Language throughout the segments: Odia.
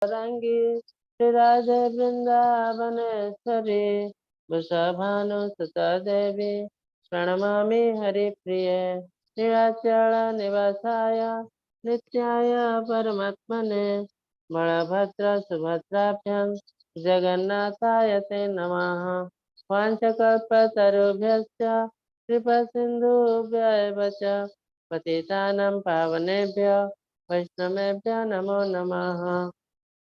गौरांगी श्री राधे वृंदावनेश्वरी वृषभानुसुता देवी प्रणमामि हरिप्रिये। नीलाचल निवासाय नित्याय परमात्मने बलभद्र सुभद्राभ्यां जगन्नाथाय ते नमः। वाञ्छाकल्पतरुभ्यश्च कृपासिन्धुभ्य एव च पतितानां पावनेभ्यो वैष्णवेभ्यो नमो नमः।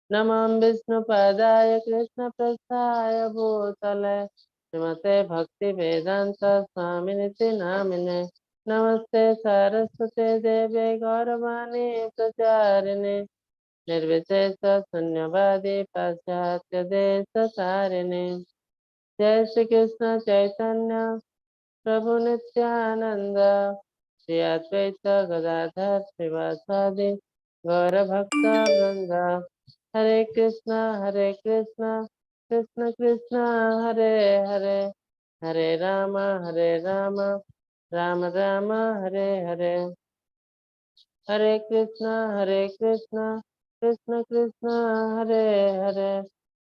नमः विष्णुपदाय कृष्णप्रस्थाय भूतले श्रीमते भक्तिवेदान्त स्वामिनिति नामिने। नमस्ते सरस्वते देवे गौरवाणी प्रचारिणे निर्विशेष शून्यवादी पाश्चात्य देश तारिणे। जय श्री कृष्ण चैतन्य प्रभु नित्यानंद श्री अद्वैत गदाधर श्रीवासादि गौर भक्त वृंद। हरे कृष्णा कृष्ण कृष्ण हरे हरे, हरे राम राम राम हरे हरे। हरे कृष्णा कृष्ण कृष्ण हरे हरे,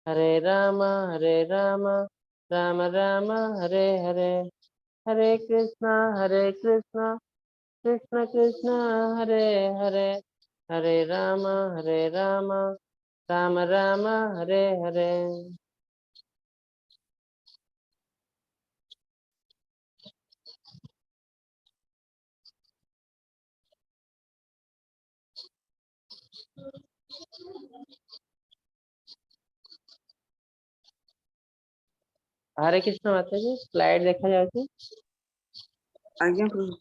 हरे राम राम राम हरे हरे। हरे कृष्णा कृष्ण कृष्ण हरे हरे, हरे राम राम राम हरे हरे। हरे कृष्ण माता जी, स्लाइड देखा जाଉଛି? ଆଜ୍ଞା ପ୍ରଭୁ।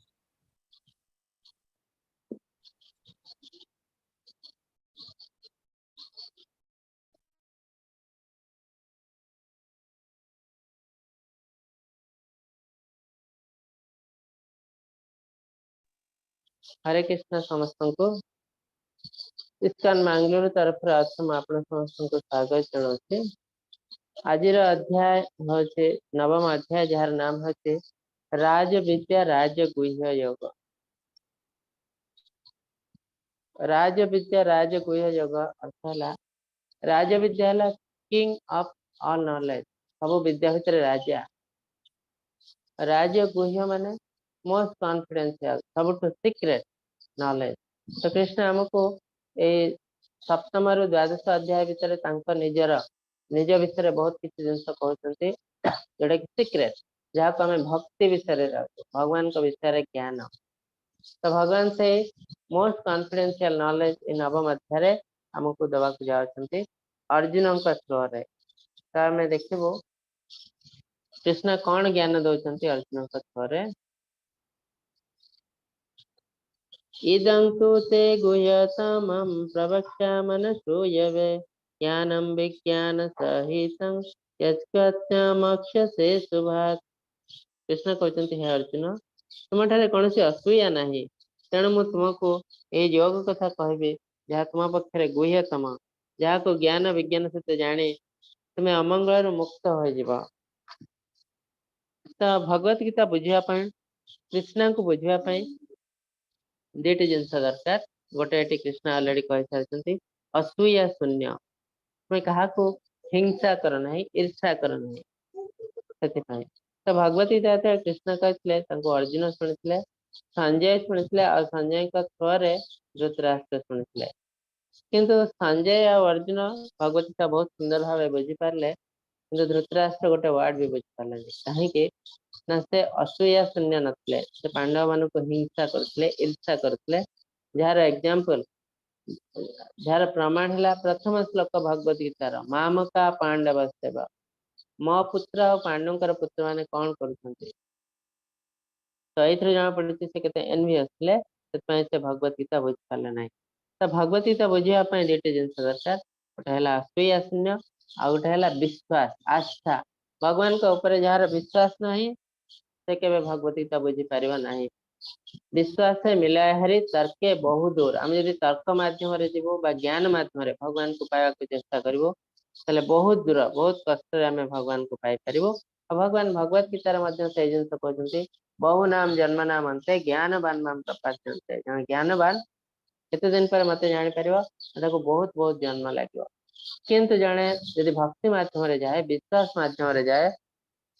हरे कृष्ण ସମସ୍ତଙ୍କୁ ଇସ୍କନ ବାଙ୍ଗାଲୋର ତରଫରୁ ଆଜି ମୁଁ ଆପଣ ସମସ୍ତଙ୍କୁ ସ୍ୱାଗତ ଜଣାଉଛି। ଆଜିର ଅଧ୍ୟାୟ ହଉଛି ନବମ ଅଧ୍ୟାୟ, ଯାହାର ନାମ ହଉଛି ରାଜବିଦ୍ୟା ରାଜଗୁହ୍ୟ ଯୋଗ। ରାଜବିଦ୍ୟା ରାଜଗୁହ୍ୟ ଯୋଗ ଅର୍ଥ ହେଲା, ରାଜବିଦ୍ୟା ହେଲା କିଙ୍ଗ ଅଫ ଅଲ ନଲେଜ, ସବୁ ବିଦ୍ୟା ଭିତରେ ରାଜା। ରାଜଗୁହ୍ୟ ମାନେ ମୋଷ୍ଟ କନଫିଡେନ୍ସିଆଲ, ସବୁଠୁ ସିକ୍ରେଟ ନଲେଜ। ତ କୃଷ୍ଣ ଆମକୁ ଏଇ ସପ୍ତମରୁ ଦ୍ୱାଦଶ ଅଧ୍ୟାୟ ଭିତରେ ତାଙ୍କ ନିଜ ବିଷୟରେ ବହୁତ କିଛି ଜିନିଷ କହୁଛନ୍ତି, ଯୋଉଟା କି ସିକ୍ରେଟ, ଯାହାକୁ ଆମେ ଭକ୍ତି ବିଷୟରେ ଯାଉଛୁ, ଭଗବାନଙ୍କ ବିଷୟରେ ଜ୍ଞାନ। ତ ଭଗବାନ ସେଇ ମୋଷ୍ଟ କନଫିଡେନ୍ସିଆଲ ନଲେଜ ଏ ନବମ ଅଧ୍ୟାୟରେ ଆମକୁ ଦବାକୁ ଯାଉଛନ୍ତି ଅର୍ଜୁନଙ୍କ ଥ୍ରୋରେ। ତ ଆମେ ଦେଖିବୁ କୃଷ୍ଣ କଣ ଜ୍ଞାନ ଦଉଛନ୍ତି ଅର୍ଜୁନଙ୍କ ଥ୍ରୋରେ। ଇଦଂ ତୁ ତେ ଗୁହ୍ୟତମଂ ପ୍ରବକ୍ଷ୍ୟାମନ ଶ୍ରୂୟବେ ज्ञानं विज्ञान सहितं यत्कथ्यमक्षसे शुभात्। କୃଷ୍ଣ କହୁଛନ୍ତି, ହେ ଅର୍ଜୁନ, ତୁମଠାରେ କୌଣସି ଅସୂୟା ନାହିଁ, ତେଣୁ ମୁଁ ତୁମକୁ ଏହି ଯୋଗ କଥା କହିବି ଯାହା ତୁମ ପକ୍ଷରେ ଗୁହ୍ୟତମ, ଯାହାକୁ ଜ୍ଞାନ ବିଜ୍ଞାନ ସହିତ ଜାଣି ତୁମେ ଅମଙ୍ଗଳରୁ ମୁକ୍ତ ହୋଇଯିବ। ତ ଭଗବତ ଗୀତା ବୁଝିବା ପାଇଁ, କୃଷ୍ଣଙ୍କୁ ବୁଝିବା ପାଇଁ ଦୁଇଟି ଜିନିଷ ଦରକାର। ଗୋଟେ ଏଠି କୃଷ୍ଣ ଅଲରେଡି କହିସାରିଛନ୍ତି, ଅସୂୟା ଶୂନ୍ୟ, ତୁମେ କାହାକୁ ହିଂସା କର ନାହିଁ, ଈର୍ଷା କର ନାହିଁ। ସେଥିପାଇଁ ତ ଭଗବତ ଗୀତା ଯେତେବେଳେ କୃଷ୍ଣ କହିଥିଲେ, ତାଙ୍କୁ ଅର୍ଜୁନ ଶୁଣିଥିଲେ, ସଞ୍ଜୟ ଶୁଣିଥିଲେ, ଆଉ ସଞ୍ଜୟଙ୍କ ଥ୍ରୋରେ ଧୃତରାଷ୍ଟ୍ର ଶୁଣିଥିଲେ। କିନ୍ତୁ ସଞ୍ଜୟ ଆଉ ଅର୍ଜୁନ ଭଗବତ ଗୀତା ବହୁତ ସୁନ୍ଦର ଭାବେ ବୁଝିପାରିଲେ, କିନ୍ତୁ ଧୃତରାଷ୍ଟ୍ର ଗୋଟେ ୱାର୍ଡ ବି ବୁଝିପାରିଲେନି। କାହିଁକି ନା ସେ ଅସୂୟା ଶୂନ୍ୟ ନଥିଲେ, ସେ ପାଣ୍ଡବ ମାନଙ୍କୁ ହିଂସା କରୁଥିଲେ, ଈର୍ଷା କରୁଥିଲେ। ଯାହାର ଏକ୍ଜାମ୍ପଲ, ଯାହାର ପ୍ରମାଣ ହେଲା ପ୍ରଥମ ଶ୍ଲୋକ ଭଗବତ ଗୀତାର, ମାମକା ପାଣ୍ଡବ ସେବା, ମୋ ପୁତ୍ର ଆଉ ପାଣ୍ଡୁଙ୍କର ପୁତ୍ର ମାନେ କଣ କରୁଛନ୍ତି। ତ ଏଇଥିରୁ ଜଣା ପଡୁଛି ସେ କେତେ ଏନଭିୟସ ଥିଲେ, ସେଥିପାଇଁ ସେ ଭଗବତ ଗୀତା ବୁଝିପାରିଲେ ନାହିଁ। ତ ଭଗବତ ଗୀତା ବୁଝିବା ପାଇଁ ଦୁଇଟି ଜିନିଷ ଦରକାର, ଗୋଟେ ହେଲା ଅସୂୟା ଶୂନ୍ୟ, ଆଉ ଗୋଟେ ହେଲା ବିଶ୍ୱାସ, ଆସ୍ଥା। ଭଗବାନଙ୍କ ଉପରେ ଯାହାର ବିଶ୍ୱାସ ନାହିଁ, ସେ କେବେ ଭଗବତ ଗୀତା ବୁଝିପାରିବ ନାହିଁ। ବିଶ୍ୱାସ ମିଲାଏ ହରି ତର୍କେ ବହୁ ଦୂର। ଆମେ ଯଦି ତର୍କ ମାଧ୍ୟମରେ ଯିବୁ ବା ଜ୍ଞାନ ମାଧ୍ୟମରେ ଭଗବାନଙ୍କୁ ପାଇବାକୁ ଚେଷ୍ଟା କରିବୁ, ତାହେଲେ ବହୁତ ଦୂର, ବହୁତ କଷ୍ଟରେ ଆମେ ଭଗବାନଙ୍କୁ ପାଇପାରିବୁ। ଆଉ ଭଗବାନ ଭଗବତ ଗୀତାରେ ମଧ୍ୟ ସେଇ ଜିନିଷ କହୁଛନ୍ତି, ବହୁ ନାମ ଜନ୍ମ ନାମ ଅନ୍ତେ ଜ୍ଞାନବାନ ମାମ ପ୍ରପାଦ୍ୟନ୍ତେ। ଜଣେ ଜ୍ଞାନବାନ କେତେ ଦିନ ପରେ ମତେ ଜାଣିପାରିବ? ତାକୁ ବହୁତ ବହୁତ ଜନ୍ମ ଲାଗିବ। କିନ୍ତୁ ଜଣେ ଯଦି ଭକ୍ତି ମାଧ୍ୟମରେ ଯାଏ, ବିଶ୍ୱାସ ମାଧ୍ୟମରେ ଯାଏ,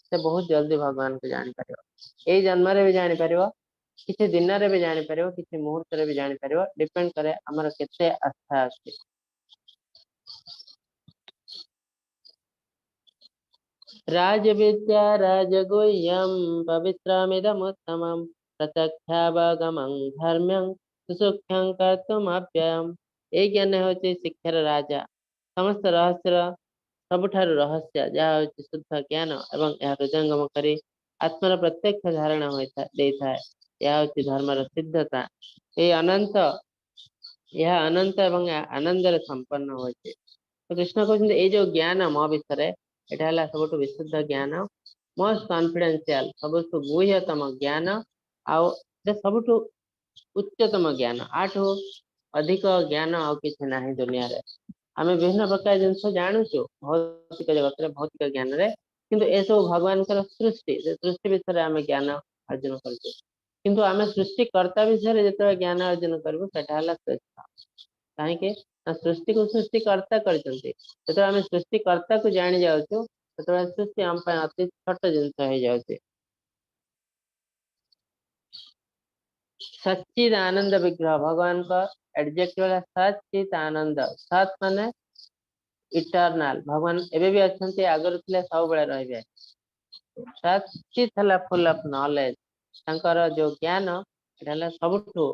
ସେ ବହୁତ ଜଲ୍ଦି ଭଗବାନଙ୍କୁ ଜାଣିପାରିବ। ଏଇ ଜନ୍ମରେ ବି ଜାଣିପାରିବ, କିଛି ଦିନରେ ବି ଜାଣିପାରିବ, କିଛି ମୁହୂର୍ତ୍ତରେ ବି ଜାଣିପାରିବ। ଡିପେଣ୍ଡ କରେ ଆମର କେତେ ଆସ୍ଥା ଅଛି। ରାଜବିଦ୍ୟା ରାଜଗୁହ୍ୟಂ ପବିତ୍ରମିଦମୁତ୍ତମಂ ପ୍ରତ୍ୟକ୍ଷାବଗମଂ ଧର୍ମ୍ୟଂ ସୁସୂକ୍ଷ୍ମଂ କର୍ତ୍ତୁମବ୍ୟୟମ୍। ଏଇ ଜ୍ଞାନ ହେଉଛି ଶିକ୍ଷାର ରାଜା, ସମସ୍ତ ରହସ୍ୟର ସବୁଠାରୁ ରହସ୍ୟ, ଯାହା ହେଉଛି ଶୁଦ୍ଧ ଜ୍ଞାନ ଏବଂ ଏହା ହୃଦୟଙ୍ଗମ କରି ଆତ୍ମାର ପ୍ରତ୍ୟକ୍ଷ ଧାରଣା ହୋଇଥାଏ, ଦେଇଥାଏ। ଏହା ହେଉଛି ଧର୍ମର ସିଦ୍ଧତା। ଏଇ ଅନନ୍ତ, ଏହା ଅନନ୍ତ ଏବଂ ଆନନ୍ଦରେ ସମ୍ପନ୍ନ ହୋଇଛି। ତ କୃଷ୍ଣ କହୁଛନ୍ତି ଏଇ ଯୋଉ ଜ୍ଞାନ ମୋ ବିଷୟରେ, ଏଇଟା ହେଲା ସବୁଠୁ ବିଶୁଦ୍ଧ ଜ୍ଞାନ, ମୋଷ୍ଟ କନଫିଡେନ୍ସିଆଲ, ସବୁଠୁ ଗୁହ୍ୟତମ ଜ୍ଞାନ, ଆଉ ଏଟା ସବୁଠୁ ଉଚ୍ଚତମ ଜ୍ଞାନ। ଆଠୁ ଅଧିକ ଜ୍ଞାନ ଆଉ କିଛି ନାହିଁ ଦୁନିଆରେ। ଆମେ ବିଭିନ୍ନ ପ୍ରକାର ଜିନିଷ ଜାଣୁଛୁ ଭୌତିକ ଜଗତରେ, ଭୌତିକ ଜ୍ଞାନରେ, କିନ୍ତୁ ଏସବୁ ଭଗବାନଙ୍କର ସୃଷ୍ଟି, ସେ ସୃଷ୍ଟି ବିଷୟରେ ଆମେ ଜ୍ଞାନ ଅର୍ଜନ କରୁଛୁ। କିନ୍ତୁ ଆମେ ସୃଷ୍ଟିକର୍ତ୍ତା ବିଷୟରେ ଯେତେବେଳେ ଜ୍ଞାନ ଅର୍ଜନ କରିବୁ, ସେଟା ହେଲା ଶ୍ରେଷ୍ଠ। କାହିଁକି ନା ସୃଷ୍ଟିକୁ ସୃଷ୍ଟିକର୍ତ୍ତା କରିଛନ୍ତି। ଯେତେବେଳେ ଆମେ ସୃଷ୍ଟିକର୍ତ୍ତାକୁ ଜାଣି ଯାଉଛୁ, ସେତେବେଳେ ସୃଷ୍ଟି ଆମ ପାଇଁ ଅତି ଛୋଟ ଜିନିଷ ହେଇଯାଉଛି। ସଚ୍ଚିଦ ଆନନ୍ଦ ବିଗ୍ରହ, ଭଗବାନଙ୍କ ଆଡଜେକ୍ଟିଭ ହେଲା ସଚ୍ଚିତ ଆନନ୍ଦ। ସତ୍ ମାନେ ଇଟର୍ନାଲ, ଭଗବାନ ଏବେ ବି ଅଛନ୍ତି, ଆଗରୁ ଥିଲେ, ସବୁବେଳେ ରହିବେ। ସଚ୍ଚିତ ହେଲା ଫୁଲ ଅଫ ନଲେଜ, ତାଙ୍କର ଯୋଉ ଜ୍ଞାନ ଏଟା ହେଲା ସବୁଠୁ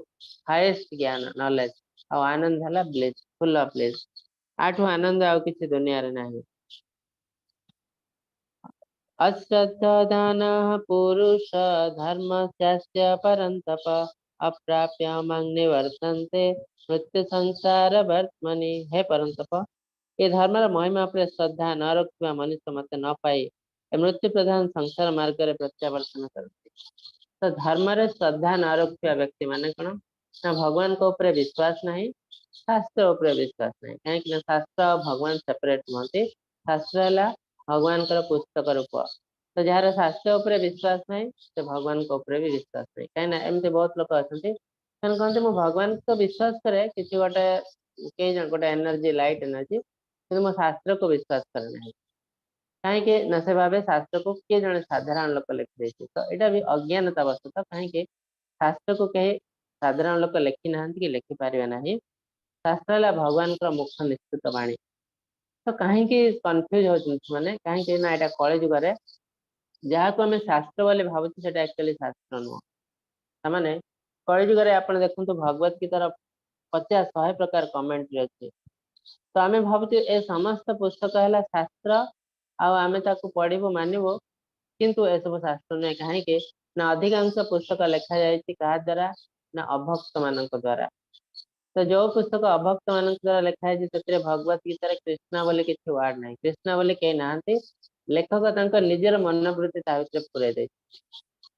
ହାଏଷ୍ଟ ଜ୍ଞାନ, ନଲେଜ। ଆଉ ଆନନ୍ଦ ହେଲା ବ୍ଲିସ୍, ଫୁଲ ଅଫ ବ୍ଲିସ୍। ଆଠୁ ଆନନ୍ଦ ଆଉ କିଛି ଦୁନିଆରେ ନାହିଁ। ଅଶ୍ରଦ୍ଧାନଃ ପୁରୁଷ ଧର୍ମସ୍ୟାସ୍ୟ ପରନ୍ତପ ଅପ୍ରାପ୍ୟ ମାଂ ନିବର୍ତ୍ତନ୍ତେ ମୃତ୍ୟୁ ସଂସାର ବର୍ତ୍ମନି। ହେ ପରନ୍ତପ, ଏ ଧର୍ମର ମହିମା ଉପରେ ଶ୍ରଦ୍ଧା ନ ରଖିଥିବା ମନୁଷ୍ୟ ମତେ ନ ପାଇ ଏ ମୃତ୍ୟୁ ପ୍ରଧାନ ସଂସାର ମାର୍ଗରେ ପ୍ରତ୍ୟାବର୍ତ୍ତନ କରନ୍ତି। ତ ଧର୍ମରେ ଶ୍ରଦ୍ଧା ନ ରଖିଥିବା ବ୍ୟକ୍ତି ମାନେ କଣ ନା ଭଗବାନଙ୍କ ଉପରେ ବିଶ୍ୱାସ ନାହିଁ, ଶାସ୍ତ୍ର ଉପରେ ବିଶ୍ୱାସ ନାହିଁ। କାହିଁକି ନା ଶାସ୍ତ୍ର ଆଉ ଭଗବାନ ସେପାରେଟ ନୁହନ୍ତି। ଶାସ୍ତ୍ର ହେଲା ଭଗବାନଙ୍କର ପୁସ୍ତକ ରୂପ। ତ ଯାହାର ଶାସ୍ତ୍ର ଉପରେ ବିଶ୍ୱାସ ନାହିଁ, ସେ ଭଗବାନଙ୍କ ଉପରେ ବି ବିଶ୍ୱାସ ନାହିଁ। କାହିଁକି ନା ଏମିତି ବହୁତ ଲୋକ ଅଛନ୍ତି, ସେମାନେ କହନ୍ତି ମୁଁ ଭଗବାନଙ୍କ ବିଶ୍ୱାସ କରେ, କିଛି ଗୋଟେ କେହି ଜଣ ଗୋଟେ ଏନର୍ଜି, ଲାଇଟ ଏନର୍ଜି, କିନ୍ତୁ ମୁଁ ଶାସ୍ତ୍ରକୁ ବିଶ୍ୱାସ କରେ ନାହିଁ। କାହିଁକି ନା ସେ ଭାବେ ଶାସ୍ତ୍ରକୁ କିଏ ଜଣେ ସାଧାରଣ ଲୋକ ଲେଖିଦେଇଛି। ତ ଏଇଟା ବି ଅଜ୍ଞାନତା ବଶତଃ। କାହିଁକି ଶାସ୍ତ୍ରକୁ କେହି ସାଧାରଣ ଲୋକ ଲେଖି ନାହାନ୍ତି କି ଲେଖିପାରିବେ ନାହିଁ। ଶାସ୍ତ୍ର ହେଲା ଭଗବାନଙ୍କର ମୁଖ ନିଃସୃତ ବାଣୀ। ତ କାହିଁକି କନଫ୍ୟୁଜ ହଉଛନ୍ତି ସେମାନେ? କାହିଁକି ନା ଏଇଟା କଳି ଯୁଗରେ ଯାହାକୁ ଆମେ ଶାସ୍ତ୍ର ବୋଲି ଭାବୁଛୁ ସେଟା ଆକ୍ଚୁଆଲି ଶାସ୍ତ୍ର ନୁହଁ। ତାମାନେ କଳି ଯୁଗରେ ଆପଣ ଦେଖନ୍ତୁ ଭଗବତ ଗୀତାର 50-100 ପ୍ରକାର କମେଣ୍ଟ୍ରି ଅଛି। ତ ଆମେ ଭାବୁଛୁ ଏ ସମସ୍ତ ପୁସ୍ତକ ହେଲା ଶାସ୍ତ୍ର, ଆଉ ଆମେ ତାକୁ ପଢିବୁ ମାନିବୁ, କିନ୍ତୁ ଏସବୁ ଶାସ୍ତ୍ର ନୁହେଁ। କାହିଁକି ନା ଅଧିକାଂଶ ପୁସ୍ତକ ଲେଖାଯାଇଛି କାହା ଦ୍ୱାରା? ନା ଅଭକ୍ତ ମାନଙ୍କ ଦ୍ୱାରା। ତ ଯୋଉ ପୁସ୍ତକ ଅଭକ୍ତ ମାନଙ୍କ ଦ୍ୱାରା ଲେଖା ହେଇଛି ସେଥିରେ ଭଗବତ ଗୀତାରେ କୃଷ୍ଣ ବୋଲି କିଛି ୱାର୍ଡ ନାହିଁ, କୃଷ୍ଣ ବୋଲି କେହି ନାହାନ୍ତି। ଲେଖକ ତାଙ୍କ ନିଜର ମନୋବୃତ୍ତି ତା ଭିତରେ ପୁରେଇ ଦେଇଛି।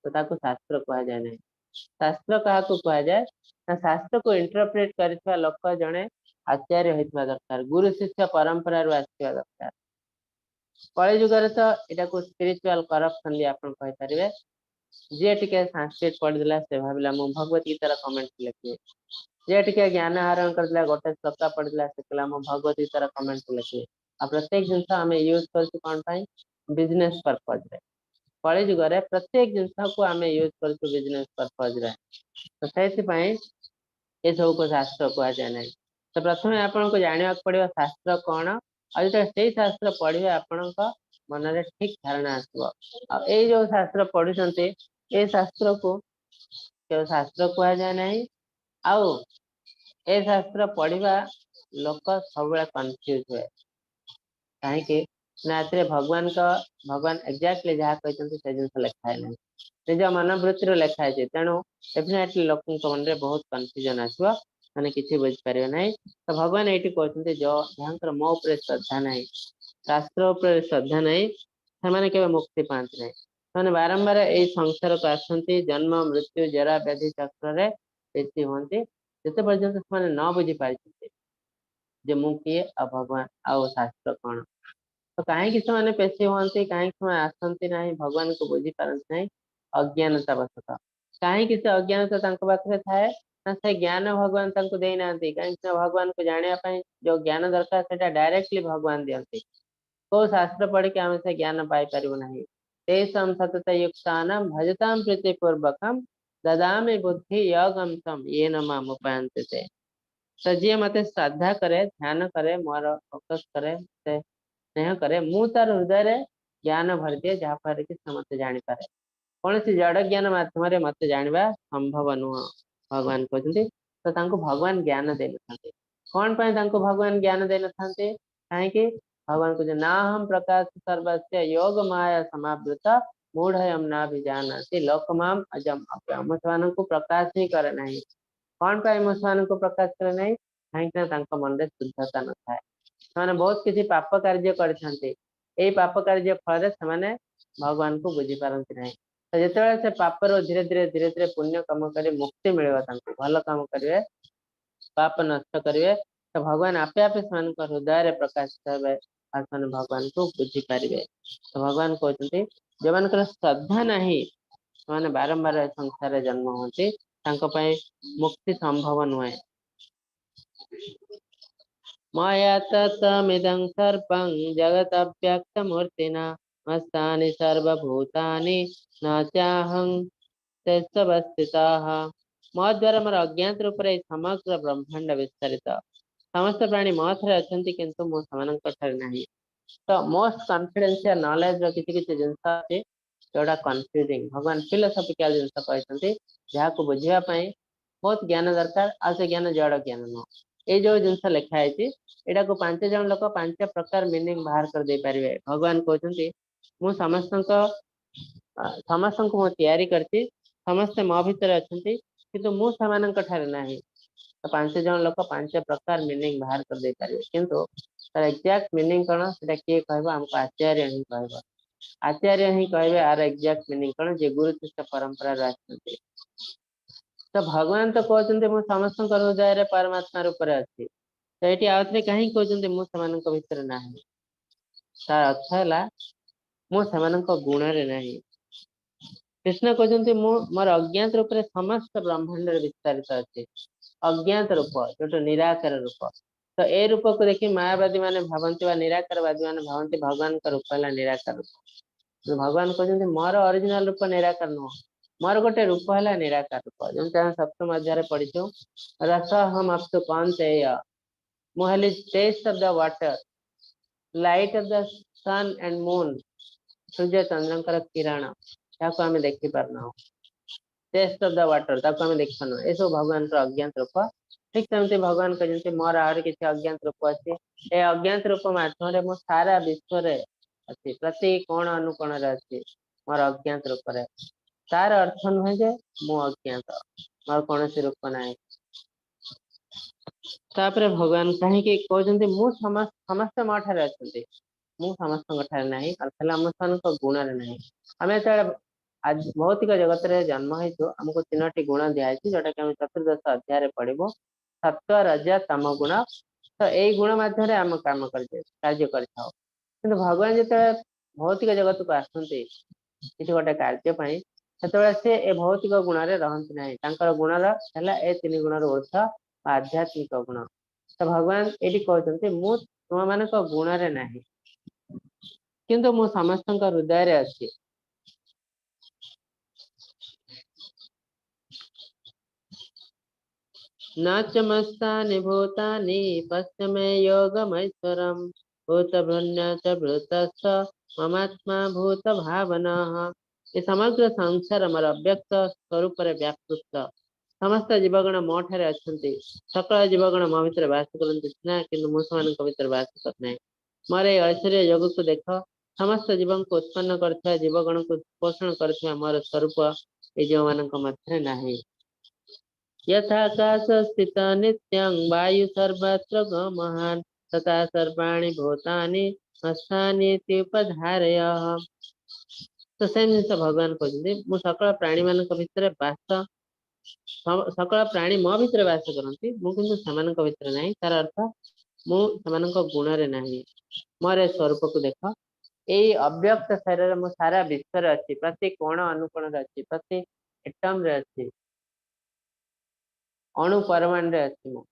ତ ତାକୁ ଶାସ୍ତ୍ର କୁହାଯାଏ ନାହିଁ। ଶାସ୍ତ୍ର କାହାକୁ କୁହାଯାଏ ନା ଶାସ୍ତ୍ରକୁ ଇଣ୍ଟରପ୍ରେଟ କରିଥିବା ଲୋକ ଜଣେ ଆଚାର୍ଯ୍ୟ ହେଇଥିବା ଦରକାର, ଗୁରୁ ଶିଷ୍ୟ ପରମ୍ପରାରୁ ଆସିଥିବା ଦରକାର। କଳି ଯୁଗରେ ତ ଏଟାକୁ ସ୍ପିରିଚୁଆଲ କରପସନ ବି ଆପଣ କହିପାରିବେ। ଯିଏ ଟିକେ ସାଂସ୍କ୍ରିଟ ପଢିଦେଲା ସେ ଭାବିଲା ମୁଁ ଭଗବତ ଗୀତାର କମେଣ୍ଟ ଲେଖିବି, ଯିଏ ଟିକେ ଜ୍ଞାନ ଆହରଣ କରିଦେଲା ଗୋଟେ ଶ୍ଲୋକ ପଢିଦେଲା ସେ କହିଲା ମୁଁ ଭଗବତ ଗୀତାର କମେଣ୍ଟ ଲେଖିବି। ଆଉ ପ୍ରତ୍ୟେକ ଜିନିଷ ଆମେ ୟୁଜ କରୁଛୁ କଣ ପାଇଁ? ବିଜନେସ ପର୍ପଜରେ। କଳି ଯୁଗରେ ପ୍ରତ୍ୟେକ ଜିନିଷକୁ ଆମେ ୟୁଜ କରୁଛୁ ବିଜନେସ ପର୍ପଜରେ। ତ ସେଇଥିପାଇଁ ଏସବୁକୁ ଶାସ୍ତ୍ର କୁହାଯାଏ ନାହିଁ। ତ ପ୍ରଥମେ ଆପଣଙ୍କୁ ଜାଣିବାକୁ ପଡିବ ଶାସ୍ତ୍ର କଣ, ଆଉ ଯେତେବେଳେ ସେଇ ଶାସ୍ତ୍ର ପଢିବେ ଆପଣଙ୍କ ମନରେ ଠିକ ଧାରଣା ଆସିବ। ଆଉ ଏଇ ଯୋଉ ଶାସ୍ତ୍ର ପଢୁଛନ୍ତି ଏ ଶାସ୍ତ୍ରକୁ କେବେ ଶାସ୍ତ୍ର କୁହାଯାଏ ନାହିଁ। ଆଉ ଏ ଶାସ୍ତ୍ର ପଢିବା ଲୋକ ସବୁବେଳେ କନଫ୍ୟୁଜ ହୁଏ। କାହିଁକି ନା ଏଥିରେ ଭଗବାନ ଏକ୍ଜାକ୍ଟଲି ଯାହା କହିଛନ୍ତି ସେ ଜିନିଷ ଲେଖା ହେଇନାହିଁ, ନିଜ ମନୋବୃତ୍ତିରୁ ଲେଖା ହେଇଛି। ତେଣୁ ଡେଫିନେଟଲି ଲୋକଙ୍କ ମନରେ ବହୁତ କନଫ୍ୟୁଜନ ଆସିବ, ମାନେ କିଛି ବୁଝିପାରିବେ ନାହିଁ। ତ ଭଗବାନ ଏଇଠି କହୁଛନ୍ତି ଯାହାଙ୍କର ମୋ ଉପରେ ଶ୍ରଦ୍ଧା ନାହିଁ, ଶାସ୍ତ୍ର ଉପରେ ଶ୍ରଦ୍ଧା ନାହିଁ, ସେମାନେ କେବେ ମୁକ୍ତି ପାଆନ୍ତି ନାହିଁ। ସେମାନେ ବାରମ୍ବାର ଏଇ ସଂସାରକୁ ଆସନ୍ତି, ଜନ୍ମ ମୃତ୍ୟୁ ଜରା ବ୍ୟାଧି ଚକ୍ରରେ ପେଶି ହୁଅନ୍ତି, ଯେତେ ପର୍ଯ୍ୟନ୍ତ ସେମାନେ ନ ବୁଝିପାରିଛନ୍ତି ଯେ ମୁଁ କିଏ ଆଉ ଭଗବାନ ଆଉ ଶାସ୍ତ୍ର କଣ। ତ କାହିଁକି ସେମାନେ ପେଶି ହୁଅନ୍ତି, କାହିଁକି ସେମାନେ ଆସନ୍ତି ନାହିଁ, ଭଗବାନଙ୍କୁ ବୁଝିପାରନ୍ତି ନାହିଁ? ଅଜ୍ଞାନତା ବଶତଃ। କାହିଁକି ସେ ଅଜ୍ଞାନତା ତାଙ୍କ ପାଖରେ ଥାଏ? ନା, ସେ ଜ୍ଞାନ ଭଗବାନ ତାଙ୍କୁ ଦେଇନାହାନ୍ତି। କାହିଁକି ନା ଭଗବାନଙ୍କୁ ଜାଣିବା ପାଇଁ ଯୋଉ ଜ୍ଞାନ ଦରକାର ସେଟା ଡାଇରେକ୍ଟଲି ଭଗବାନ ଦିଅନ୍ତି। କୋଉ ଶାସ୍ତ୍ର ପଢିକି ଆମେ ସେ ଜ୍ଞାନ ପାଇପାରିବୁ ନାହିଁ। ତେଷାଂ ସତତ ୟୁକ୍ତାନାଂ ଭଜତାଂ ପ୍ରୀତି ପୂର୍ବକಂ ଦଦାମି ବୁଦ୍ଧି ୟୋଗಂ ତମ୍ ୟେନ ମାମ୍ ଉପାୟନ୍ତେ ତେ। ତ ଯିଏ ମତେ ଶ୍ରଦ୍ଧା କରେ, ଧ୍ୟାନ କରେ, ମୋର ଫୋକସ କରେ, ସେ ସ୍ନେହ କରେ, ମୁଁ ତାର ହୃଦୟରେ ଜ୍ଞାନ ଭରିଦିଏ, ଯାହାଫଳରେ କି ସେ ମତେ ଜାଣିପାରେ। କୌଣସି ଜଡ଼ ଜ୍ଞାନ ମାଧ୍ୟମରେ ମତେ ଜାଣିବା ସମ୍ଭବ ନୁହଁ, ଭଗବାନ କହୁଛନ୍ତି। ତ ତାଙ୍କୁ ଭଗବାନ ଜ୍ଞାନ ଦେଇନଥାନ୍ତି। କଣ ପାଇଁ ତାଙ୍କୁ ଭଗବାନ ଜ୍ଞାନ ଦେଇନଥାନ୍ତି? କାହିଁକି ଭଗବାନ କହୁଛନ୍ତି ନାହಂ ପ୍ରକାଶ ସର୍ବସ୍ୟ ଯୋଗ ମାୟା ସମାବୃତ ମୂଢୟମ୍ ନାଭିଜାନାତି ଲୋକମାମ୍ ଅଜମ୍ ଅବ୍ୟୟମ୍। ମୁଁ ସେମାନଙ୍କୁ ପ୍ରକାଶ ହିଁ କରେ ନାହିଁ। କଣ ପାଇଁ ମୁଁ ସେମାନଙ୍କୁ ପ୍ରକାଶ କରେ ନାହିଁ? କାହିଁକି ନା ତାଙ୍କ ମନରେ ଶୁଦ୍ଧତା ନଥାଏ। ସେମାନେ ବହୁତ କିଛି ପାପ କାର୍ଯ୍ୟ କରିଥାନ୍ତି। ଏଇ ପାପ କାର୍ଯ୍ୟ ଫଳରେ ସେମାନେ ଭଗବାନଙ୍କୁ ବୁଝିପାରନ୍ତି ନାହିଁ। ତ ଯେତେବେଳେ ସେ ପାପରୁ ଧୀରେ ଧୀରେ ଧୀରେ ଧୀରେ ପୁଣ୍ୟ କାମ କରି ମୁକ୍ତି ମିଳିବ, ତାଙ୍କୁ ଭଲ କାମ କରିବେ, ପାପ ନଷ୍ଟ କରିବେ, ତ ଭଗବାନ ଆପେ ଆପେ ସେମାନଙ୍କ ହୃଦୟରେ ପ୍ରକାଶିତ ହେବେ ଆଉ ସେମାନେ ଭଗବାନଙ୍କୁ ବୁଝିପାରିବେ। ତ ଭଗବାନ କହୁଛନ୍ତି ଯେଉଁମାନଙ୍କର ଶ୍ରଦ୍ଧା ନାହିଁ ସେମାନେ ବାରମ୍ବାର ଏ ସଂସାରରେ ଜନ୍ମ ହୁଅନ୍ତି, ତାଙ୍କ ପାଇଁ ମୁକ୍ତି ସମ୍ଭବ ନୁହେଁ। ମାୟା ତତମିଦଂ ସର୍ବଂ ଜଗତ ଅବ୍ୟକ୍ତମୂର୍ତ୍ତିନା ମସ୍ତାନି ସର୍ବଭୂତାନି ନ ଚାହଂ ତେଷବସ୍ଥିତାଃ। ମୋ ଦ୍ୱାରା ମୋର ଅଜ୍ଞାତ ରୂପରେ ଏହି ସମଗ୍ର ବ୍ରହ୍ମାଣ୍ଡ ବିସ୍ତାରିତ। ସମସ୍ତ ପ୍ରାଣୀ ମୋ ଠାରେ ଅଛନ୍ତି, କିନ୍ତୁ ମୁଁ ସେମାନଙ୍କ ଠାରେ ନାହିଁ। ତ ମୋଷ୍ଟ କନଫିଡେନ୍ସିଆଲ ନଲେଜ ର କିଛି କିଛି ଜିନିଷ ଅଛି ଯୋଉଟା କନଫ୍ୟୁଜିଂ। ଭଗବାନ ଫିଲୋସଫିକାଲ ଜିନିଷ କହିଛନ୍ତି, ଯାହାକୁ ବୁଝିବା ପାଇଁ ବହୁତ ଜ୍ଞାନ ଦରକାର, ଆଉ ସେ ଜ୍ଞାନ ଜଡ଼ ଜ୍ଞାନ ନୁହଁ। ଏଇ ଯୋଉ ଜିନିଷ ଲେଖା ହେଇଛି ଏଟାକୁ 5 ଜଣ ଲୋକ 5 ପ୍ରକାର ମିନିଂ ବାହାର କରିଦେଇ ପାରିବେ। ଭଗବାନ କହୁଛନ୍ତି ମୁଁ ସମସ୍ତଙ୍କୁ ମୁଁ ତିଆରି କରିଛି, ସମସ୍ତେ ମୋ ଭିତରେ ଅଛନ୍ତି, କିନ୍ତୁ ମୁଁ ସେମାନଙ୍କ ଠାରେ ନାହିଁ। ତ 5 ଜଣ ଲୋକ 5 ପ୍ରକାର ମିନିଂ ବାହାର କରିଦେଇ ପାରିବେ, କିନ୍ତୁ ତାର ଏକ୍ଜାକ୍ଟ ମିନିଂ କଣ ସେଟା କିଏ କହିବ? ଆମକୁ ଆଚାର୍ଯ୍ୟ ହିଁ କହିବ। ଆଚାର୍ଯ୍ୟ ହିଁ କହିବେ ଆର ଏକ୍ଜାକ୍ଟ ମିନିଂ କଣ, ଯିଏ ଗୁରୁ ଶିଷ୍ୟ ପରମ୍ପରାରୁ ଆସିଛନ୍ତି। ତ ଭଗବାନ ତ କହୁଛନ୍ତି ମୁଁ ସମସ୍ତଙ୍କ ହୃଦୟରେ ପରମାତ୍ମା ରୂପରେ ଅଛି, ତ ଏଇଠି ଆଉ ଥରେ କାହିଁକି କହୁଛନ୍ତି ମୁଁ ସେମାନଙ୍କ ଭିତରେ ନାହିଁ? ତାର ଅର୍ଥ ହେଲା ମୁଁ ସେମାନଙ୍କ ଗୁଣରେ ନାହିଁ। କୃଷ୍ଣ କହୁଛନ୍ତି ମୁଁ ମୋର ଅଜ୍ଞାତ ରୂପରେ ସମସ୍ତ ବ୍ରହ୍ମାଣ୍ଡରେ ବିସ୍ତାରିତ ଅଛି। ଅଜ୍ଞାତ ରୂପ ଯୋଉଟା ନିରାକାର ରୂପ, ତ ଏ ରୂପକୁ ଦେଖି ମାୟାବାଦୀ ମାନେ ଭାବନ୍ତି ବା ନିରାକାରବାଦୀ ମାନେ ଭାବନ୍ତି ଭଗବାନଙ୍କ ରୂପ ହେଲା ନିରାକାର ରୂପ। କିନ୍ତୁ ଭଗବାନ କହୁଛନ୍ତି ମୋର ଅରିଜିନାଲ ରୂପ ନିରାକାର ନୁହଁ, ମୋର ଗୋଟେ ରୂପ ହେଲା ନିରାକାର ରୂପ। ଯେମିତି ଆମେ ସପ୍ତମ ଅଧ୍ୟାୟରେ ପଢିଛୁ, ରସହମ ଅପ୍ସୁ କୌନ୍ତେୟ, ମୁଁ ହେଲି test of the water, light of the sun and moon, ସୂର୍ଯ୍ୟ ଚନ୍ଦ୍ରଙ୍କର କିରଣ, ତାକୁ ଆମେ ଦେଖିପାରୁନାହୁଁ। ଟେଷ୍ଟ ଅଫ the water, ତାକୁ ଆମେ ଦେଖିପାରୁନାହୁଁ। ଏସବୁ ଭଗବାନଙ୍କର ଅଜ୍ଞାତ ରୂପ। ଠିକ ସେମିତି ଭଗବାନ କହିଛନ୍ତି ମୋର ଆହୁରି କିଛି ଅଜ୍ଞାତ ରୂପ ଅଛି, ଏ ଅଜ୍ଞାତ ରୂପ ମାଧ୍ୟମରେ ମୁଁ ସାରା ବିଶ୍ୱରେ ଅଛି, ପ୍ରତି କୋଣ ଅନୁକୋଣରେ ଅଛି ମୋର ଅଜ୍ଞାତ ରୂପରେ। ତାର ଅର୍ଥ ନୁହେଁ ଯେ ମୁଁ ଅଜ୍ଞାତ, ମୋର କୌଣସି ରୂପ ନାହିଁ। ତାପରେ ଭଗବାନ କାହିଁକି କହୁଛନ୍ତି ମୁଁ ସମସ୍ତେ ମୋ ଠାରେ ଅଛନ୍ତି, ମୁଁ ସମସ୍ତଙ୍କ ଠାରେ ନାହିଁ, ଅର୍ଥ ହେଲା ମୁଁ ସେମାନଙ୍କ ଗୁଣରେ ନାହିଁ। ଆମେ ଯେତେବେଳେ ଆଜି ଭୌତିକ ଜଗତରେ ଜନ୍ମ ହେଇଛୁ, ଆମକୁ 3ଟି ଗୁଣ ଦିଆଯାଇଛି, ଯୋଉଟା କି ଆମେ ଚତୁର୍ଦ୍ଦଶ ଅଧ୍ୟାୟରେ ପଢିବୁ, ସତ୍ୱ, ରଜ, ତମ ଗୁଣ। ତ ଏଇ ଗୁଣ ମାଧ୍ୟମରେ ଆମେ କାମ କାର୍ଯ୍ୟ କରିଥାଉ। କିନ୍ତୁ ଭଗବାନ ଯେତେବେଳେ ଭୌତିକ ଜଗତକୁ ଆସନ୍ତି କିଛି ଗୋଟେ କାର୍ଯ୍ୟ ପାଇଁ, ସେତେବେଳେ ସେ ଏ ଭୌତିକ ଗୁଣରେ ରହନ୍ତି ନାହିଁ। ତାଙ୍କର ଗୁଣର ହେଲା ଏ 3 ଗୁଣର ଉର୍ଦ୍ଧ୍ୱ ବା ଆଧ୍ୟାତ୍ମିକ ଗୁଣ। ତ ଭଗବାନ ଏଇଠି କହୁଛନ୍ତି ମୁଁ ତୁମମାନଙ୍କ ଗୁଣରେ ନାହିଁ, କିନ୍ତୁ ମୁଁ ସମସ୍ତଙ୍କ ହୃଦୟରେ ଅଛି। न च मस्तानि भूतानि पश्य मे योगमैश्वरम् भूतभृन्न च भूतस्थ ममात्मा भूतभावनः। ଏ ସମଗ୍ର ସଂସାର ମୋର ଅବ୍ୟକ୍ତ ସ୍ୱରୂପରେ ବ୍ୟାପୃତ। ସମସ୍ତ ଜୀବଗଣ ମୋ ଠାରେ ଅଛନ୍ତି, ସକଳ ଜୀବଗଣ ମୋ ଭିତରେ ବାସ କରନ୍ତି ସିନା, କିନ୍ତୁ ମୁଁ ସେମାନଙ୍କ ଭିତରେ ବାସ କରୁନାହିଁ। ମୋର ଏଇ ଐଶ୍ୱର୍ଯ୍ୟ ଯୋଗକୁ ଦେଖ, ସମସ୍ତ ଜୀବଙ୍କୁ ଉତ୍ପନ୍ନ କରୁଥିବା, ଜୀବଗଣକୁ ପୋଷଣ କରୁଥିବା ମୋର ସ୍ୱରୂପ ଏ ଜୀବମାନଙ୍କ ମଧ୍ୟରେ ନାହିଁ। ଯଥାକାଶ ସ୍ଥିତ ନିତ୍ୟଂ ବାୟୁ ସର୍ବତ୍ର ଗମହାନ୍ ତଥା ସର୍ବାଣୀ ଭୂତାନି ମସ୍ତାନୀତି ଉପଧାରୟ। ତ ସେମ୍ ଜିନିଷ ଭଗବାନ କହୁଛନ୍ତି, ମୁଁ ସକଳ ପ୍ରାଣୀମାନଙ୍କ ଭିତରେ ବାସ, ସକଳ ପ୍ରାଣୀ ମୋ ଭିତରେ ବାସ କରନ୍ତି, ମୁଁ କିନ୍ତୁ ସେମାନଙ୍କ ଭିତରେ ନାହିଁ। ତାର ଅର୍ଥ ମୁଁ ସେମାନଙ୍କ ଗୁଣରେ ନାହିଁ। ମୋର ଏ ସ୍ୱରୂପକୁ ଦେଖ, ଏଇ ଅବ୍ୟକ୍ତ ଶରୀରରେ ମୁଁ ସାରା ବିଶ୍ୱରେ ଅଛି, ପ୍ରତି କୋଣ ଅନୁକୋଣରେ ଅଛି, ପ୍ରତି ଏଟମରେ ଅଛି। ଅଣୁ ପରମାଣୁରେ ଅଛି ମୁଁ।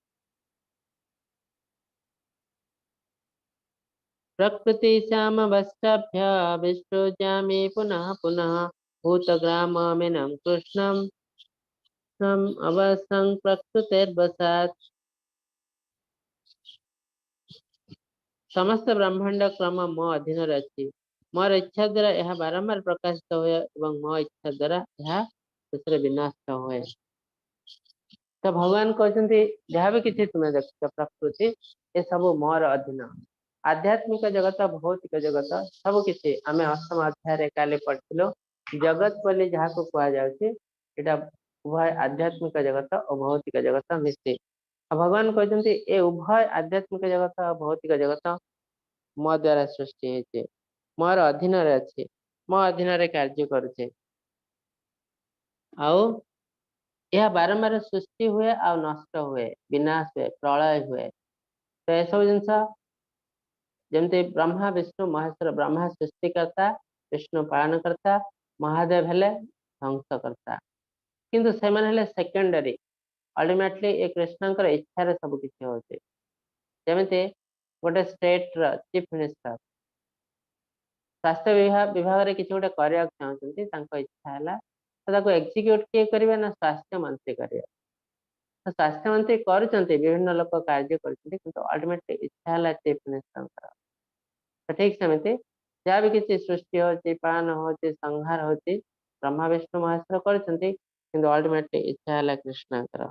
ପ୍ରକୃତି ଶ୍ୟାମ ବସ୍ତାଭ୍ୟ ବିଷ୍ଣୁ ଜାମି ପୁନଃ ପୁନଃ ଭୂତଗ୍ରାମମିनं କୃଷ୍ଣಂ ଅବସଂ ପ୍ରକୃତିର୍ବସାତ୍। ସମସ୍ତ ବ୍ରହ୍ମାଣ୍ଡ କ୍ରମ ମୋ ଅଧୀନରେ ଅଛି। ମୋର ଇଚ୍ଛା ଦ୍ୱାରା ଏହା ବାରମ୍ବାର ପ୍ରକାଶିତ ହୁଏ ଏବଂ ମୋ ଇଚ୍ଛା ଦ୍ୱାରା ଏହା ଶେଷରେ ବିନଷ୍ଟ ହୁଏ। ତ ଭଗବାନ କହୁଛନ୍ତି ଯାହା ବି କିଛି ତୁମେ ଦେଖୁଛ ପ୍ରକୃତି, ଏସବୁ ମୋର ଅଧୀନ। ଆଧ୍ୟାତ୍ମିକ ଜଗତ, ଭୌତିକ ଜଗତ ସବୁ କିଛି ଆମେ ଅଷ୍ଟମ ଅଧ୍ୟାୟରେ କାଲି ପଢିଥିଲୁ। ଜଗତ ବୋଲି ଯାହାକୁ କୁହାଯାଉଛି ଏଇଟା ଉଭୟ ଆଧ୍ୟାତ୍ମିକ ଜଗତ ଓ ଭୌତିକ ଜଗତ ମିଶି। ଆଉ ଭଗବାନ କହୁଛନ୍ତି ଏ ଉଭୟ ଆଧ୍ୟାତ୍ମିକ ଜଗତ ଆଉ ଭୌତିକ ଜଗତ ମୋ ଦ୍ୱାରା ସୃଷ୍ଟି ହେଇଛି, ମୋର ଅଧୀନରେ ଅଛି, ମୋ ଅଧୀନରେ କାର୍ଯ୍ୟ କରୁଛି। ଆଉ ଏହା ବାରମ୍ବାର ସୃଷ୍ଟି ହୁଏ ଆଉ ନଷ୍ଟ ହୁଏ, ବିନାଶ ହୁଏ, ପ୍ରଳୟ ହୁଏ। ତ ଏସବୁ ଜିନିଷ ଯେମିତି ବ୍ରହ୍ମା ବିଷ୍ଣୁ ମହେଶ୍ୱର, ବ୍ରହ୍ମା ସୃଷ୍ଟିକର୍ତ୍ତା, ବିଷ୍ଣୁ ପାଳନକର୍ତ୍ତା, ମହାଦେବ ହେଲେ ଧ୍ୱଂସକର୍ତ୍ତା, କିନ୍ତୁ ସେମାନେ ହେଲେ ସେକେଣ୍ଡାରୀ। ଅଲ୍ଟିମେଟଲି ଏ କୃଷ୍ଣଙ୍କର ଇଚ୍ଛାରେ ସବୁ କିଛି ହଉଛି। ଯେମିତି ଗୋଟେ ଷ୍ଟେଟର ଚିଫ ମିନିଷ୍ଟର ସ୍ୱାସ୍ଥ୍ୟ ବିଭାଗରେ କିଛି ଗୋଟେ କରିବାକୁ ଚାହୁଁଛନ୍ତି, ତାଙ୍କ ଇଚ୍ଛା ହେଲା ତ ତାକୁ ଏକ୍ସିକ୍ୟୁଟ କିଏ କରିବେ ନା ସ୍ୱାସ୍ଥ୍ୟ ମନ୍ତ୍ରୀ କରିବେ। ତ ସ୍ୱାସ୍ଥ୍ୟ ମନ୍ତ୍ରୀ କରୁଛନ୍ତି, ବିଭିନ୍ନ ଲୋକ କାର୍ଯ୍ୟ କରୁଛନ୍ତି, କିନ୍ତୁ ଅଲ୍ଟିମେଟଲି ଇଚ୍ଛା ହେଲା ଚିଫ ମିନିଷ୍ଟରଙ୍କର। ତ ଠିକ ସେମିତି ଯାହା ବି କିଛି ସୃଷ୍ଟି ହଉଛି, ପାଳନ ହଉଛି, ସଂହାର ହଉଛି, ବ୍ରହ୍ମା ବିଷ୍ଣୁ ମହେଶ୍ୱର କରୁଛନ୍ତି, କିନ୍ତୁ ଅଲ୍ଟିମେଟଲି ଇଚ୍ଛା ହେଲା କୃଷ୍ଣଙ୍କର।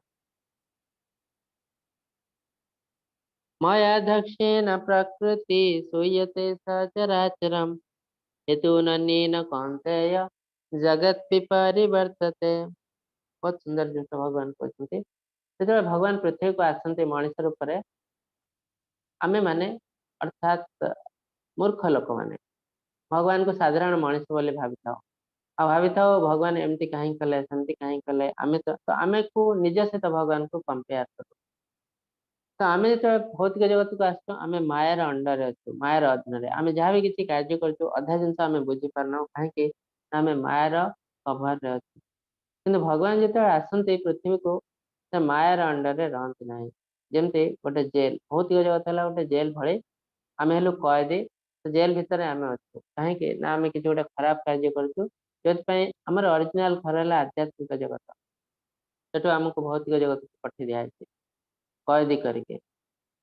ମୟାଧ୍ୟକ୍ଷେନ ପ୍ରକୃତି ସୂୟତେ ସଚରାଚରମ୍ ହେତୁନନ୍ୟେନ କୌନ୍ତେୟ ଜଗତ ବିପରିବର୍ତ୍ତତେ। ବହୁତ ସୁନ୍ଦର ଜିନିଷ ଭଗବାନ କହୁଛନ୍ତି। ଯେତେବେଳେ ଭଗବାନ ପୃଥିବୀକୁ ଆସନ୍ତି ମଣିଷ ରୂପରେ, ଆମେ ମାନେ ଅର୍ଥାତ୍ ମୂର୍ଖ ଲୋକମାନେ ଭଗବାନଙ୍କୁ ସାଧାରଣ ମଣିଷ ବୋଲି ଭାବିଥାଉ। ଆଉ ଭାବିଥାଉ ଭଗବାନ ଏମିତି କାହିଁ କଲେ, ସେମିତି କାହିଁ କଲେ, ଆମେ ତ ଆମେକୁ ନିଜ ସହିତ ଭଗବାନଙ୍କୁ କମ୍ପେୟାର କରୁ। ତ ଆମେ ଯେତେବେଳେ ଭୌତିକ ଜଗତକୁ ଆସୁଛୁ, ଆମେ ମାୟାର ଅଣ୍ଡରରେ ଅଛୁ, ମାୟାର ଅଧୀନରେ। ଆମେ ଯାହା ବି କିଛି କାର୍ଯ୍ୟ କରୁଛୁ, ଅଧା ଜିନିଷ ଆମେ ବୁଝିପାରୁନାହୁଁ, କାହିଁକି ନା ଆମେ ମାୟାର କଭରରେ ଅଛୁ। କିନ୍ତୁ ଭଗବାନ ଯେତେବେଳେ ଆସନ୍ତି ପୃଥିବୀକୁ, ସେ ମାୟାର ଅଣ୍ଡରରେ ରହନ୍ତି ନାହିଁ। ଯେମିତି ଗୋଟେ ଜେଲ, ଭୌତିକ ଜଗତ ହେଲା ଗୋଟେ ଜେଲ ଭଳି, ଆମେ ହେଲୁ କଏଦୀ, ଜେଲ ଭିତରେ ଆମେ ଅଛୁ। କାହିଁକି ନା ଆମେ କିଛି ଗୋଟେ ଖରାପ କାର୍ଯ୍ୟ କରୁଛୁ, ଯେଉଁଥିପାଇଁ ଆମର ଅରିଜିନାଲ ଘର ହେଲା ଆଧ୍ୟାତ୍ମିକ ଜଗତ, ସେଠୁ ଆମକୁ ଭୌତିକ ଜଗତକୁ ପଠେଇ ଦିଆଯାଇଛି କଏଦୀ କରିକି।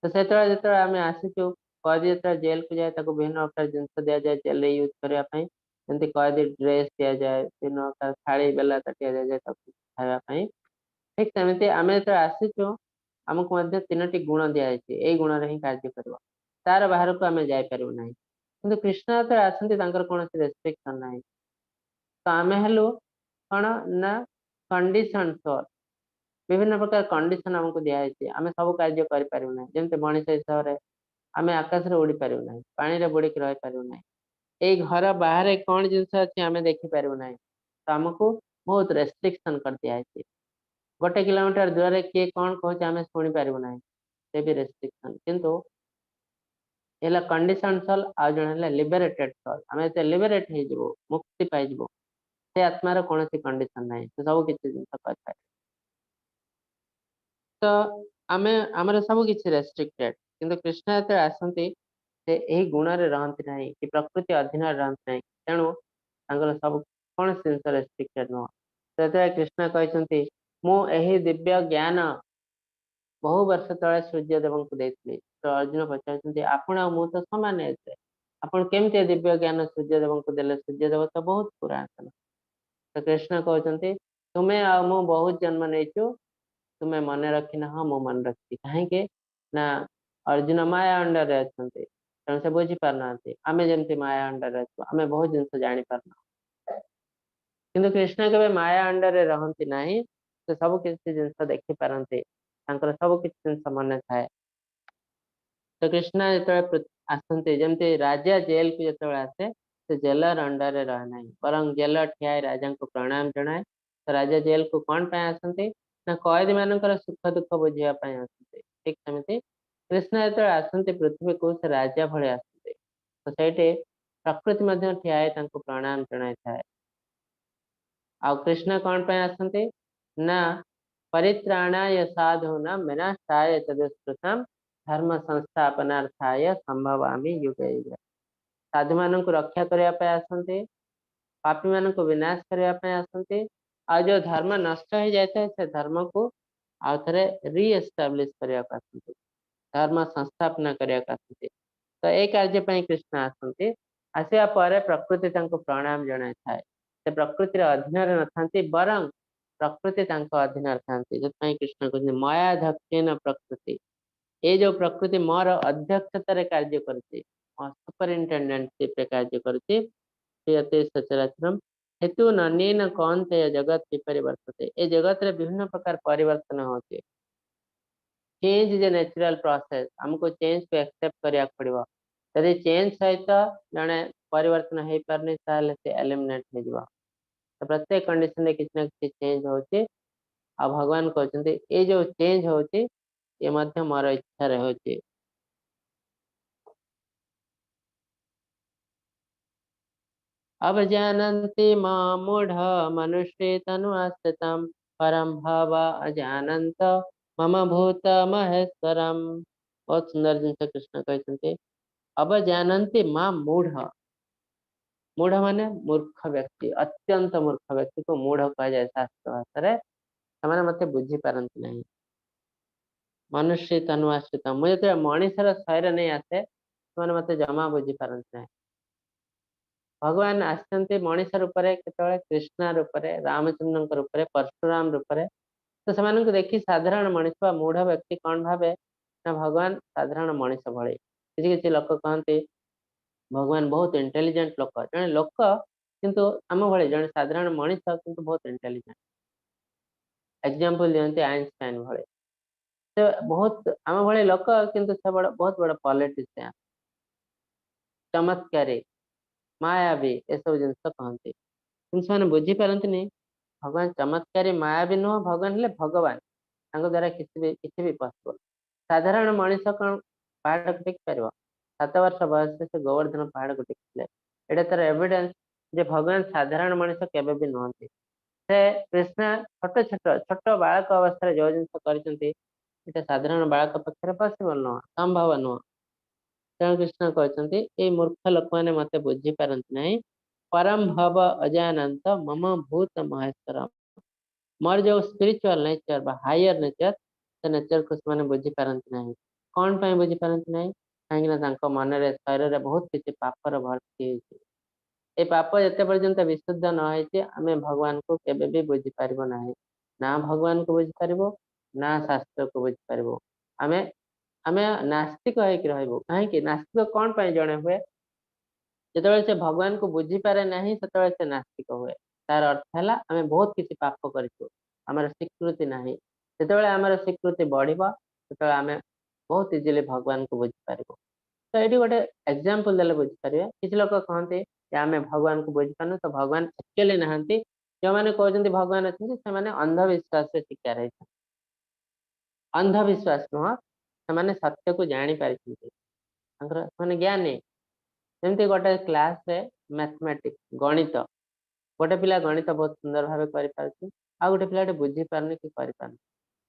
ତ ସେତେବେଳେ ଯେତେବେଳେ ଆମେ ଆସିଛୁ, କଏଦୀ ଯେତେବେଳେ ଜେଲକୁ ଯାଏ ତାକୁ ବିଭିନ୍ନ ପ୍ରକାର ଜିନିଷ ଦିଆଯାଏ ଜେଲରେ ୟୁଜ୍ କରିବା ପାଇଁ। ଯେମିତି କଏଦୀ ଡ୍ରେସ୍ ଦିଆଯାଏ, ବିଭିନ୍ନ ପ୍ରକାର ଥାଳି ବେଲା ତାଟିଆ ଦିଆଯାଏ ତାକୁ ଖାଇବା ପାଇଁ। ଠିକ ସେମିତି ଆମେ ଯେତେବେଳେ ଆସିଛୁ, ଆମକୁ ମଧ୍ୟ ତିନୋଟି ଗୁଣ ଦିଆଯାଇଛି, ଏଇ ଗୁଣରେ ହିଁ କାର୍ଯ୍ୟ କରିବ, ତାର ବାହାରକୁ ଆମେ ଯାଇପାରିବୁ ନାହିଁ। କିନ୍ତୁ କୃଷ୍ଣ ଯେତେବେଳେ ଆସନ୍ତି ତାଙ୍କର କୌଣସି ରେଷ୍ଟ୍ରିକ୍ସନ ନାହିଁ। ତ ଆମେ ହେଲୁ କଣ ନା କଣ୍ଡିସନ ସୋଲ, ବିଭିନ୍ନ ପ୍ରକାର କଣ୍ଡିସନ ଆମକୁ ଦିଆଯାଇଛି, ଆମେ ସବୁ କାର୍ଯ୍ୟ କରିପାରିବୁ ନାହିଁ। ଯେମିତି ମଣିଷ ହିସାବରେ ଆମେ ଆକାଶରେ ଉଡି ପାରିବୁ ନାହିଁ, ପାଣିରେ ବୁଡିକି ରହିପାରିବୁ ନାହିଁ, ଏଇ ଘର ବାହାରେ କଣ ଜିନିଷ ଅଛି ଆମେ ଦେଖିପାରିବୁ ନାହିଁ। ତ ଆମକୁ ବହୁତ ରେଷ୍ଟ୍ରିକ୍ସନ କରିଦିଆଯାଇଛି। 1 କିଲୋମିଟର ଦୂରରେ କିଏ କଣ କହୁଛି ଆମେ ଶୁଣିପାରିବୁ ନାହିଁ, ସେ ବି ରେଷ୍ଟ୍ରିକ୍ସନ। କିନ୍ତୁ ହେଲା କଣ୍ଡିସନ ସୋଲ, ଆଉ ଜଣେ ହେଲା ଲିବରେଟେଡ ସୋଲ। ଆମେ ଯେତେ ଲିବରେଟ ହେଇଯିବୁ, ମୁକ୍ତି ପାଇଯିବୁ, ସେ ଆତ୍ମାର କୌଣସି କଣ୍ଡିସନ ନାହିଁ, ସେ ସବୁ କିଛି ଜିନିଷ କରିପାରିବ। ତ ଆମେ ଆମର ସବୁ କିଛି ରେଷ୍ଟ୍ରିକ୍ଟେଡ। କିନ୍ତୁ କୃଷ୍ଣ ଯେତେବେଳେ ଆସନ୍ତି, ସେ ଏହି ଗୁଣରେ ରହନ୍ତି ନାହିଁ କି ପ୍ରକୃତି ଅଧୀନରେ ରହନ୍ତି ନାହିଁ, ତେଣୁ ତାଙ୍କର ସବୁ କୌଣସି ଜିନିଷ ରେଷ୍ଟ୍ରିକ୍ଟେଡ ନୁହଁ। ଯେତେବେଳେ କୃଷ୍ଣ କହିଛନ୍ତି ମୁଁ ଏହି ଦିବ୍ୟ ଜ୍ଞାନ ବହୁ ବର୍ଷ ତଳେ ସୂର୍ଯ୍ୟଦେବଙ୍କୁ ଦେଇଥିଲି, ତ ଅର୍ଜୁନ ପଚାରୁଛନ୍ତି ଆପଣ ଆଉ ମୁଁ ତ ସମାନ ଏଜରେ, ଆପଣ କେମିତି ଏ ଦିବ୍ୟ ଜ୍ଞାନ ସୂର୍ଯ୍ୟଦେବଙ୍କୁ ଦେଲେ? ସୂର୍ଯ୍ୟଦେବ ତ ବହୁତ ପୁରାତନ। ତ କୃଷ୍ଣ କହୁଛନ୍ତି ତୁମେ ଆଉ ମୁଁ ବହୁତ ଜନ୍ମ ନେଇଛୁ, ତୁମେ ମନେ ରଖିନାହ, ମୁଁ ମନେ ରଖିଛି। କାହିଁକି ନା ଅର୍ଜୁନ ମାୟା ଅଣ୍ଡରରେ ଅଛନ୍ତି, ତେଣୁ ସେ ବୁଝିପାରୁନାହାନ୍ତି। ଆମେ ଯେମିତି ମାୟା ଅଣ୍ଡରରେ ଅଛୁ, ଆମେ ବହୁତ ଜିନିଷ ଜାଣିପାରୁନାହୁଁ। କିନ୍ତୁ କୃଷ୍ଣ କେବେ ମାୟା ଅଣ୍ଡରରେ ରହନ୍ତି ନାହିଁ, ସେ ସବୁ କିଛି ଜିନିଷ ଦେଖିପାରନ୍ତି, ତାଙ୍କର ସବୁ କିଛି ଜିନିଷ ମନେ ଥାଏ। ତ କୃଷ୍ଣ ଯେତେବେଳେ ଆସନ୍ତି, ଯେମିତି ରାଜା ଜେଲକୁ ଯେତେବେଳେ ଆସେ, ସେ ଜେଲର ଅଣ୍ଡରରେ ରହେ ନାହିଁ, ବରଂ ଜେଲର ଠିଆ ହେଇ ରାଜାଙ୍କୁ ପ୍ରଣାମ ଜଣାଏ। ତ ରାଜା ଜେଲକୁ କଣ ପାଇଁ ଆସନ୍ତି ନା କଏଦୀ ମାନଙ୍କର ସୁଖ ଦୁଃଖ ବୁଝିବା ପାଇଁ ଆସନ୍ତି। ଠିକ ସେମିତି କୃଷ୍ଣ ଯେତେବେଳେ ଆସନ୍ତି ପୃଥିବୀକୁ, ସେ ରାଜା ଭଳି ଆସନ୍ତି। ତ ସେଇଠି ପ୍ରକୃତି ମଧ୍ୟ ଠିଆ ହେଇ ତାଙ୍କୁ ପ୍ରଣାମ ଜଣାଇଥାଏ। ଆଉ କୃଷ୍ଣ କଣ ପାଇଁ ଆସନ୍ତି ନା ପରିତ୍ରାଣାୟ ସାଧୂନାଂ ବିନାଶାୟ ଚ ଦୁଷ୍କୃତାଂ ଧର୍ମ ସଂସ୍ଥାପନାର୍ଥାୟ ସମ୍ଭବାମି ଯୁଗେ ଯୁଗେ। ସାଧୁମାନଙ୍କୁ ରକ୍ଷା କରିବା ପାଇଁ ଆସନ୍ତି, ପାପୀମାନଙ୍କୁ ବିନାଶ କରିବା ପାଇଁ ଆସନ୍ତି, ଆଉ ଯୋଉ ଧର୍ମ ନଷ୍ଟ ହେଇଯାଇଥାଏ ସେ ଧର୍ମକୁ ଆଉ ଥରେ ରିଏଷ୍ଟାବ୍ଲିଶ କରିବାକୁ ଆସନ୍ତି, ଧର୍ମ ସଂସ୍ଥାପନା କରିବାକୁ ଆସନ୍ତି। ତ ଏଇ କାର୍ଯ୍ୟ ପାଇଁ କୃଷ୍ଣ ଆସନ୍ତି। ଆସିବା ପରେ ପ୍ରକୃତି ତାଙ୍କୁ ପ୍ରଣାମ ଜଣାଇଥାଏ। ସେ ପ୍ରକୃତିର ଅଧୀନରେ ନଥାନ୍ତି, ବରଂ ପ୍ରକୃତି ତାଙ୍କ ଅଧୀନରେ ଥାନ୍ତି। ସେଥିପାଇଁ କୃଷ୍ଣ କହୁଛନ୍ତି ମୟାଧ୍ୟକ୍ଷେନ ପ୍ରକୃତି। ଏଇ ଯୋଉ ପ୍ରକୃତି ମୋର ଅଧ୍ୟକ୍ଷତାରେ କାର୍ଯ୍ୟ କରୁଛି, ସୁପରିନଟେଣ୍ଡେଣ୍ଟସିପରେ କାର୍ଯ୍ୟ କରୁଛି, କ୍ରିୟତେ ସଚରାଚରମ ହେତୁ ନନେନ କୌନ୍ତେୟ ଜଗତ ବିପରିବର୍ତ୍ତତେ। ଏ ଜଗତରେ ବିଭିନ୍ନ ପ୍ରକାର ପରିବର୍ତ୍ତନ ହଉଛି। Change is a natural process. ଆମକୁ ଚେଞ୍ଜକୁ ଆକ୍ସେପ୍ଟ କରିବାକୁ ପଡିବ। ଯଦି ଚେଞ୍ଜ ସହିତ ଜଣେ ପରିବର୍ତ୍ତନ ହେଇପାରୁନି ତାହେଲେ ସେ ଏଲିମିନେଟ ହେଇଯିବ। ତ ପ୍ରତ୍ୟେକ କଣ୍ଡିସନରେ କିଛି ନା କିଛି ଚେଞ୍ଜ ହଉଛି। ଆଉ ଭଗବାନ କହୁଛନ୍ତି ଏଇ ଯୋଉ ଚେଞ୍ଜ ହଉଛି ଏ ମଧ୍ୟ ମୋର ଇଚ୍ଛାରେ ହଉଛି। ଅବଜାନନ୍ତି ମୂଢ ମନୁଷ୍ୟ ତନୁ ଆଶ୍ରିତಂ ପରମ ଭାବ ଅଜାନନ୍ତ ମମ ଭୂତ ମହେଶ୍ୱରମ। ବହୁତ ସୁନ୍ଦର ଜିନିଷ କୃଷ୍ଣ କହିଛନ୍ତି। ଅବଜାନନ୍ତି ମା ମୂଢ, ମୂଢ ମାନେ ମୂର୍ଖ ବ୍ୟକ୍ତି, ଅତ୍ୟନ୍ତ ମୂର୍ଖ ବ୍ୟକ୍ତିକୁ ମୂଢ କୁହାଯାଏ ଶାସ୍ତ୍ର ଭାଷାରେ। ସେମାନେ ମତେ ବୁଝିପାରନ୍ତି ନାହିଁ। ମନୁଷ୍ୟ ତନୁ ଆଶ୍ରିତ, ମୁଁ ଯେତେବେଳେ ମଣିଷର ଶରୀର ନେଇ ଆସେ ସେମାନେ ମତେ ଜମା ବୁଝିପାରନ୍ତି ନାହିଁ। ଭଗବାନ ଆସିଛନ୍ତି ମଣିଷ ରୂପରେ, କେତେବେଳେ କୃଷ୍ଣ ରୂପରେ, ରାମଚନ୍ଦ୍ରଙ୍କ ରୂପରେ, ପରଶୁରାମ ରୂପରେ। ତ ସେମାନଙ୍କୁ ଦେଖି ସାଧାରଣ ମଣିଷ ବା ମୂଢ ବ୍ୟକ୍ତି କଣ ଭାବେ ନା ଭଗବାନ ସାଧାରଣ ମଣିଷ ଭଳି। କିଛି କିଛି ଲୋକ କହନ୍ତି ଭଗବାନ ବହୁତ ଇଣ୍ଟେଲିଜେଣ୍ଟ ଲୋକ, ଜଣେ ଲୋକ କିନ୍ତୁ ଆମ ଭଳି ଜଣେ ସାଧାରଣ ମଣିଷ କିନ୍ତୁ ବହୁତ ଇଣ୍ଟେଲିଜେଣ୍ଟ। ଏକ୍ଜାମ୍ପଲ ଦିଅନ୍ତି ଆଇନଷ୍ଟାଇନ ଭଳି, ସେ ବହୁତ ଆମ ଭଳି ଲୋକ କିନ୍ତୁ ସେ ବଡ ବହୁତ ବଡ ପଲିଟିସିଆନ, ଚମତ୍କାରୀ, ମାୟାବୀ, ଏସବୁ ଜିନିଷ କହନ୍ତି। କିନ୍ତୁ ସେମାନେ ବୁଝିପାରନ୍ତିନି ଭଗବାନ ଚମତ୍କାରୀ ମାୟାବୀ ନୁହଁ, ଭଗବାନ ହେଲେ ଭଗବାନ, ତାଙ୍କ ଦ୍ୱାରା କିଛି ବି ପସିବଲ। ସାଧାରଣ ମଣିଷ କଣ ପାହାଡକୁ ଟେକି ପାରିବ? 7 ବର୍ଷ ବୟସରେ ସେ ଗୋବର୍ଦ୍ଧନ ପାହାଡକୁ ଟେକିଥିଲେ। ଏଇଟା ତାର ଏଭିଡେନ୍ସ ଯେ ଭଗବାନ ସାଧାରଣ ମଣିଷ କେବେ ବି ନୁହନ୍ତି। ସେ କୃଷ୍ଣ ଛୋଟ ଛୋଟ ଛୋଟ ବାଳକ ଅବସ୍ଥାରେ ଯୋଉ ଜିନିଷ କରିଛନ୍ତି ଏଇଟା ସାଧାରଣ ବାଳକ ପକ୍ଷରେ ପସିବଲ ନୁହଁ, ସମ୍ଭବ ନୁହଁ। ତେଣୁ କୃଷ୍ଣ କହିଛନ୍ତି ଏଇ ମୂର୍ଖ ଲୋକମାନେ ମତେ ବୁଝିପାରନ୍ତି ନାହିଁ। ପରମ ଭବ ଅଜାନନ୍ତ ମମ ଭୂତ ମହେଶ୍ୱର, ମୋର ଯୋଉ ସ୍ପିରିଚୁଆଲ ନେଚର ବା ହାୟର ନେଚର, ସେ ନେଚରକୁ ସେମାନେ ବୁଝିପାରନ୍ତି ନାହିଁ। କଣ ପାଇଁ ବୁଝିପାରନ୍ତି ନାହିଁ? କାହିଁକି ନା ତାଙ୍କ ମନରେ ଶରୀରରେ ବହୁତ କିଛି ପାପର ଭର୍ତ୍ତି ହେଇଛି। ଏ ପାପ ଯେତେ ପର୍ଯ୍ୟନ୍ତ ବିଶୁଦ୍ଧ ନ ହେଇଛି ଆମେ ଭଗବାନଙ୍କୁ କେବେ ବି ବୁଝିପାରିବ ନାହିଁ। ନା ଭଗବାନଙ୍କୁ ବୁଝିପାରିବ ନା ଶାସ୍ତ୍ରକୁ ବୁଝିପାରିବ। ଆମେ ନାସ୍ତିକ ହେଇକି ରହିବୁ। କାହିଁକି ନାସ୍ତିକ କଣ ପାଇଁ ଜଣେ ହୁଏ? ଯେତେବେଳେ ସେ ଭଗବାନଙ୍କୁ ବୁଝିପାରେ ନାହିଁ ସେତେବେଳେ ସେ ନାସ୍ତିକ ହୁଏ। ତାର ଅର୍ଥ ହେଲା ଆମେ ବହୁତ କିଛି ପାପ କରିଛୁ, ଆମର ସ୍ୱୀକୃତି ନାହିଁ। ଯେତେବେଳେ ଆମର ସ୍ୱୀକୃତି ବଢିବ ସେତେବେଳେ ଆମେ ବହୁତ ଇଜିଲି ଭଗବାନଙ୍କୁ ବୁଝିପାରିବୁ। ତ ଏଇଠି ଗୋଟେ ଏକ୍ଜାମ୍ପଲ ଦେଲେ ବୁଝିପାରିବେ। କିଛି ଲୋକ କହନ୍ତି ଯେ ଆମେ ଭଗବାନଙ୍କୁ ବୁଝିପାରୁନୁ, ତ ଭଗବାନ ଆକ୍ଚୁଆଲି ନାହାନ୍ତି। ଯେଉଁମାନେ କହୁଛନ୍ତି ଭଗବାନ ଅଛନ୍ତି ସେମାନେ ଅନ୍ଧବିଶ୍ୱାସରେ ଶିକାର ହେଇଛନ୍ତି। ଅନ୍ଧବିଶ୍ୱାସ ନୁହଁ, ସେମାନେ ସତ୍ୟକୁ ଜାଣିପାରିଛନ୍ତି, ତାଙ୍କର ସେମାନେ ଜ୍ଞାନୀ। ଯେମିତି ଗୋଟେ କ୍ଲାସରେ ମ୍ୟାଥମେଟିକ୍ସ, ଗଣିତ, ଗୋଟେ ପିଲା ଗଣିତ ବହୁତ ସୁନ୍ଦର ଭାବେ କରିପାରୁଛି, ଆଉ ଗୋଟେ ପିଲାଟେ ବୁଝିପାରୁନି କି କରିପାରୁନି।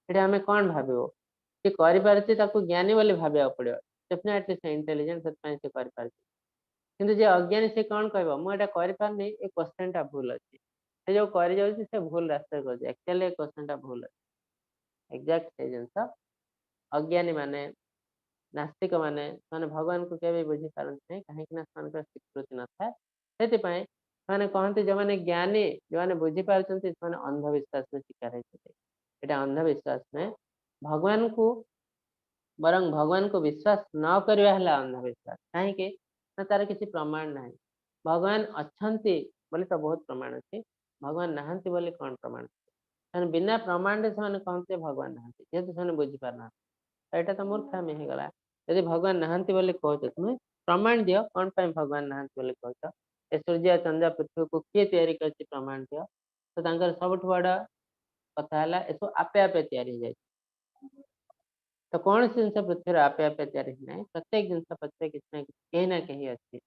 ଏଠି ଆମେ କଣ ଭାବିବୁ? କି କରିପାରୁଛି ତାକୁ ଜ୍ଞାନୀ ବୋଲି ଭାବିବାକୁ ପଡିବ। ଡେଫିନେଟଲି ସେ ଇଣ୍ଟେଲିଜେଣ୍ଟ, ସେଥିପାଇଁ ସେ କରିପାରୁଛି। କିନ୍ତୁ ଯିଏ ଅଜ୍ଞାନୀ ସେ କଣ କହିବ? ମୁଁ ଏଇଟା କରିପାରୁନି, ଏ କ୍ୱେଶ୍ଚନଟା ଭୁଲ ଅଛି। ସେ ଯୋଉ କରିଯାଉଛି ସେ ଭୁଲ ରାସ୍ତାରେ କରୁଛି, ଆକ୍ଚୁଆଲି ଏ କ୍ୱେଶ୍ଚନଟା ଭୁଲ ଅଛି। ଏକ୍ଜାକ୍ଟ ସେଇ ଜିନିଷ ଅଜ୍ଞାନୀ ମାନେ, ନାସ୍ତିକ ମାନେ, ସେମାନେ ଭଗବାନଙ୍କୁ କେବେ ବୁଝିପାରନ୍ତି ନାହିଁ, କାହିଁକି ନା ସେମାନଙ୍କର ସ୍ୱୀକୃତି ନଥାଏ। ସେଥିପାଇଁ ସେମାନେ କହନ୍ତି ଯୋଉମାନେ ଜ୍ଞାନୀ, ଯୋଉମାନେ ବୁଝିପାରୁଛନ୍ତି ସେମାନେ ଅନ୍ଧବିଶ୍ୱାସର ଶିକାର ହେଇଛନ୍ତି। ଏଇଟା ଅନ୍ଧବିଶ୍ୱାସ ନୁହେଁ, ଭଗବାନଙ୍କୁ ବରଂ ଭଗବାନଙ୍କୁ ବିଶ୍ୱାସ ନ କରିବା ହେଲା ଅନ୍ଧବିଶ୍ୱାସ। କାହିଁକି ନା ତାର କିଛି ପ୍ରମାଣ ନାହିଁ। ଭଗବାନ ଅଛନ୍ତି ବୋଲି ତ ବହୁତ ପ୍ରମାଣ ଅଛି, ଭଗବାନ ନାହାନ୍ତି ବୋଲି କଣ ପ୍ରମାଣ ଅଛି? ସେମାନେ ବିନା ପ୍ରମାଣରେ ସେମାନେ କହନ୍ତି ଯେ ଭଗବାନ ନାହାନ୍ତି, ଯେହେତୁ ସେମାନେ ବୁଝିପାରୁନାହାନ୍ତି। ଏଇଟା ତ ମୂର୍ଖାମି ହେଇଗଲା। ଯଦି ଭଗବାନ ନାହାନ୍ତି ବୋଲି କହୁଛ ତୁମେ ପ୍ରମାଣ ଦିଅ, କଣ ପାଇଁ ଭଗବାନ ନାହାନ୍ତି ବୋଲି କହୁଛ? ଏ ସୂର୍ଯ୍ୟ ଚନ୍ଦ୍ର ପୃଥିବୀକୁ କିଏ ତିଆରି କରିଛି ପ୍ରମାଣ ଦିଅ। ତ ତାଙ୍କର ସବୁଠୁ ବଡ କଥା ହେଲା ଏସବୁ ଆପେ ଆପେ ତିଆରି ହେଇଯାଇଛି। ତ କୌଣସି ଜିନିଷ ପୃଥିବୀରେ ଆପେ ଆପେ ତିଆରି ହେଇନାହିଁ, ପ୍ରତ୍ୟେକ ଜିନିଷ ପଛରେ କିଛି ନା କିଛି କେହି ନା କେହି ଅଛି।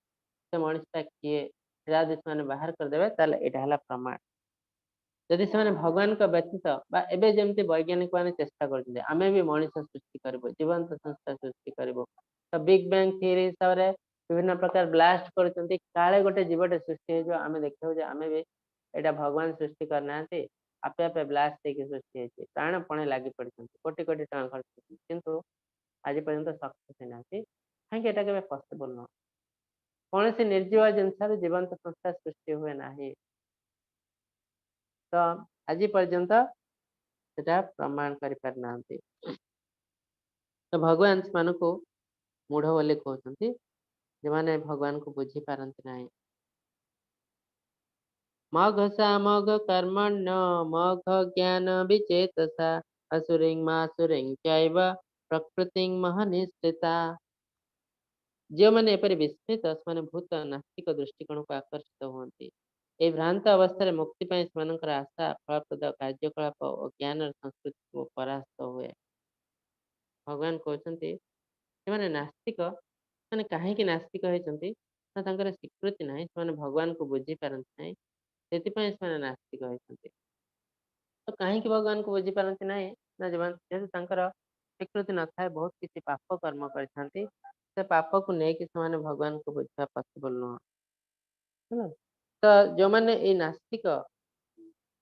ସେ ମଣିଷଟା କିଏ ଯଦି ସେମାନେ ବାହାର କରିଦେବେ ତାହେଲେ ଏଇଟା ହେଲା ପ୍ରମାଣ। ଯଦି ସେମାନେ ଭଗବାନଙ୍କ ବ୍ୟତୀତ ବା ଏବେ ଯେମିତି ବୈଜ୍ଞାନିକ ମାନେ ଚେଷ୍ଟା କରୁଛନ୍ତି, ଆମେ ବି ମଣିଷ ସୃଷ୍ଟି କରିବୁ, ଜୀବନ୍ତ ସଂସ୍ଥା ସୃଷ୍ଟି କରିବୁ, ତ ବିଗ ବ୍ୟାଙ୍ଗ ଥିଓରି ହିସାବରେ ବିଭିନ୍ନ ପ୍ରକାର ବ୍ଲାଷ୍ଟ କରୁଛନ୍ତି, କାଳେ ଗୋଟେ ଜୀବଟେ ସୃଷ୍ଟି ହେଇଯିବ, ଆମେ ଦେଖିବୁ ଯେ ଆମେ ବି ଏଇଟା ଭଗବାନ ସୃଷ୍ଟି କରିନାହାନ୍ତି, ଆପେ ଆପେ ବ୍ଲାଷ୍ଟ ହେଇକି ସୃଷ୍ଟି ହେଇଛି। ପ୍ରାଣପଣେ ଲାଗି ପଡିଛନ୍ତି, କୋଟି କୋଟି ଟଙ୍କା ଖର୍ଚ୍ଚ କରିଛନ୍ତି, କିନ୍ତୁ ଆଜି ପର୍ଯ୍ୟନ୍ତ ସକ୍ସେସ୍ ହେଇନାହାନ୍ତି। କାହିଁକି ଏଇଟା କେବେ ପସିବଲ ନୁହଁ। କୌଣସି ନିର୍ଜୀବ ଜିନିଷରୁ ଜୀବନ୍ତ ସଂସ୍ଥା ସୃଷ୍ଟି ହୁଏ ନାହିଁ। ତ ଆଜି ପର୍ଯ୍ୟନ୍ତ ସେଟା ପ୍ରମାଣ କରିପାରିନାହାନ୍ତି। ତ ଭଗବାନ ସେମାନଙ୍କୁ ମୂଢ ବୋଲି କହୁଛନ୍ତି, ଯେଉଁମାନେ ଭଗବାନଙ୍କୁ ବୁଝି ପାରନ୍ତି ନାହିଁ। ମଘ ସାମଘ କର୍ମଣ୍ୟ ମଘ ଜ୍ଞାନ ବିଚେତସା ଅସୁରିଂ ମାସୁରିଂ ଚୈବ ପ୍ରକୃତିଂ ମହନିଶ୍ଚିତା। ଯେଉଁମାନେ ଏପରି ବିସ୍ମିତ, ସେମାନେ ଭୂତ ନାସ୍ତିକ ଦୃଷ୍ଟିକୋଣକୁ ଆକର୍ଷିତ ହୁଅନ୍ତି। ଏହି ଭ୍ରାନ୍ତ ଅବସ୍ଥାରେ ମୁକ୍ତି ପାଇଁ ସେମାନଙ୍କର ଆଶା, ଫଳପ୍ରଦ କାର୍ଯ୍ୟକଳାପ ଓ ଜ୍ଞାନର ସଂସ୍କୃତିକୁ ପରାସ୍ତ ହୁଏ। ଭଗବାନ କହୁଛନ୍ତି ସେମାନେ ନାସ୍ତିକ, ସେମାନେ କାହିଁକି ନାସ୍ତିକ ହେଇଛନ୍ତି ନା ତାଙ୍କର ସ୍ୱୀକୃତି ନାହିଁ, ସେମାନେ ଭଗବାନଙ୍କୁ ବୁଝିପାରନ୍ତି ନାହିଁ, ସେଥିପାଇଁ ସେମାନେ ନାସ୍ତିକ ହେଇଛନ୍ତି। ତ କାହିଁକି ଭଗବାନଙ୍କୁ ବୁଝିପାରନ୍ତି ନାହିଁ ନା ଯେହେତୁ ତାଙ୍କର ସ୍ୱୀକୃତି ନଥାଏ, ବହୁତ କିଛି ପାପ କର୍ମ କରିଥାନ୍ତି, ସେ ପାପକୁ ନେଇକି ସେମାନେ ଭଗବାନଙ୍କୁ ବୁଝିବା ପସିବଲ ନୁହଁ, ହେଲା। ତ ଯୋଉମାନେ ଏଇ ନାସ୍ତିକ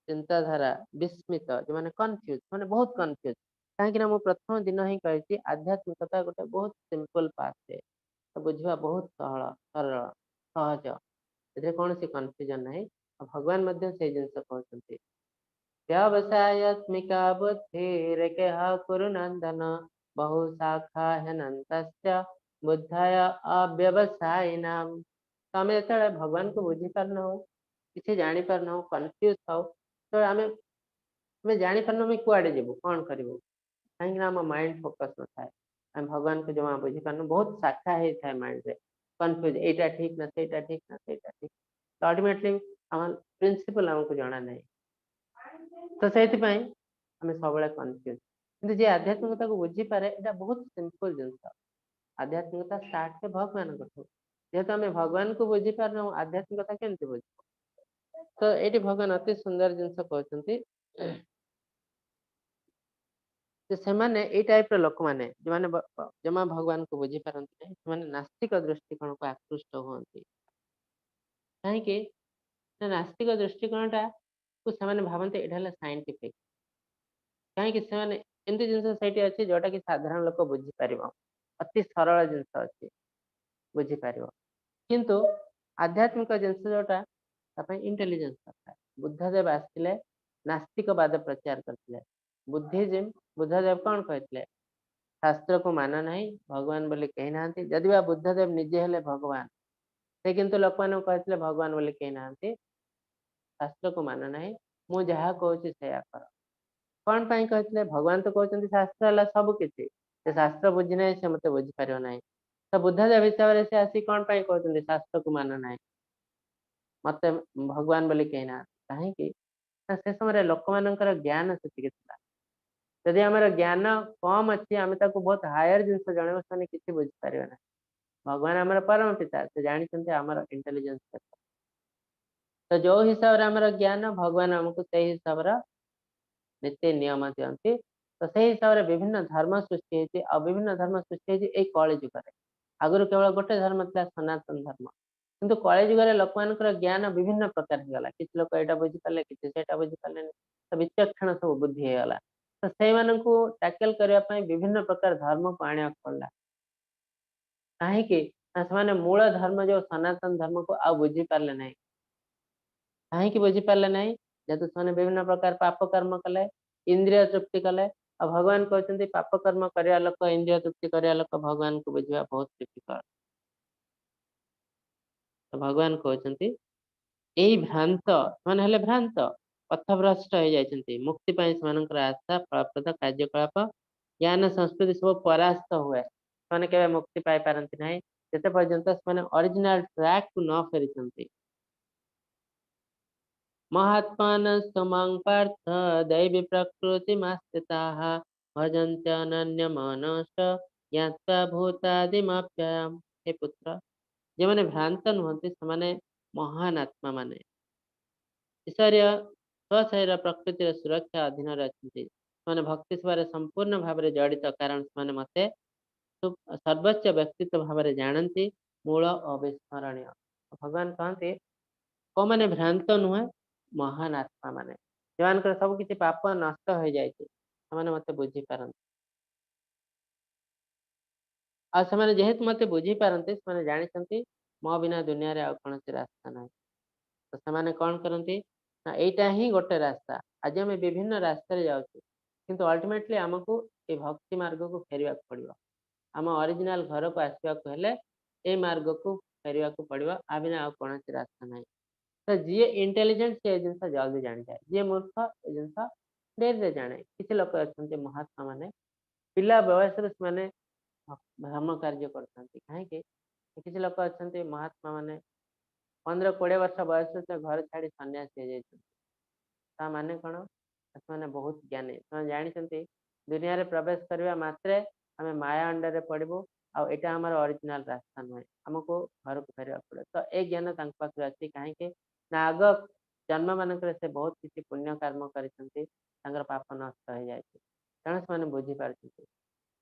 ଚିନ୍ତାଧାରା ବିସ୍ମିତ, ଯୋଉମାନେ କନଫ୍ୟୁଜ, ମାନେ ବହୁତ କନଫ୍ୟୁଜ, କାହିଁକି ନା ମୁଁ ପ୍ରଥମ ଦିନ ହିଁ କହିଛି ଆଧ୍ୟାତ୍ମିକତା ଗୋଟେ ବହୁତ ସିମ୍ପଲ ପାଥ୍, ବୁଝିବା ବହୁତ ସରଳ ସହଜ, ଏଥିରେ କୌଣସି କନଫ୍ୟୁଜନ ନାହିଁ। ଆଉ ଭଗବାନ ମଧ୍ୟ ସେଇ ଜିନିଷ କହୁଛନ୍ତି। ବ୍ୟବସାୟାତ୍ମିକା ବୁଦ୍ଧିରେକେହ କୁରୁ ନନ୍ଦନ ବହୁ ଶାଖା ହ୍ୟନନ୍ତସ୍ୟ ବୁଦ୍ଧୟ ଅବ୍ୟବସାୟିନାମ। ତ ଆମେ ଯେତେବେଳେ ଭଗବାନଙ୍କୁ ବୁଝିପାରୁନାହୁଁ, କିଛି ଜାଣିପାରୁନାହୁଁ, କନଫ୍ୟୁଜ ଥାଉ, ତ ଆମେ ଜାଣିପାରୁନୁ ଆମେ କୁଆଡେ ଯିବୁ, କଣ କରିବୁ, କାହିଁକିନା ଆମ ମାଇଣ୍ଡ ଫୋକସ ନଥାଏ, ଆମେ ଭଗବାନଙ୍କୁ ଜମା ବୁଝିପାରୁନୁ, ବହୁତ ଶାଖା ହେଇଥାଏ ମାଇଣ୍ଡରେ, କନଫ୍ୟୁଜ, ଏଇଟା ଠିକ ନା ସେଇଟା ଠିକ ନା ସେଇଟା ଠିକ, ତ ଅଲ୍ଟିମେଟଲି ଆମ ପ୍ରିନ୍ସିପଲ ଆମକୁ ଜଣା ନାହିଁ, ତ ସେଇଥିପାଇଁ ଆମେ ସବୁବେଳେ କନଫ୍ୟୁଜ। କିନ୍ତୁ ଯିଏ ଆଧ୍ୟାତ୍ମିକତାକୁ ବୁଝିପାରେ, ଏଇଟା ବହୁତ ସିମ୍ପଲ ଜିନିଷ। ଆଧ୍ୟାତ୍ମିକତା ଷ୍ଟାର୍ଟ ହୁଏ ଭଗବାନଙ୍କଠୁ। ଯେହେତୁ ଆମେ ଭଗବାନଙ୍କୁ ବୁଝିପାରୁନାହୁଁ, ଆଧ୍ୟାତ୍ମିକତା କେମିତି ବୁଝିବୁ? ତ ଏଇଠି ଭଗବାନ ଅତି ସୁନ୍ଦର ଜିନିଷ କହୁଛନ୍ତି ଯେ ସେମାନେ ଏଇ ଟାଇପର ଲୋକମାନେ, ଯେଉଁମାନେ ଜମା ଭଗବାନଙ୍କୁ ବୁଝିପାରନ୍ତି ନାହିଁ, ସେମାନେ ନାସ୍ତିକ ଦୃଷ୍ଟିକୋଣକୁ ଆକୃଷ୍ଟ ହୁଅନ୍ତି। କାହିଁକି ନା ନାସ୍ତିକ ଦୃଷ୍ଟିକୋଣଟା କୁ ସେମାନେ ଭାବନ୍ତି ଏଇଟା ହେଲା ସାଇଣ୍ଟିଫିକ। କାହିଁକି ସେମାନେ ଏମିତି ଜିନିଷ ସେଇଠି ଅଛି ଯୋଉଟା କି ସାଧାରଣ ଲୋକ ବୁଝିପାରିବ, ଅତି ସରଳ ଜିନିଷ ଅଛି ବୁଝିପାରିବ, କିନ୍ତୁ ଆଧ୍ୟାତ୍ମିକ ଜିନିଷ ଯୋଉଟା ତା ପାଇଁ ଇଣ୍ଟେଲିଜେନ୍ସ ଦରକାର। ବୁଦ୍ଧଦେବ ଆସିଥିଲେ, ନାସ୍ତିକବାଦ ପ୍ରଚାର କରିଥିଲେ, ବୁଦ୍ଧିଜିମ୍। ବୁଦ୍ଧଦେବ କଣ କହିଥିଲେ? ଶାସ୍ତ୍ରକୁ ମାନ ନାହିଁ, ଭଗବାନ ବୋଲି କେହି ନାହାନ୍ତି। ଯଦି ବା ବୁଦ୍ଧଦେବ ନିଜେ ହେଲେ ଭଗବାନ, ସେ କିନ୍ତୁ ଲୋକମାନଙ୍କୁ କହିଥିଲେ ଭଗବାନ ବୋଲି କେହି ନାହାନ୍ତି, ଶାସ୍ତ୍ରକୁ ମାନ ନାହିଁ, ମୁଁ ଯାହା କହୁଛି ସେଇଆ କର। କଣ ପାଇଁ କହିଥିଲେ? ଭଗବାନ ତ କହୁଛନ୍ତି ଶାସ୍ତ୍ର ହେଲା ସବୁ କିଛି, ସେ ଶାସ୍ତ୍ର ବୁଝି ନାହିଁ ସେ ମତେ ବୁଝିପାରିବ ନାହିଁ। ତ ବୁଦ୍ଧଦେବ ହିସାବରେ ସେ ଆସି କଣ ପାଇଁ କହୁଛନ୍ତି ଶାସ୍ତ୍ରକୁ ମାନ ନାହିଁ, ମତେ ଭଗବାନ ବୋଲି କେହି ନାହାନ୍ତି? କାହିଁକି ନା ସେ ସମୟରେ ଲୋକମାନଙ୍କର ଜ୍ଞାନ ସେତିକି ଥିଲା। ଯଦି ଆମର ଜ୍ଞାନ କମ ଅଛି, ଆମେ ତାକୁ ବହୁତ ହାୟର ଜିନିଷ ଜଣେଇବ, ସେମାନେ କିଛି ବୁଝିପାରିବେ ନାହିଁ। ଭଗବାନ ଆମର ପରମ ପିତା, ସେ ଜାଣିଛନ୍ତି ଆମର ଇଣ୍ଟେଲିଜେନ୍ସ କେତେ। ତ ଯୋଉ ହିସାବରେ ଆମର ଜ୍ଞାନ, ଭଗବାନ ଆମକୁ ସେଇ ହିସାବର ନୀତି ନିୟମ ଦିଅନ୍ତି। ତ ସେଇ ହିସାବରେ ବିଭିନ୍ନ ଧର୍ମ ସୃଷ୍ଟି ହେଇଛି। ଆଉ ବିଭିନ୍ନ ଧର୍ମ ସୃଷ୍ଟି ହେଇଛି ଏଇ କଳି ଯୁଗରେ। ଆଗରୁ କେବଳ ଗୋଟେ ଧର୍ମ ଥିଲା, ସନାତନ ଧର୍ମ। କିନ୍ତୁ କଳି ଯୁଗରେ ଲୋକମାନଙ୍କର ଜ୍ଞାନ ବିଭିନ୍ନ ପ୍ରକାର ହେଇଗଲା। କିଛି ଲୋକ ଏଇଟା ବୁଝିପାରିଲେ, କିଛି ସେଇଟା ବୁଝିପାରିଲେନି, ତ ବିଚକ୍ଷଣ ସବୁ ବୁଦ୍ଧି ହେଇଗଲା। ତ ସେଇମାନଙ୍କୁ ଟ୍ୟାକେଲ କରିବା ପାଇଁ ବିଭିନ୍ନ ପ୍ରକାର ଧର୍ମକୁ ଆଣିବାକୁ ପଡିଲା। କାହିଁକି ନା ସେମାନେ ମୂଳ ଧର୍ମ ଯୋଉ ସନାତନ ଧର୍ମକୁ ଆଉ ବୁଝିପାରିଲେ ନାହିଁ। କାହିଁକି ବୁଝିପାରିଲେ ନାହିଁ? ଯେହେତୁ ସେମାନେ ବିଭିନ୍ନ ପ୍ରକାର ପାପ କର୍ମ କଲେ, ଇନ୍ଦ୍ରିୟ ତୃପ୍ତି କଲେ। ଆଉ ଭଗବାନ କହୁଛନ୍ତି ପାପ କର୍ମ କରିବା ଲୋକ, ଇନ୍ଦ୍ରିୟ ତୃପ୍ତି କରିବା ଲୋକ ଭଗବାନଙ୍କୁ ବୁଝିବା ବହୁତ ଡିଫିକଲ୍ଟ। ତ ଭଗବାନ କହୁଛନ୍ତି ଏଇ ଭ୍ରାନ୍ତ, ସେମାନେ ହେଲେ ଭ୍ରାନ୍ତ, ପଥଭ୍ରଷ୍ଟ ହେଇଯାଇଛନ୍ତି। ମୁକ୍ତି ପାଇଁ ସେମାନଙ୍କର ଆଶା, ଫଳପ୍ରଦ କାର୍ଯ୍ୟକଳାପ, ଜ୍ଞାନ, ସଂସ୍କୃତି ସବୁ ପରାସ୍ତ ହୁଏ। ସେମାନେ କେବେ ମୁକ୍ତି ପାଇପାରନ୍ତି ନାହିଁ ଯେତେ ପର୍ଯ୍ୟନ୍ତ ସେମାନେ ଅରିଜିନାଲ ଟ୍ରାକ୍ କୁ ନ ଫେରିଛନ୍ତି। ମହାତ୍ମାନସ୍ତମାଂ ପାର୍ଥ ଦୈବୀ ପ୍ରକୃତିମାଶ୍ରିତାଃ ଭଜନ୍ତ୍ୟନନ୍ୟ ମନସ ଜ୍ଞାତ୍ୱା ଭୂତାଦିମାପ୍ୟୟମ୍। ହେ ପୁତ୍ର, ଯେଉଁମାନେ ଭ୍ରାନ୍ତ ନୁହନ୍ତି ସେମାନେ ମହାନ ଆତ୍ମା ମାନେ, ଈଶ୍ୱରୀୟ ସ୍ୱଶରୀର ପ୍ରକୃତିର ସୁରକ୍ଷା ଅଧୀନରେ ଅଛନ୍ତି। ସେମାନେ ଭକ୍ତି ସେବାରେ ସମ୍ପୂର୍ଣ୍ଣ ଭାବରେ ଜଡ଼ିତ, କାରଣ ସେମାନେ ମତେ ସର୍ବୋଚ୍ଚ ବ୍ୟକ୍ତିତ୍ୱ ଭାବରେ ଜାଣନ୍ତି, ମୂଳ ଅବିସ୍ମରଣୀୟ। ଭଗବାନ କହନ୍ତି କୋଉମାନେ ଭ୍ରାନ୍ତ ନୁହେଁ, ମହାନ ଆତ୍ମା ମାନେ, ଯେଉଁମାନଙ୍କର ସବୁ କିଛି ପାପ ନଷ୍ଟ ହୋଇଯାଇଛି, ସେମାନେ ମତେ ବୁଝିପାରନ୍ତି। ଆଉ ସେମାନେ ଯେହେତୁ ମତେ ବୁଝିପାରନ୍ତି, ସେମାନେ ଜାଣିଛନ୍ତି ମୋ ବିନା ଦୁନିଆରେ ଆଉ କୌଣସି ରାସ୍ତା ନାହିଁ। ତ ସେମାନେ କଣ କରନ୍ତି ନା, ଏଇଟା ହିଁ ଗୋଟେ ରାସ୍ତା। ଆଜି ଆମେ ବିଭିନ୍ନ ରାସ୍ତାରେ ଯାଉଛୁ, କିନ୍ତୁ ଅଲ୍ଟିମେଟଲି ଆମକୁ ଏ ଭକ୍ତି ମାର୍ଗକୁ ଫେରିବାକୁ ପଡିବ। ଆମ ଅରିଜିନାଲ ଘରକୁ ଆସିବାକୁ ହେଲେ ଏଇ ମାର୍ଗକୁ ଫେରିବାକୁ ପଡିବ, ଆ ବିନା ଆଉ କୌଣସି ରାସ୍ତା ନାହିଁ। ତ ଯିଏ ଇଣ୍ଟେଲିଜେଣ୍ଟ ସେ ଏ ଜିନିଷ ଜଲ୍ଦି ଜାଣିଯାଏ, ଯିଏ ମୂର୍ଖ ଏ ଜିନିଷ ଡେରିରେ ଜାଣେ। କିଛି ଲୋକ ଅଛନ୍ତି ମହାତ୍ମା ମାନେ, ପିଲା ବୟସରୁ ସେମାନେ ଧର୍ମ କାର୍ଯ୍ୟ କରିଥାନ୍ତି। କାହିଁକି? କିଛି ଲୋକ ଅଛନ୍ତି ମହାତ୍ମା ମାନେ 15-20 ବର୍ଷ ବୟସରୁ ସେ ଘର ଛାଡି ସନ୍ନ୍ୟାସୀ ହେଇଯାଇଛନ୍ତି। ତା ମାନେ କଣ? ସେମାନେ ବହୁତ ଜ୍ଞାନୀ। ସେମାନେ ଜାଣିଛନ୍ତି ଦୁନିଆରେ ପ୍ରବେଶ କରିବା ମାତ୍ରେ ଆମେ ମାୟା ଅଣ୍ଡରରେ ପଡିବୁ, ଆଉ ଏଇଟା ଆମର ଅରିଜିନାଲ ରାସ୍ତା ନୁହେଁ, ଆମକୁ ଘରକୁ ଫେରିବାକୁ ପଡିବ। ତ ଏ ଜ୍ଞାନ ତାଙ୍କ ପାଖରେ ଅଛି। କାହିଁକି ନା ଆଗ ଜନ୍ମ ମାନଙ୍କରେ ସେ ବହୁତ କିଛି ପୁଣ୍ୟ କର୍ମ କରିଛନ୍ତି, ତାଙ୍କର ପାପ ନଷ୍ଟ ହେଇଯାଇଛି, ତେଣୁ ସେମାନେ ବୁଝିପାରୁଛନ୍ତି।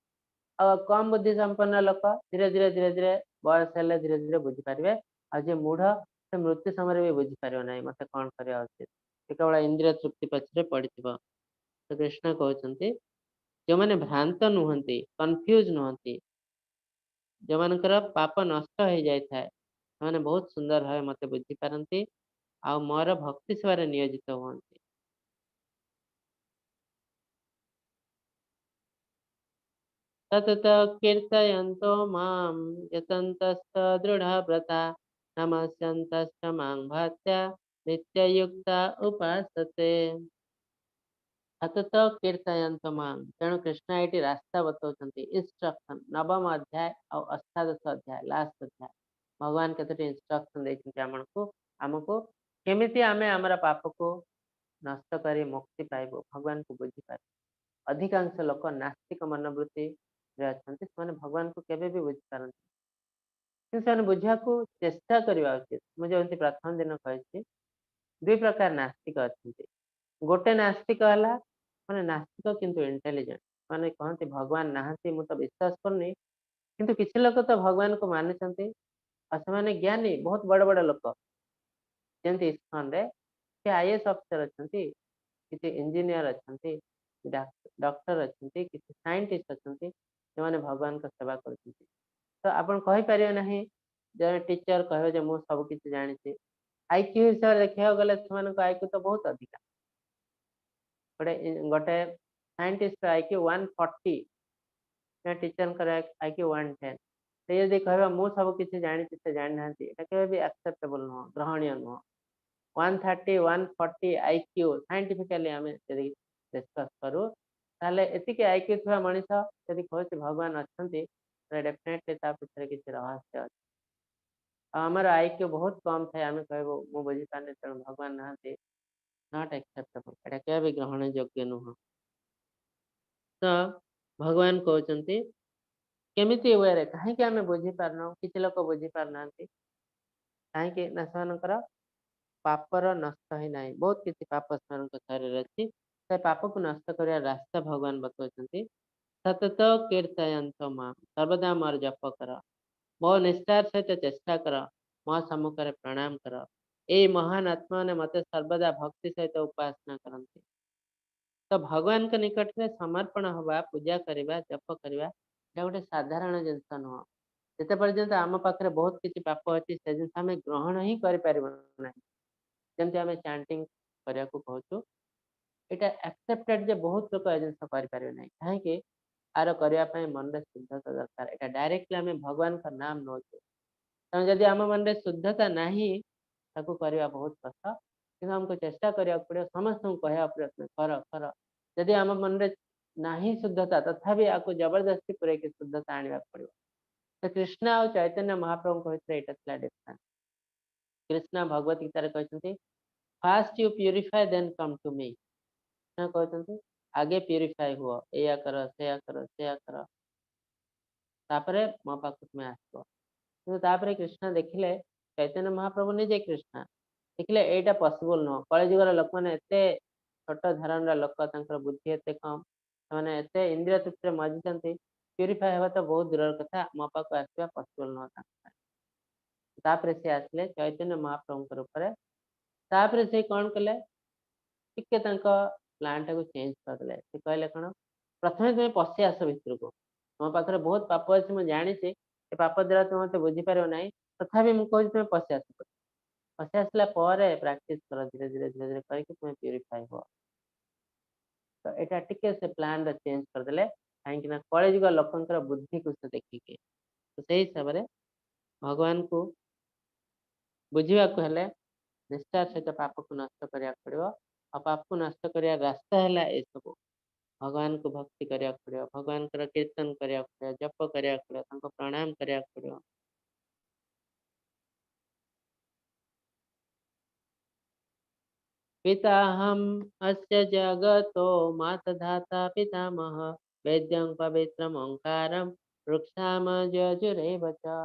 ଆଉ କମ ବୁଦ୍ଧି ସମ୍ପନ୍ନ ଲୋକ ଧୀରେ ଧୀରେ ଧୀରେ ଧୀରେ ବୟସ ହେଲେ ଧୀରେ ଧୀରେ ବୁଝିପାରିବେ। ଆଉ ଯିଏ ମୂଢ ସେ ମୃତ୍ୟୁ ସମୟରେ ବି ବୁଝିପାରିବ ନାହିଁ ମତେ କଣ କରିବା ଉଚିତ, ସେ କେବଳ ଇନ୍ଦ୍ରିୟ ତୃପ୍ତି ପଛରେ ପଡିଥିବ। ତ କୃଷ୍ଣ କହୁଛନ୍ତି ଯେଉଁମାନେ ଭ୍ରାନ୍ତ ନୁହନ୍ତି, କନଫ୍ୟୁଜ ନୁହନ୍ତି, ଯେଉଁମାନଙ୍କର ପାପ ନଷ୍ଟ ହେଇଯାଇଥାଏ, ସେମାନେ ବହୁତ ସୁନ୍ଦର ଭାବେ ମତେ ବୁଝିପାରନ୍ତି ଆଉ ମୋର ଭକ୍ତି ସେବାରେ ନିୟୋଜିତ ହୁଅନ୍ତି। ସତତ କୀର୍ତ୍ତୟନ୍તો ମାಂ ଯତନ୍ତସ୍ତ ଦୃଢ଼ବ୍ରତା ନମସ୍ୟନ୍ତଶ୍ଚ ମାଂ ଭକ୍ତ୍ୟା ନିତ୍ୟୟୁକ୍ତା ଉପାସତେ। ସତତ କୀର୍ତ୍ତୟନ୍તો ମାଂ, ତେଣୁ କୃଷ୍ଣ ଏଇଠି ରାସ୍ତା ବତାଉଛନ୍ତି, ଇନଷ୍ଟ୍ରକ୍ସନ। ନବମ ଅଧ୍ୟାୟ ଆଉ ଅଷ୍ଟାଦଶ ଅଧ୍ୟାୟ, ଲାଷ୍ଟ ଅଧ୍ୟାୟ, ଭଗବାନ କେତୋଟି ଇନଷ୍ଟ୍ରକ୍ସନ ଦେଇଛନ୍ତି ଆମକୁ କେମିତି ଆମେ ଆମର ପାପକୁ ନଷ୍ଟ କରି ମୁକ୍ତି ପାଇବୁ, ଭଗବାନଙ୍କୁ ବୁଝିପାରିବୁ। ଅଧିକାଂଶ ଲୋକ ନାସ୍ତିକ ମନୋବୃତ୍ତିରେ ଅଛନ୍ତି, ସେମାନେ ଭଗବାନଙ୍କୁ କେବେ ବି ବୁଝିପାରନ୍ତି, କିନ୍ତୁ ସେମାନେ ବୁଝିବାକୁ ଚେଷ୍ଟା କରିବା ଉଚିତ। ମୁଁ ଯେମିତି ପ୍ରଥମ ଦିନ କହିଛି, ଦୁଇ ପ୍ରକାର ନାସ୍ତିକ ଅଛନ୍ତି। ଗୋଟେ ନାସ୍ତିକ ହେଲା ମାନେ ନାସ୍ତିକ କିନ୍ତୁ ଇଣ୍ଟେଲିଜେଣ୍ଟ, ମାନେ କହନ୍ତି ଭଗବାନ ନାହାନ୍ତି, ମୁଁ ତ ବିଶ୍ୱାସ କରୁନି, କିନ୍ତୁ କିଛି ଲୋକ ତ ଭଗବାନଙ୍କୁ ମାନୁଛନ୍ତି ଆଉ ସେମାନେ ଜ୍ଞାନୀ, ବହୁତ ବଡ ବଡ ଲୋକ। ଯେମିତି ଇସ୍କନରେ ସେ ଆଇଏଏସ୍ ଅଫିସର ଅଛନ୍ତି, କିଛି ଇଞ୍ଜିନିୟର ଅଛନ୍ତି, ଡକ୍ଟର ଅଛନ୍ତି, କିଛି ସାଇଣ୍ଟିଷ୍ଟ ଅଛନ୍ତି, ସେମାନେ ଭଗବାନଙ୍କ ସେବା କରୁଛନ୍ତି। ତ ଆପଣ କହିପାରିବେ ନାହିଁ ଜଣେ ଟିଚର କହିବେ ଯେ ମୁଁ ସବୁ କିଛି ଜାଣିଛି। ଆଇକ୍ୟୁ ହିସାବରେ ଦେଖିବାକୁ ଗଲେ ସେମାନଙ୍କ ଆଇକ୍ୟୁ ତ ବହୁତ ଅଧିକା। ଗୋଟେ ସାଇଣ୍ଟିଷ୍ଟର ଆଇକ୍ୟୁ 140, ଜଣେ ଟିଚରଙ୍କର ଆଇକ୍ୟୁ 110। ସେ ଯଦି କହିବା ମୁଁ ସବୁ କିଛି ଜାଣିଛି, ସେ ଜାଣିନାହାନ୍ତି, ଏଇଟା କେବେ ବି ଆକ୍ସେପ୍ଟେବଲ ନୁହଁ, ଗ୍ରହଣୀୟ ନୁହଁ। 130, 140 ଆଇକ୍ୟୁ ସାଇଣ୍ଟିଫିକାଲି ଆମେ ଯଦି ଡିସ୍କସ୍ କରୁ, ତାହେଲେ ଏତିକି ଆଇକ୍ୟୁ ଥିବା ମଣିଷ ଯଦି କହୁଛି ଭଗବାନ ଅଛନ୍ତି, ତାହେଲେ ଡେଫିନେଟଲି ତା ପଛରେ କିଛି ରହସ୍ୟ ଅଛି। ଆଉ ଆମର ଆଇକ୍ୟୁ ବହୁତ କମ ଥାଏ, ଆମେ କହିବୁ ମୁଁ ବୁଝିପାରୁନି ତେଣୁ ଭଗବାନ ନାହାନ୍ତି, not acceptable, ଏଇଟା କେବେ ବି ଗ୍ରହଣ ଯୋଗ୍ୟ ନୁହଁ। ତ ଭଗବାନ କହୁଛନ୍ତି କେମିତି ୱେରେ, କାହିଁକି ଆମେ ବୁଝିପାରୁନାହୁଁ, କିଛି ଲୋକ ବୁଝିପାରୁନାହାନ୍ତି, କାହିଁକି ନା ସେମାନଙ୍କର ପାପର ନଷ୍ଟ ହେଇନାହିଁ, ବହୁତ କିଛି ପାପ ସେମାନଙ୍କ ଶରୀରରେ ଅଛି। ସେ ପାପକୁ ନଷ୍ଟ କରିବାର ରାସ୍ତା ଭଗବାନ ବତାଉଛନ୍ତି। ସତତ କୀର୍ତ୍ତୟନ୍ତ ମା, ସର୍ବଦା ମୋର ଜପ କର, ମୋ ନିଷ୍ଠାର ସହିତ ଚେଷ୍ଟା କର, ମୋ ସମ୍ମୁଖରେ ପ୍ରଣାମ କର। ଏଇ ମହାନ ଆତ୍ମା ମାନେ ମତେ ସର୍ବଦା ଭକ୍ତି ସହିତ ଉପାସନା କରନ୍ତି। ତ ଭଗବାନଙ୍କ ନିକଟରେ ସମର୍ପଣ ହବା, ପୂଜା କରିବା, ଜପ କରିବା, ଏଇଟା ଗୋଟେ ସାଧାରଣ ଜିନିଷ ନୁହଁ। ଯେତେ ପର୍ଯ୍ୟନ୍ତ ଆମ ପାଖରେ ବହୁତ କିଛି ପାପ ଅଛି, ସେ ଜିନିଷ ଆମେ ଗ୍ରହଣ ହିଁ କରିପାରିବୁ ନାହିଁ। ଯେମିତି ଆମେ ଚାଣ୍ଟିଂ କରିବାକୁ କହୁଛୁ, ଏଇଟା ଆକ୍ସେପ୍ଟେଡ ଯେ ବହୁତ ଲୋକ ଏ ଜିନିଷ କରିପାରିବେ ନାହିଁ। କାହିଁକି? ଆର କରିବା ପାଇଁ ମନରେ ଶୁଦ୍ଧତା ଦରକାର। ଏଇଟା ଡାଇରେକ୍ଟଲି ଆମେ ଭଗବାନଙ୍କ ନାମ ନଉଛୁ, ତେଣୁ ଯଦି ଆମ ମନରେ ଶୁଦ୍ଧତା ନାହିଁ, ତାକୁ କରିବା ବହୁତ କଷ୍ଟ। କିନ୍ତୁ ଆମକୁ ଚେଷ୍ଟା କରିବାକୁ ପଡିବ, ସମସ୍ତଙ୍କୁ କହିବାକୁ ପଡିବ ତୁମେ କର କର। ଯଦି ଆମ ମନରେ ନାହିଁ ଶୁଦ୍ଧତା, ତଥାପି ଆକୁ ଜବରଦସ୍ତି ପୁରେଇକି ଶୁଦ୍ଧତା ଆଣିବାକୁ ପଡିବ। ତ କୃଷ୍ଣ ଆଉ ଚୈତନ୍ୟ ମହାପ୍ରଭୁଙ୍କ ଭିତରେ ଏଇଟା ଥିଲା ଡିଫରେନ୍ସ। କୃଷ୍ଣ ଭଗବତ ଗୀତାରେ କହିଛନ୍ତି, first you purify then come to me. Krishna କହୁଛନ୍ତି ଆଗେ ପ୍ୟୁରିଫାଏ ହୁଅ, ଏଇଆ କର, ସେଇଆ କର, ସେଇଆ କର, ତାପରେ ମୋ ପାଖକୁ ତୁମେ ଆସିବ। କିନ୍ତୁ ତାପରେ କୃଷ୍ଣ ଦେଖିଲେ ଚୈତନ୍ୟ ମହାପ୍ରଭୁ ନିଜେ କୃଷ୍ଣ, ଦେଖିଲେ ଏଇଟା ପସିବଲ ନୁହଁ। କଳିଯୁଗର ଲୋକମାନେ ଏତେ ଛୋଟ ଧରଣର ଲୋକ, ତାଙ୍କର ବୁଦ୍ଧି ଏତେ କମ, ସେମାନେ ଏତେ ଇନ୍ଦ୍ରିୟ ତୃପ୍ତିରେ ମଜିଛନ୍ତି, ପ୍ୟୁରିଫାଏ ହେବା ତ ବହୁତ ଦୂରର କଥା, ମୋ ପାଖକୁ ଆସିବା ପସିବଲ ନୁହଁ ତାଙ୍କ ପାଇଁ। ତାପରେ ସେ ଆସିଲେ ଚୈତନ୍ୟ ମହାପ୍ରଭୁଙ୍କ ରୂପରେ। ତାପରେ ସେ କଣ କଲେ, ଟିକେ ତାଙ୍କ ପ୍ଲାନ୍ ଟାକୁ ଚେଞ୍ଜ କରିଦେଲେ। ସେ କହିଲେ କଣ, ପ୍ରଥମେ ତୁମେ ପଶି ଆସ ଭିତରକୁ, ମୋ ପାଖରେ ବହୁତ ପାପ ଅଛି ମୁଁ ଜାଣିଛି, ଏ ପାପ ଦ୍ୱାରା ତୁମେ ମତେ ବୁଝିପାରିବ ନାହିଁ, ତଥାପି ମୁଁ କହୁଛି ତୁମେ ପଶି ଆସ। ପଶି ଆସିଲା ପରେ ପ୍ରାକ୍ଟିସ କର, ଧୀରେ ଧୀରେ ଧୀରେ ଧୀରେ କରିକି ତୁମେ ପ୍ୟୁରିଫାଏ ହୁଅ। ତ ଏଇଟା ଟିକେ ସେ ପ୍ଲାନ୍ ର ଚେଞ୍ଜ କରିଦେଲେ, କାହିଁକି ନା କଳିଯୁଗ ଲୋକଙ୍କର ବୁଦ୍ଧିକୁ ସେ ଦେଖିକି। ତ ସେଇ ହିସାବରେ ଭଗବାନଙ୍କୁ ବୁଝିବାକୁ ହେଲେ ନିଷ୍ଠାର ସହିତ ପାପକୁ ନଷ୍ଟ କରିବାକୁ ପଡିବ। ଆଉ ପାପକୁ ନଷ୍ଟ କରିବାର ରାସ୍ତା ହେଲା ଏସବୁ। ଭଗବାନଙ୍କୁ ଭକ୍ତି କରିବାକୁ ପଡିବ, ଭଗବାନଙ୍କର କୀର୍ତ୍ତନ କରିବାକୁ ପଡିବ, ଜପ କରିବାକୁ ପଡିବ, ତାଙ୍କୁ ପ୍ରଣାମ କରିବାକୁ ପଡିବ। ପିତାହମ୍ ଅସ୍ୟ ଜଗतो ମାତା ଧାତା ପିତାମହ ବେଦ୍ୟଂ ପବିତ୍ରମ ଓଙ୍କାରಂ ଋକ୍ସାମ ଯଜୁରେବ ଚ।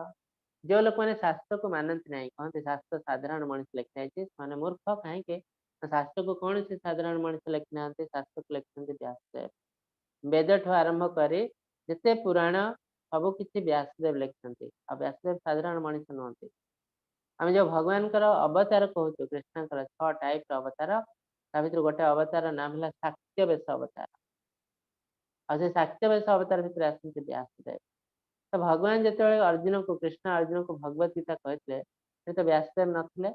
ଯେଉଁ ଲୋକମାନେ ଶାସ୍ତ୍ରକୁ ମାନନ୍ତି ନାହିଁ, କହନ୍ତି ଶାସ୍ତ୍ର ସାଧାରଣ ମଣିଷ ଲେଖା ହେଇଛି, ସେମାନେ ମୂର୍ଖ। କାହିଁକି ନା ଶାସ୍ତ୍ରକୁ କୌଣସି ସାଧାରଣ ମଣିଷ ଲେଖିନାହାନ୍ତି, ଶାସ୍ତ୍ରକୁ ଲେଖିଛନ୍ତି ବ୍ୟାସଦେବ। ବେଦଠୁ ଆରମ୍ଭ କରି ଯେତେ ପୁରାଣ ସବୁ କିଛି ବ୍ୟାସଦେବ ଲେଖିଛନ୍ତି। ଆଉ ବ୍ୟାସଦେବ ସାଧାରଣ ମଣିଷ ନୁହନ୍ତି। ଆମେ ଯୋଉ ଭଗବାନଙ୍କର ଅବତାର କହୁଛୁ, କୃଷ୍ଣଙ୍କର 6 ଟାଇପର ଅବତାର, ତା ଭିତରୁ ଗୋଟେ ଅବତାର ନାମ ହେଲା ଶାକ୍ତ୍ୟବେଶ ଅବତାର। ଆଉ ସେ ଶାକ୍ତ୍ୟବେଶ ଅବତାର ଭିତରେ ଆସନ୍ତି ବ୍ୟାସଦେବ। ତ ଭଗବାନ ଯେତେବେଳେ ଅର୍ଜୁନକୁ, କୃଷ୍ଣ ଅର୍ଜୁନକୁ ଭଗବତ ଗୀତା କହିଥିଲେ, ସେ ତ ବ୍ୟାସଦେବ ନଥିଲେ,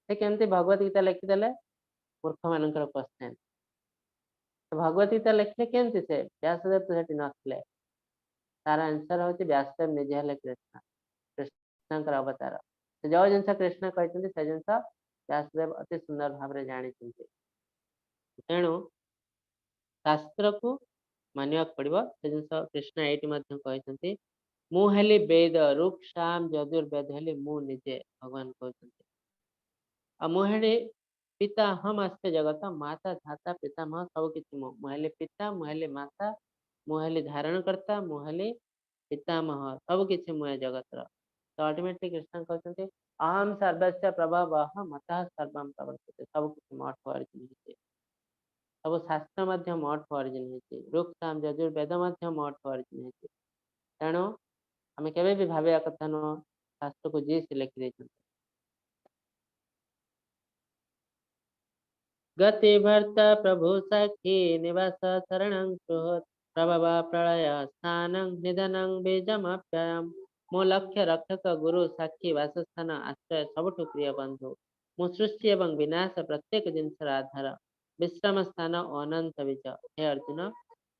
ସେ କେମିତି ଭଗବତ ଗୀତା ଲେଖିଦେଲେ? ମୂର୍ଖ ମାନଙ୍କର କ୍ୱେଶ୍ଚେନ୍। ତ ଭଗବତ ଗୀତା ଲେଖିଲେ କେମିତି ସେ? ବ୍ୟାସଦେବ ତ ସେଠି ନଥିଲେ। ତାର ଆନ୍ସର ହଉଛି ବ୍ୟାସଦେବ ନିଜେ ହେଲେ କୃଷ୍ଣ, କୃଷ୍ଣଙ୍କର ଅବତାର। ସେ ଯୋଉ ଜିନିଷ କୃଷ୍ଣ କହିଛନ୍ତି ସେ ଜିନିଷ ବ୍ୟାସଦେବ ଅତି ସୁନ୍ଦର ଭାବରେ ଜାଣିଛନ୍ତି। ତେଣୁ ଶାସ୍ତ୍ରକୁ ମାନିବାକୁ ପଡିବ। ସେ ଜିନିଷ କୃଷ୍ଣ ଏଇଠି ମଧ୍ୟ କହିଛନ୍ତି, ମୁଁ ହେଲି ବେଦ, ଋକ୍ ସାମ ଯଜୁର୍ବେଦ ହେଲି ମୁଁ ନିଜେ, ଭଗବାନ କହୁଛନ୍ତି। ଆଉ ମୁଁ ହେଲି ପିତା ହମ ଅସ୍ୟ ଜଗତ ମାତା ଧାତା ପିତାମହ, ସବୁ କିଛି ମୁଁ। ମୁଁ ହେଲି ପିତା, ମୁଁ ହେଲି ମାତା, ମୁଁ ହେଲି ଧାରଣକର୍ତ୍ତା, ମୁଁ ହେଲି ପିତାମହ, ସବୁ କିଛି ମୁଁ ଏ ଜଗତର। ତ ଅଲ୍ଟିମେଟଲି କୃଷ୍ଣ କହୁଛନ୍ତି ଅହମ୍ ସର୍ବସ୍ୟ ପ୍ରଭବଃ ମତଃ ସର୍ବଂ ପ୍ରବର୍ତ୍ତତେ, ସବୁ କିଛି ମୋଠୁ ଅରିଜିନ ହେଇଛି, ସବୁ ଶାସ୍ତ୍ର ମଧ୍ୟ ମୋଠୁ ଅରିଜିନ ହେଇଛି, ଋକ୍ ସାମ ଯଜୁର୍ବେଦ ମଧ୍ୟ ମୋଠୁ ଅରିଜିନ ହେଇଛି। ତେଣୁ ଆମେ କେବେ ବି ଭାବିବା କଥା ନୁହଁ ଶାସ୍ତ୍ରକୁ ଯିଏ ସେ ଲେଖି ଦେଇଛନ୍ତି। ଗତି ଭର୍ତ୍ତା ପ୍ରଭୁ ସାକ୍ଷୀ ନିବାସ ଶରଣଂ ସୁହୃତ୍ ପ୍ରଭବ ପ୍ରଳୟ ସ୍ଥାନଂ ନିଧନଂ ବୀଜମପ୍ୟୟମ୍। ମୋ ଲକ୍ଷ୍ୟ ରକ୍ଷକ ଗୁରୁ ସାକ୍ଷୀ ବାସସ୍ଥାନ ଆଶ୍ରୟ ସବୁଠୁ ପ୍ରିୟ ବନ୍ଧୁ। ମୁଁ ସୃଷ୍ଟି ଏବଂ ବିନାଶ ପ୍ରତ୍ୟେକ ଜିନିଷର ଆଧାର, ବିଶ୍ରାମ ସ୍ଥାନ ଓ ଅନନ୍ତ ବୀଜ। ହେ ଅର୍ଜୁନ,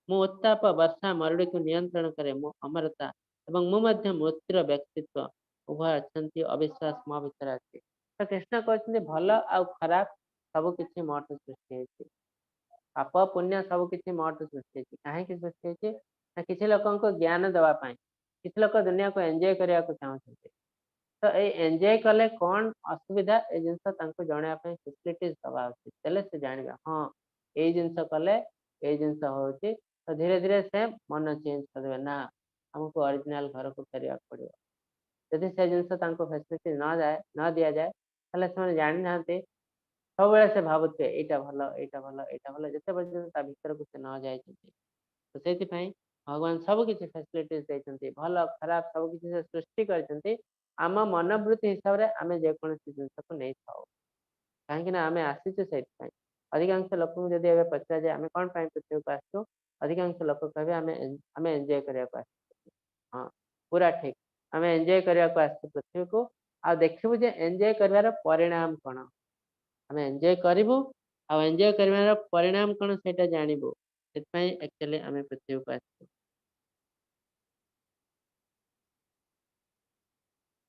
ମୁଁ ଉତ୍ତାପ ବର୍ଷା ମରୁଡ଼ିକୁ ନିୟନ୍ତ୍ରଣ କରେ। ମୁଁ ଅମରତା ଏବଂ ମୁଁ ମଧ୍ୟ ମୃତ୍ୟୁର ବ୍ୟକ୍ତିତ୍ୱ, ଉଭୟ ଅଛନ୍ତି, ଅବିଶ୍ୱାସ ମୋ ଭିତରେ ଅଛି। ତ କୃଷ୍ଣ କହୁଛନ୍ତି ଭଲ ଆଉ ଖରାପ ସବୁ କିଛି ମୋଠୁ ସୃଷ୍ଟି ହେଇଛି, ପାପ ପୁଣ୍ୟ ସବୁ କିଛି ମୋଠୁ ସୃଷ୍ଟି ହେଇଛି। କାହିଁକି ସୃଷ୍ଟି ହେଇଛି ନା କିଛି ଲୋକଙ୍କୁ ଜ୍ଞାନ ଦେବା ପାଇଁ, କିଛି ଲୋକ ଦୁନିଆକୁ ଏନ୍ଜୟ କରିବାକୁ ଚାହୁଁଛନ୍ତି। ତ ଏଇ ଏନ୍ଜୟ କଲେ କଣ ଅସୁବିଧା, ଏ ଜିନିଷ ତାଙ୍କୁ ଜଣେଇବା ପାଇଁ ଫେସିଲିଟିଜ ଦବା ଉଚିତ। ଦେଲେ ସେ ଜାଣିବେ ହଁ ଏଇ ଜିନିଷ କଲେ ଏଇ ଜିନିଷ ହଉଛି। ତ ଧୀରେ ଧୀରେ ସେ ମନ ଚେଞ୍ଜ କରିଦେବେ, ନା ଆମକୁ ଅରିଜିନାଲ ଘରକୁ ଫେରିବାକୁ ପଡିବ। ଯଦି ସେ ଜିନିଷ ତାଙ୍କୁ ଫେସିଲିଟି ନ ଦିଆଯାଏ, ତାହେଲେ ସେମାନେ ଜାଣିନାହାନ୍ତି, ସବୁବେଳେ ସେ ଭାବୁଥିବେ ଏଇଟା ଭଲ, ଏଇଟା ଭଲ, ଏଇଟା ଭଲ, ଯେତେ ପର୍ଯ୍ୟନ୍ତ ତା ଭିତରକୁ ସେ ନ ଯାଇଛନ୍ତି। ତ ସେଇଥିପାଇଁ ଭଗବାନ ସବୁ କିଛି ଫେସିଲିଟିଜ ଦେଇଛନ୍ତି, ଭଲ ଖରାପ ସବୁ କିଛି ସେ ସୃଷ୍ଟି କରିଛନ୍ତି। ଆମ ମନୋବୃତ୍ତି ହିସାବରେ ଆମେ ଯେକୌଣସି ଜିନିଷକୁ ନେଇଥାଉ, କାହିଁକି ନା ଆମେ ଆସିଛୁ ସେଇଥିପାଇଁ। ଅଧିକାଂଶ ଲୋକଙ୍କୁ ଯଦି ଏବେ ପଚରାଯାଏ ଆମେ କଣ ପାଇଁ ପୃଥିବୀକୁ ଆସିଛୁ, ଅଧିକାଂଶ ଲୋକ କହିବେ ଆମେ ଏନ୍ଜୟ କରିବାକୁ ଆସିଛୁ। ହଁ ପୁରା ଠିକ, ଆମେ ଏନ୍ଜୟ କରିବାକୁ ଆସିଛୁ ପୃଥିବୀକୁ। ଆଉ ଦେଖିବୁ ଯେ ଏନ୍ଜୟ କରିବାର ପରିଣାମ କଣ, ଆମେ ଏନ୍ଜୟ କରିବୁ ଆଉ ଏନ୍ଜୟ କରିବାର ପରିଣାମ କଣ ସେଇଟା ଜାଣିବୁ। ସେଥିପାଇଁ ଆକ୍ଚୁଆଲି ଆମେ ପୃଥିବୀକୁ ଆସିଛୁ।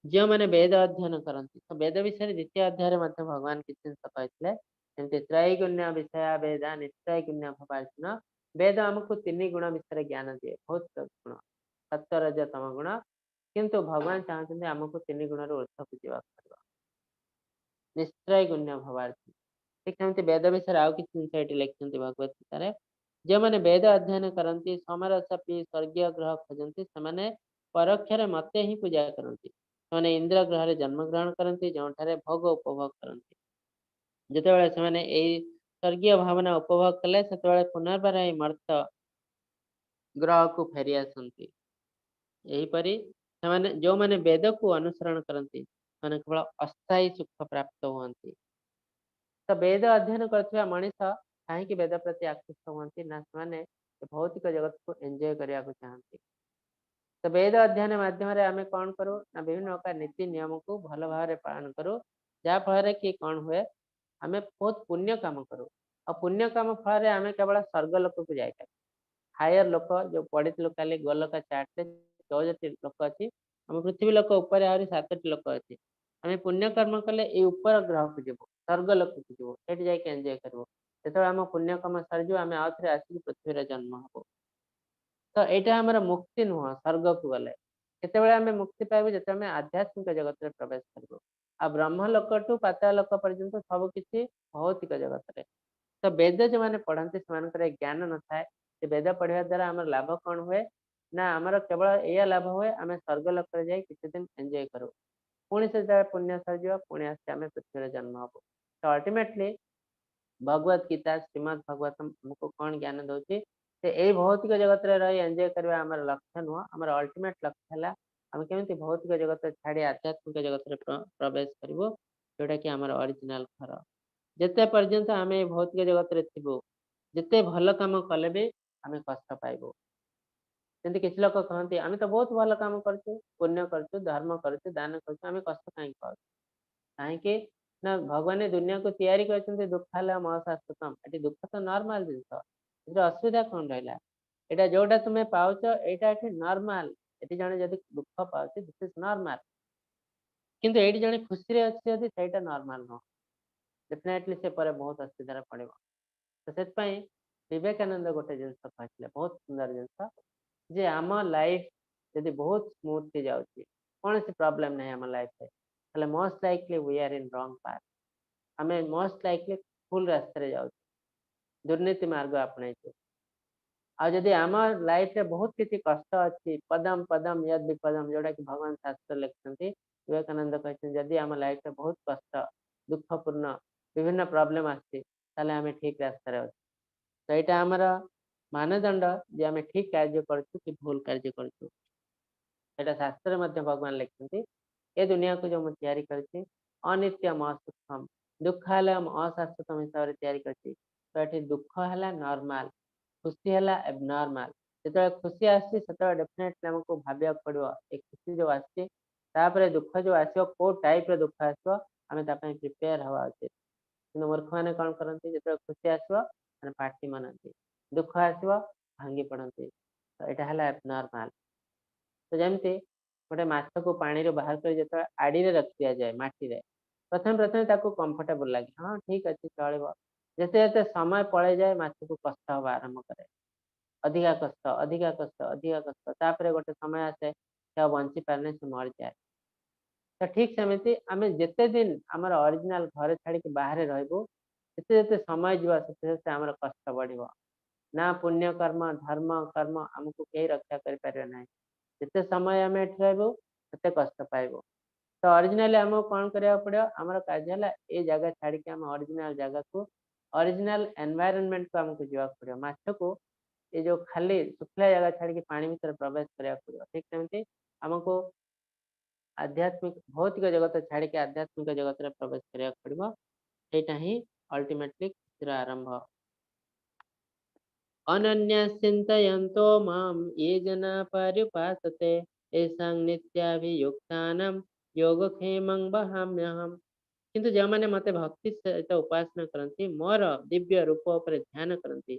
ଯେଉଁମାନେ ବେଦ ଅଧ୍ୟୟନ କରନ୍ତି, ତ ବେଦ ବିଷୟରେ ଦ୍ୱିତୀୟ ଅଧ୍ୟାୟରେ ମଧ୍ୟ ଭଗବାନ କିଛି ଜିନିଷ କହିଥିଲେ। ଯେମିତି ତ୍ରୈଗୁଣ୍ୟ ବିଷୟା ବେଦା ନିତ୍ରୈଗୁଣ୍ୟ ଭବାର୍ଜୁନ। ବେଦ ଆମକୁ 3 ଗୁଣ ବିଷୟରେ ଜ୍ଞାନ ଦିଏ, ବହୁତ ଗୁଣ, ସତ୍ୟ ରଜ ତମ ଗୁଣ। କିନ୍ତୁ ଭଗବାନ ଚାହୁଁଛନ୍ତି ଆମକୁ 3 ଗୁଣରୁ ଉର୍ଦ୍ଧ୍ୱକୁ ଯିବାକୁ ପଡିବ, ନିଶ୍ଚୟ ଗୁଣ୍ୟ ଭବାର୍ଜୁନ। ଠିକ ସେମିତି ବେଦ ବିଷୟରେ ଆଉ କିଛି ଜିନିଷ ଏଠି ଲେଖିଛନ୍ତି ଭଗବତ ଗୀତାରେ। ଯେଉଁମାନେ ବେଦ ଅଧ୍ୟୟନ କରନ୍ତି, ସୋମରସ ପିଇ ସ୍ୱର୍ଗୀୟ ଗ୍ରହ ଖୋଜନ୍ତି, ସେମାନେ ପରୋକ୍ଷରେ ମତେ ହିଁ ପୂଜା କରନ୍ତି। ସେମାନେ ଇନ୍ଦ୍ର ଗ୍ରହରେ ଜନ୍ମଗ୍ରହଣ କରନ୍ତି, ଯେଉଁଠାରେ ଭୋଗ ଉପଭୋଗ କରନ୍ତି। ଯେତେବେଳେ ସେମାନେ ଏଇ ସ୍ୱର୍ଗୀୟ ଭାବନା ଉପଭୋଗ କଲେ, ସେତେବେଳେ ପୁନର୍ବାର ଏଇ ମର୍ତ୍ତ୍ୟ ଗ୍ରହକୁ ଫେରି ଆସନ୍ତି। ଏହିପରି ସେମାନେ ଯୋଉମାନେ ବେଦକୁ ଅନୁସରଣ କରନ୍ତି, ସେମାନେ କେବଳ ଅସ୍ଥାୟୀ ସୁଖ ପ୍ରାପ୍ତ ହୁଅନ୍ତି। ତ ବେଦ ଅଧ୍ୟୟନ କରୁଥିବା ମଣିଷ କାହିଁକି ବେଦ ପ୍ରତି ଆକୃଷ୍ଟ ହୁଅନ୍ତି ନା, ସେମାନେ ଭୌତିକ ଜଗତକୁ ଏନ୍ଜୟ କରିବାକୁ ଚାହାନ୍ତି। ତ ବେଦ ଅଧ୍ୟୟନ ମାଧ୍ୟମରେ ଆମେ କଣ କରୁ ନା, ବିଭିନ୍ନ ପ୍ରକାର ନୀତି ନିୟମକୁ ଭଲ ଭାବରେ ପାଳନ କରୁ, ଯାହା ଫଳରେ କି କଣ ହୁଏ, ଆମେ ବହୁତ ପୁଣ୍ୟ କାମ କରୁ। ଆଉ ପୁଣ୍ୟ କାମ ଫଳରେ ଆମେ କେବଳ ସ୍ୱର୍ଗ ଲୋକକୁ ଯାଇପାରୁ। ହାୟର ଲୋକ ଯୋଉ ପଢିଥିଲୁ କାଲି ଗୋଲକା ଚାର୍ଟରେ 14ଟି ଲୋକ ଅଛି, ଆମ ପୃଥିବୀ ଲୋକ ଉପରେ ଆହୁରି 7ଟି ଲୋକ ଅଛି। ଆମେ ପୁଣ୍ୟ କର୍ମ କଲେ ଏଇ ଉପର ଗ୍ରହକୁ ଯିବୁ, ସ୍ୱର୍ଗ ଲୋକକୁ ଯିବୁ, ସେଠି ଯାଇକି ଏନ୍ଜୟ କରିବୁ। ଯେତେବେଳେ ଆମ ପୁଣ୍ୟ କର୍ମ ସରିଯିବ, ଆମେ ଆଉ ଥରେ ଆସିକି ପୃଥିବୀରେ ଜନ୍ମ ହବୁ। ତ ଏଇଟା ଆମର ମୁକ୍ତି ନୁହଁ। ସ୍ୱର୍ଗକୁ ଗଲେ କେତେବେଳେ ଆମେ ମୁକ୍ତି ପାଇବୁ? ଯେତେବେଳେ ଆମେ ଆଧ୍ୟାତ୍ମିକ ଜଗତରେ ପ୍ରବେଶ କରିବୁ। ଆଉ ବ୍ରହ୍ମ ଲୋକଠୁ ପାତାଳ ଲୋକ ପର୍ଯ୍ୟନ୍ତ ସବୁ କିଛି ଭୌତିକ ଜଗତରେ। ତ ବେଦ ଯୋଉମାନେ ପଢନ୍ତି, ସେମାନଙ୍କର ଜ୍ଞାନ ନଥାଏ ଯେ ବେଦ ପଢିବା ଦ୍ଵାରା ଆମର ଲାଭ କଣ ହୁଏ ନା, ଆମର କେବଳ ଏଇଆ ଲାଭ ହୁଏ, ଆମେ ସ୍ୱର୍ଗ ଲୋକରେ ଯାଇ କିଛି ଦିନ ଏନ୍ଜୟ କରୁ। ପୁଣି ସେ ଯେତେବେଳେ ପୁଣ୍ୟ ସରିଯିବ, ପୁଣି ଆସି ଆମେ ପୃଥିବୀରେ ଜନ୍ମ ହବୁ। ତ ଅଲ୍ଟିମେଟଲି ଭଗବତ ଗୀତା, ଶ୍ରୀମଦ ଭଗବତମ ଆମକୁ କଣ ଜ୍ଞାନ ଦଉଛି? ସେ ଏଇ ଭୌତିକ ଜଗତରେ ରହି ଏନ୍ଜୟ କରିବା ଆମର ଲକ୍ଷ୍ୟ ନୁହଁ। ଆମର ଅଲ୍ଟିମେଟ ଲକ୍ଷ୍ୟ ହେଲା ଆମେ କେମିତି ଭୌତିକ ଜଗତ ଛାଡି ଆଧ୍ୟାତ୍ମିକ ଜଗତରେ ପ୍ରବେଶ କରିବୁ, ଯୋଉଟା କି ଆମର ଅରିଜିନାଲ ଘର। ଯେତେ ପର୍ଯ୍ୟନ୍ତ ଆମେ ଏଇ ଭୌତିକ ଜଗତରେ ଥିବୁ, ଯେତେ ଭଲ କାମ କଲେ ବି ଆମେ କଷ୍ଟ ପାଇବୁ। ଯେମିତି କିଛି ଲୋକ କହନ୍ତି, ଆମେ ତ ବହୁତ ଭଲ କାମ କରୁଛୁ, ପୁଣ୍ୟ କରୁଛୁ, ଧର୍ମ କରୁଛୁ, ଦାନ କରୁଛୁ, ଆମେ କଷ୍ଟ କାହିଁକି ପାଉଛୁ? କାହିଁକି ନା ଭଗବାନ ଏ ଦୁନିଆକୁ ତିଆରି କରିଛନ୍ତି ଦୁଃଖାଲୟମ୍ ଅଶାଶ୍ୱତମ୍। ଏଠି ଦୁଃଖ ତ ନର୍ମାଲ ଜିନିଷ, ଏଥିରେ ଅସୁବିଧା କଣ ରହିଲା? ଏଇଟା ଯୋଉଟା ତୁମେ ପାଉଛ, ଏଇଟା ଏଠି ନର୍ମାଲ। ଏଠି ଜଣେ ଯଦି ଦୁଃଖ ପାଉଛି, this is normal. କିନ୍ତୁ ଏଇଠି ଜଣେ ଖୁସିରେ ଅଛି ଯଦି, ସେଇଟା ନର୍ମାଲ ନୁହଁ। ଡେଫିନେଟଲି ସେ ପରେ ବହୁତ ଅସୁବିଧାରେ ପଡିବ। ତ ସେଥିପାଇଁ ବିବେକାନନ୍ଦ ଗୋଟେ ଜିନିଷ କହିଥିଲେ, ବହୁତ ସୁନ୍ଦର ଜିନିଷ, ଯେ ଆମ ଲାଇଫ ଯଦି ବହୁତ ସ୍ମୁଥଲି ଯାଉଛି, କୌଣସି ପ୍ରୋବ୍ଲେମ ନାହିଁ ଆମ ଲାଇଫରେ, ତାହେଲେ most likely we are in wrong path. ଆମେ ମୋଷ୍ଟ ଲାଇକଲି ଭୁଲ ରାସ୍ତାରେ ଯାଉଛୁ, ଦୁର୍ନୀତି ମାର୍ଗ ଆପଣେଇଛୁ। ଆଉ ଯଦି ଆମ ଲାଇଫରେ ବହୁତ କିଛି କଷ୍ଟ ଅଛି, ପଦମ ପଦମ ୟଦ ବିପଦମ, ଯୋଉଟା କି ଭଗବାନ ଶାସ୍ତ୍ର ଲେଖିଛନ୍ତି, ବିବେକାନନ୍ଦ କହିଛନ୍ତି, ଯଦି ଆମ ଲାଇଫରେ ବହୁତ କଷ୍ଟ, ଦୁଃଖପୂର୍ଣ୍ଣ ବିଭିନ୍ନ ପ୍ରୋବ୍ଲେମ ଆସୁଛି, ତାହେଲେ ଆମେ ଠିକ ରାସ୍ତାରେ ଅଛୁ। ତ ଏଇଟା ଆମର ମାନଦଣ୍ଡ ଯେ ଆମେ ଠିକ କାର୍ଯ୍ୟ କରୁଛୁ କି ଭୁଲ କାର୍ଯ୍ୟ କରୁଛୁ। ଏଇଟା ଶାସ୍ତ୍ରରେ ମଧ୍ୟ ଭଗବାନ ଲେଖିଛନ୍ତି, ଏ ଦୁନିଆକୁ ଯୋଉ ମୁଁ ତିଆରି କରିଛି, ଅନିତ୍ୟମ ଅସୁଖମ ଦୁଃଖାଲୟମ ଅଶାଶ୍ୱତମ ହିସାବରେ ତିଆରି କରିଛି। ତ ଏଠି ଦୁଃଖ ହେଲା ନର୍ମାଲ, ଖୁସି ହେଲା ଏବନର୍ମାଲ। ଯେତେବେଳେ ଖୁସି ଆସୁଛି, ସେତେବେଳେ ଡେଫିନେଟଲି ଆମକୁ ଭାବିବାକୁ ପଡିବ, ଏ ଖୁସି ଯୋଉ ଆସୁଛି, ତାପରେ ଦୁଃଖ ଯୋଉ ଆସିବ, କୋଉ ଟାଇପ ର ଦୁଃଖ ଆସିବ, ଆମେ ତା ପାଇଁ ପ୍ରିପେୟାର ହବା ଉଚିତ। କିନ୍ତୁ ମୂର୍ଖମାନେ କଣ କରନ୍ତି? ଯେତେବେଳେ ଖୁସି ଆସିବ ମାନେ ପାର୍ଟି ମନାନ୍ତି, ଦୁଃଖ ଆସିବ ଭାଙ୍ଗି ପଡନ୍ତି। ତ ଏଇଟା ହେଲା ଏବନର୍ମାଲ। ତ ଯେମିତି ଗୋଟେ ମାଛକୁ ପାଣିରୁ ବାହାର କରି ଯେତେବେଳେ ଆଡ଼ିରେ ରଖି ଦିଆଯାଏ ମାଟିରେ, ପ୍ରଥମେ ପ୍ରଥମେ ତାକୁ କମ୍ଫର୍ଟେବଲ ଲାଗେ, ହଁ ଠିକ ଅଛି, ଚଳିବ। ଯେତେ ଯେତେ ସମୟ ପଳେଇଯାଏ, ମାଛକୁ କଷ୍ଟ ହବା ଆରମ୍ଭ କରେ, ଅଧିକା କଷ୍ଟ, ଅଧିକା କଷ୍ଟ, ଅଧିକା କଷ୍ଟ। ତାପରେ ଗୋଟେ ସମୟ ଆସେ, ସେ ଆଉ ବଞ୍ଚି ପାରେନି, ସେ ମରିଯାଏ। ତ ଠିକ ସେମିତି ଆମେ ଯେତେ ଦିନ ଆମର ଅରିଜିନାଲ ଘରେ ଛାଡିକି ବାହାରେ ରହିବୁ, ଯେତେ ଯେତେ ସମୟ ଯିବ, ସେତେ ସେତେ ଆମର କଷ୍ଟ ବଢିବ। ନା ପୁଣ୍ୟ କର୍ମ, ଧର୍ମ କର୍ମ ଆମକୁ କେହି ରକ୍ଷା କରିପାରିବେ ନାହିଁ। ଯେତେ ସମୟ ଆମେ ଏଠି ରହିବୁ, ସେତେ କଷ୍ଟ ପାଇବୁ। ତ ଅରିଜିନାଲି ଆମକୁ କଣ କରିବାକୁ ପଡିବ? ଆମର କାର୍ଯ୍ୟ ହେଲା ଏଇ ଜାଗା ଛାଡିକି ଆମ ଅରିଜିନାଲ ଜାଗାକୁ, ଅରିଜିନାଲ ଏନଭାଇରନମେଣ୍ଟକୁ ଆମକୁ ଯିବାକୁ ପଡିବ। ମାଛକୁ ଏଇ ଯୋଉ ଖାଲି ଶୁଖିଲା ଜାଗା ଛାଡିକି ପାଣି ଭିତରେ ପ୍ରବେଶ କରିବାକୁ ପଡିବ, ଠିକ ସେମିତି ଆମକୁ ଆଧ୍ୟାତ୍ମିକ ଭୌତିକ ଜଗତ ଛାଡିକି ଆଧ୍ୟାତ୍ମିକ ଜଗତରେ ପ୍ରବେଶ କରିବାକୁ ପଡିବ। ସେଇଟା ହିଁ ଅଲ୍ଟିମେଟଲି ଖୁସିର ଆରମ୍ଭ। ଅନନ୍ୟା ଚିନ୍ତୟନ୍તો ମାମ୍ ୟେ ଜନା ପର୍ୟୁପାସତେ, ତେଷାଂ ନିତ୍ୟାଭିଯୁକ୍ତାନାଂ ଯୋଗକ୍ଷେମଂ ବହାମ୍ୟହମ୍। କିନ୍ତୁ ଯେଉଁମାନେ ମତେ ଭକ୍ତି ସହିତ ଉପାସନା କରନ୍ତି, ମୋର ଦିବ୍ୟ ରୂପ ଉପରେ ଧ୍ୟାନ କରନ୍ତି,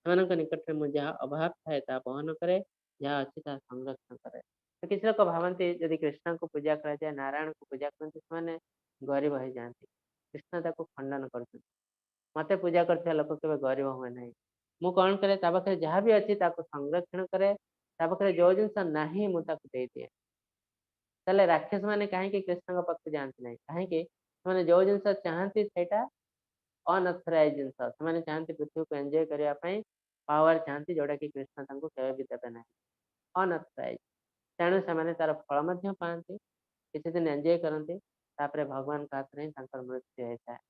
ସେମାନଙ୍କ ନିକଟରେ ମୁଁ ଯାହା ଅଭାବ ଥାଏ ତାହା ବହନ କରେ, ଯାହା ଅଛି ତାହା ସଂରକ୍ଷଣ କରେ। ତ କିଛି ଲୋକ ଭାବନ୍ତି, ଯଦି କୃଷ୍ଣଙ୍କୁ ପୂଜା କରାଯାଏ, ନାରାୟଣଙ୍କୁ ପୂଜା କରନ୍ତି, ସେମାନେ ଗରିବ ହେଇଯାଆନ୍ତି। କୃଷ୍ଣ ତାକୁ ଖଣ୍ଡନ କରୁଛନ୍ତି। ମତେ ପୂଜା କରୁଥିବା ଲୋକ କେବେ ଗରିବ ହୁଏ ନାହିଁ। ମୁଁ କଣ କରେ? ତା ପାଖରେ ଯାହା ବି ଅଛି ତାକୁ ସଂରକ୍ଷଣ କରେ, ତା ପାଖରେ ଯୋଉ ଜିନିଷ ନାହିଁ ମୁଁ ତାକୁ ଦେଇଦିଏ। ତାହେଲେ ରାକ୍ଷସ ମାନେ କାହିଁକି କୃଷ୍ଣଙ୍କ ପାଖକୁ ଯାଆନ୍ତି ନାହିଁ? କାହିଁକି? ସେମାନେ ଯୋଉ ଜିନିଷ ଚାହାନ୍ତି ସେଇଟା ଅନଅଥରାଇଜ ଜିନିଷ। ସେମାନେ ଚାହାନ୍ତି ପୃଥିବୀକୁ ଏନ୍ଜୟ କରିବା ପାଇଁ ପାୱାର ଚାହାନ୍ତି, ଯୋଉଟା କି କୃଷ୍ଣ ତାଙ୍କୁ କେବେ ବି ଦେବେ ନାହିଁ, ଅନଅଥରାଇଜ। ତେଣୁ ସେମାନେ ତାର ଫଳ ମଧ୍ୟ ପାଆନ୍ତି, କିଛି ଦିନ ଏନ୍ଜୟ କରନ୍ତି, ତାପରେ ଭଗବାନଙ୍କ ହାତରେ ହିଁ ତାଙ୍କର ମୃତ୍ୟୁ ହେଇଥାଏ।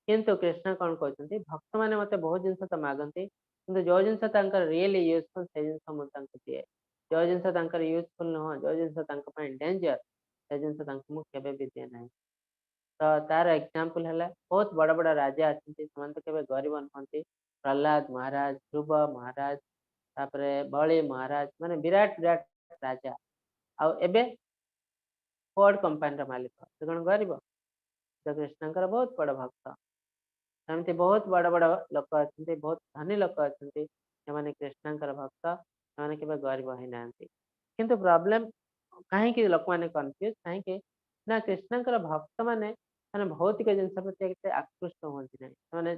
କିନ୍ତୁ କୃଷ୍ଣ କଣ କହୁଛନ୍ତି, ଭକ୍ତମାନେ ମତେ ବହୁତ ଜିନିଷ ତ ମାଗନ୍ତି, କିନ୍ତୁ ଯୋଉ ଜିନିଷ ତାଙ୍କର ରିଏଲି ୟୁଜଫୁଲ ସେ ଜିନିଷ ମୁଁ ତାଙ୍କୁ ଦିଏ। ଯୋଉ ଜିନିଷ ତାଙ୍କର ୟୁଜଫୁଲ ନୁହଁ, ଯୋଉ ଜିନିଷ ତାଙ୍କ ପାଇଁ ଡେଞ୍ଜର, ସେ ଜିନିଷ ତାଙ୍କୁ ମୁଁ କେବେ ବି ଦିଏ ନାହିଁ। ତ ତାର ଏକ୍ସାମ୍ପଲ ହେଲା ବହୁତ ବଡ ବଡ ରାଜା ଅଛନ୍ତି, ସେମାନେ ତ କେବେ ଗରିବ ନୁହନ୍ତି। ପ୍ରହ୍ଲାଦ ମହାରାଜ, ଧ୍ରୁବ ମହାରାଜ, ତାପରେ ବଳି ମହାରାଜ, ମାନେ ବିରାଟ ବିରାଟ ରାଜା। ଆଉ ଏବେ ଫୋର୍ଡ କମ୍ପାନୀର ମାଲିକ, ସେ କଣ ଗରିବ? ସେ କୃଷ୍ଣଙ୍କର ବହୁତ ବଡ ଭକ୍ତ। ସେମିତି ବହୁତ ବଡ ବଡ ଲୋକ ଅଛନ୍ତି, ବହୁତ ଧନୀ ଲୋକ ଅଛନ୍ତି, ସେମାନେ କୃଷ୍ଣଙ୍କର ଭକ୍ତ, ସେମାନେ କେବେ ଗରିବ ହେଇନାହାନ୍ତି। କିନ୍ତୁ ପ୍ରୋବ୍ଲେମ କାହିଁକି ଲୋକମାନେ କନଫ୍ୟୁଜ କାହିଁକି ନା, କୃଷ୍ଣଙ୍କର ଭକ୍ତ ମାନେ ମାନେ ଭୌତିକ ଜିନିଷ ପ୍ରତି ଏତେ ଆକୃଷ୍ଟ ହୁଅନ୍ତି ନାହିଁ। ସେମାନେ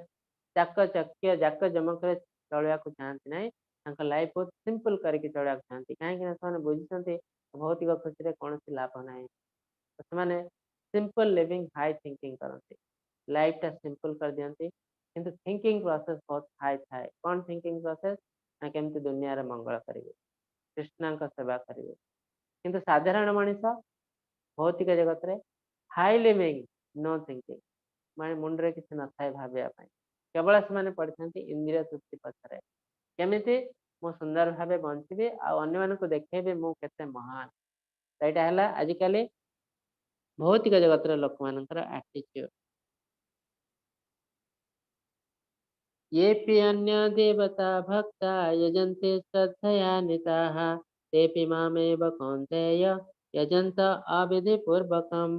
ଚାକଚକ୍ୟ ଜାକ ଜମକରେ ଚଳିବାକୁ ଚାହାନ୍ତି ନାହିଁ। ତାଙ୍କ ଲାଇଫ ବହୁତ ସିମ୍ପଲ କରିକି ଚଳିବାକୁ ଚାହାନ୍ତି, କାହିଁକି ନା ସେମାନେ ବୁଝିଛନ୍ତି ଭୌତିକ ଖୁସିରେ କୌଣସି ଲାଭ ନାହିଁ। ତ ସେମାନେ ସିମ୍ପଲ ଲିଭିଂ ହାଇ ଥିଙ୍କିଂ କରନ୍ତି, ଲାଇଫ ଟା ସିମ୍ପଲ କରିଦିଅନ୍ତି, କିନ୍ତୁ ଥିଙ୍କିଂ ପ୍ରୋସେସ ବହୁତ ହାଇ ଥାଏ। କଣ ଥିଙ୍କିଂ ପ୍ରୋସେସ ନା, କେମିତି ଦୁନିଆର ମଙ୍ଗଳ କରିବେ, କୃଷ୍ଣଙ୍କ ସେବା କରିବେ। କିନ୍ତୁ ସାଧାରଣ ମଣିଷ ଭୌତିକ ଜଗତରେ ହାଇ ଲିଭିଂ ନୋ ଥିଙ୍କିଂ, ମାନେ ମୁଣ୍ଡରେ କିଛି ନଥାଏ ଭାବିବା ପାଇଁ, କେବଳ ସେମାନେ ପଡିଥାନ୍ତି ଇନ୍ଦ୍ରିୟ ତୃପ୍ତି ପଛରେ, କେମିତି ମୁଁ ସୁନ୍ଦର ଭାବେ ବଞ୍ଚିବି ଆଉ ଅନ୍ୟମାନଙ୍କୁ ଦେଖେଇବି ମୁଁ କେତେ ମହାନ। ଏଇଟା ହେଲା ଆଜିକାଲି ଭୌତିକ ଜଗତର ଲୋକମାନଙ୍କର ଆଟିଚ୍ୟୁଡ। येऽपि अन्य देवता भक्ता यजन्ते श्रद्धया निताः तेऽपि मामेव कौन्तेय यजन्त अविधिपूर्वकम्।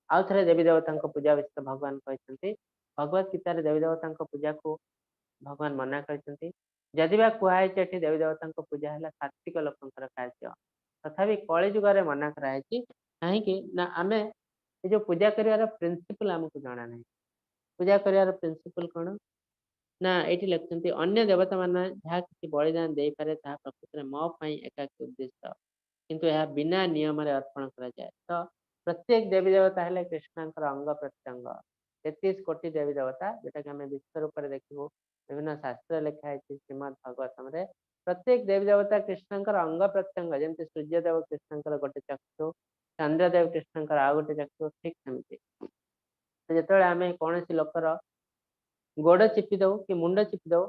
ଆଉ ଥରେ ଦେବୀ ଦେବତାଙ୍କ ପୂଜା ବିଷୟରେ ଭଗବାନ କହିଛନ୍ତି। ଭଗବତ ଗୀତାରେ ଦେବୀ ଦେବତାଙ୍କ ପୂଜାକୁ ଭଗବାନ ମନା କରିଛନ୍ତି। ଯଦି ବା କୁହାହେଇଛି ଏଠି ଦେବୀ ଦେବତାଙ୍କ ପୂଜା ହେଲା ସାତ୍ବିକ ଲୋକଙ୍କର କାର୍ଯ୍ୟ, ତଥାପି କଳି ଯୁଗରେ ମନା କରାହେଇଛି। କାହିଁକି ନା ଆମେ ଏ ଯୋଉ ପୂଜା କରିବାର ପ୍ରିନ୍ସିପଲ ଆମକୁ ଜଣା ନାହିଁ। ପୂଜା କରିବାର ପ୍ରିନ୍ସିପଲ କଣ ନା, ଏଇଠି ଲେଖୁଛନ୍ତି ଅନ୍ୟ ଦେବତା ମାନେ ଯାହା କିଛି ବଳିଦାନ ଦେଇପାରେ ତାହା ପ୍ରକୃତରେ ମୋ ପାଇଁ ଏକାକୀ ଉଦ୍ଦିଷ୍ଟ, କିନ୍ତୁ ଏହା ବିନା ନିୟମରେ ଅର୍ପଣ କରାଯାଏ। ତ ପ୍ରତ୍ୟେକ ଦେବୀ ଦେବତା ହେଲେ କୃଷ୍ଣଙ୍କର ଅଙ୍ଗ ପ୍ରତ୍ୟଙ୍ଗ। 33 କୋଟି ଦେବୀ ଦେବତା, ଯୋଉଟାକି ଆମେ ବିଶ୍ୱ ରୂପରେ ଦେଖିବୁ, ବିଭିନ୍ନ ଶାସ୍ତ୍ର ଲେଖା ହେଇଛି ଶ୍ରୀମଦ୍ ଭାଗବତମରେ। ପ୍ରତ୍ୟେକ ଦେବୀ ଦେବତା କୃଷ୍ଣଙ୍କର ଅଙ୍ଗ ପ୍ରତ୍ୟଙ୍ଗ। ଯେମିତି ସୂର୍ଯ୍ୟଦେବ କୃଷ୍ଣଙ୍କର ଗୋଟେ ଚକ୍ଷୁ, ଚନ୍ଦ୍ରଦେବ କୃଷ୍ଣଙ୍କର ଆଉ ଗୋଟେ ଚକ୍ଷୁ, ଠିକ ସେମିତି। ଯେତେବେଳେ ଆମେ କୌଣସି ଲୋକର ଗୋଡ ଚିପି ଦଉ କି ମୁଣ୍ଡ ଚିପି ଦଉ,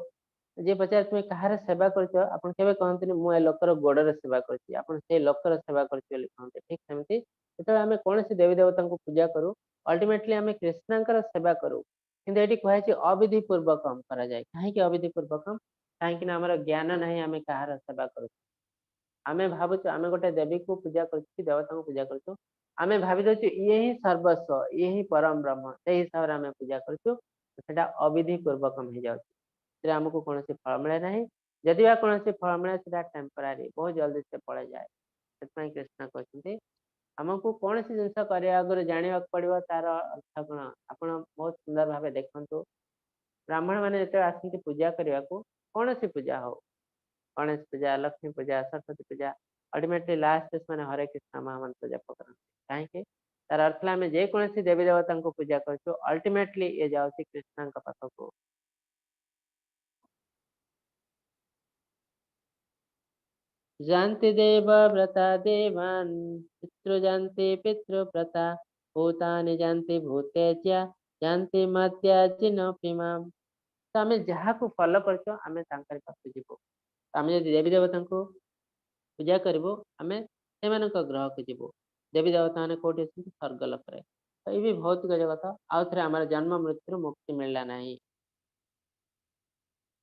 ଯିଏ ପଚାରେ ତୁମେ କାହାର ସେବା କରୁଛ, ଆପଣ କେବେ କହନ୍ତିନି ମୁଁ ଏ ଲୋକର ଗୋଡର ସେବା କରୁଛି, ଆପଣ ସେଇ ଲୋକର ସେବା କରୁଛି ବୋଲି କହନ୍ତି। ଠିକ ସେମିତି ଯେତେବେଳେ ଆମେ କୌଣସି ଦେବୀ ଦେବତାଙ୍କୁ ପୂଜା କରୁ, ଅଲ୍ଟିମେଟଲି ଆମେ କୃଷ୍ଣଙ୍କର ସେବା କରୁ। କିନ୍ତୁ ଏଠି କୁହାଯାଇଛି ଅବିଧି ପୂର୍ବକମ କରାଯାଏ। କାହିଁକି ଅବିଧି ପୂର୍ବକମ? କାହିଁକି ନା ଆମର ଜ୍ଞାନ ନାହିଁ ଆମେ କାହାର ସେବା କରୁଛୁ। ଆମେ ଭାବୁଛୁ ଆମେ ଗୋଟେ ଦେବୀକୁ ପୂଜା କରୁଛୁ କି ଦେବତାଙ୍କୁ ପୂଜା କରୁଛୁ, ଆମେ ଭାବି ଦଉଛୁ ଇଏ ହିଁ ସର୍ବସ୍ୱ, ଇଏ ହିଁ ପରମ ବ୍ରହ୍ମ, ସେଇ ହିସାବରେ ଆମେ ପୂଜା କରୁଛୁ। ସେଟା ଅବିଧି ପୂର୍ବକମ ହେଇଯାଉଛି, ସେଥିରେ ଆମକୁ କୌଣସି ଫଳ ମିଳେ ନାହିଁ। ଯଦି ବା କୌଣସି ଫଳ ମିଳେ ସେଟା ଟେମ୍ପୋରାରୀ, ବହୁତ ଜଲଦି ସେ ପଳେଇଯାଏ। ସେଥିପାଇଁ କୃଷ୍ଣ କହୁଛନ୍ତି ଆମକୁ କୌଣସି ଜିନିଷ କରିବା ଆଗରୁ ଜାଣିବାକୁ ପଡିବ ତାର ଅର୍ଥ କଣ। ଆପଣ ବହୁତ ସୁନ୍ଦର ଭାବେ ଦେଖନ୍ତୁ, ବ୍ରାହ୍ମଣ ମାନେ ଯେତେବେଳେ ଆସନ୍ତି ପୂଜା କରିବାକୁ, କୌଣସି ପୂଜା ହଉ, ଗଣେଶ ପୂଜା, ଲକ୍ଷ୍ମୀ ପୂଜା, ସରସ୍ୱତୀ ପୂଜା, ଅଲ୍ଟିମେଟଲି ଲାଷ୍ଟ ସେମାନେ ହରେ କୃଷ୍ଣ ମହାମନ୍ତ୍ର ଜପ କରନ୍ତି। କାହିଁକି? ତାର ଅର୍ଥ ହେଲା ଆମେ ଯେକୌଣସି ଦେବୀ ଦେବତାଙ୍କୁ ପୂଜା କରୁଛୁ, ଅଲ୍ଟିମେଟଲି ଇଏ ଯାଉଛି କୃଷ୍ଣଙ୍କ ପାଖକୁ। ଯାନ୍ତି ଦେବ ବ୍ରତା ଦେବାନ୍ ପିତୃ ଯାନ୍ତି ପିତୃବ୍ରତା ଭୂତାନି ଯାନ୍ତି ଭୂତେଜ୍ୟା ଯାନ୍ତି ମଦ୍ୟାଜିନୋପି ମାମ୍। ତ ଆମେ ଯାହାକୁ ଫଲୋ କରୁଛୁ ଆମେ ତାଙ୍କରି ପାଖକୁ ଯିବୁ। ଆମେ ଯଦି ଦେବୀ ଦେବତାଙ୍କୁ ପୂଜା କରିବୁ ଆମେ ସେମାନଙ୍କ ଗ୍ରହକୁ ଯିବୁ। ଦେବୀ ଦେବତା ମାନେ କୋଉଠି ଅଛନ୍ତି? ସ୍ୱର୍ଗ ଲୋକରେ। ତ ଏ ବି ଭୌତିକ ଜଗତ। ଆଉ ଥରେ ଆମର ଜନ୍ମ ମୃତ୍ୟୁରୁ ମୁକ୍ତି ମିଳିଲା ନାହିଁ।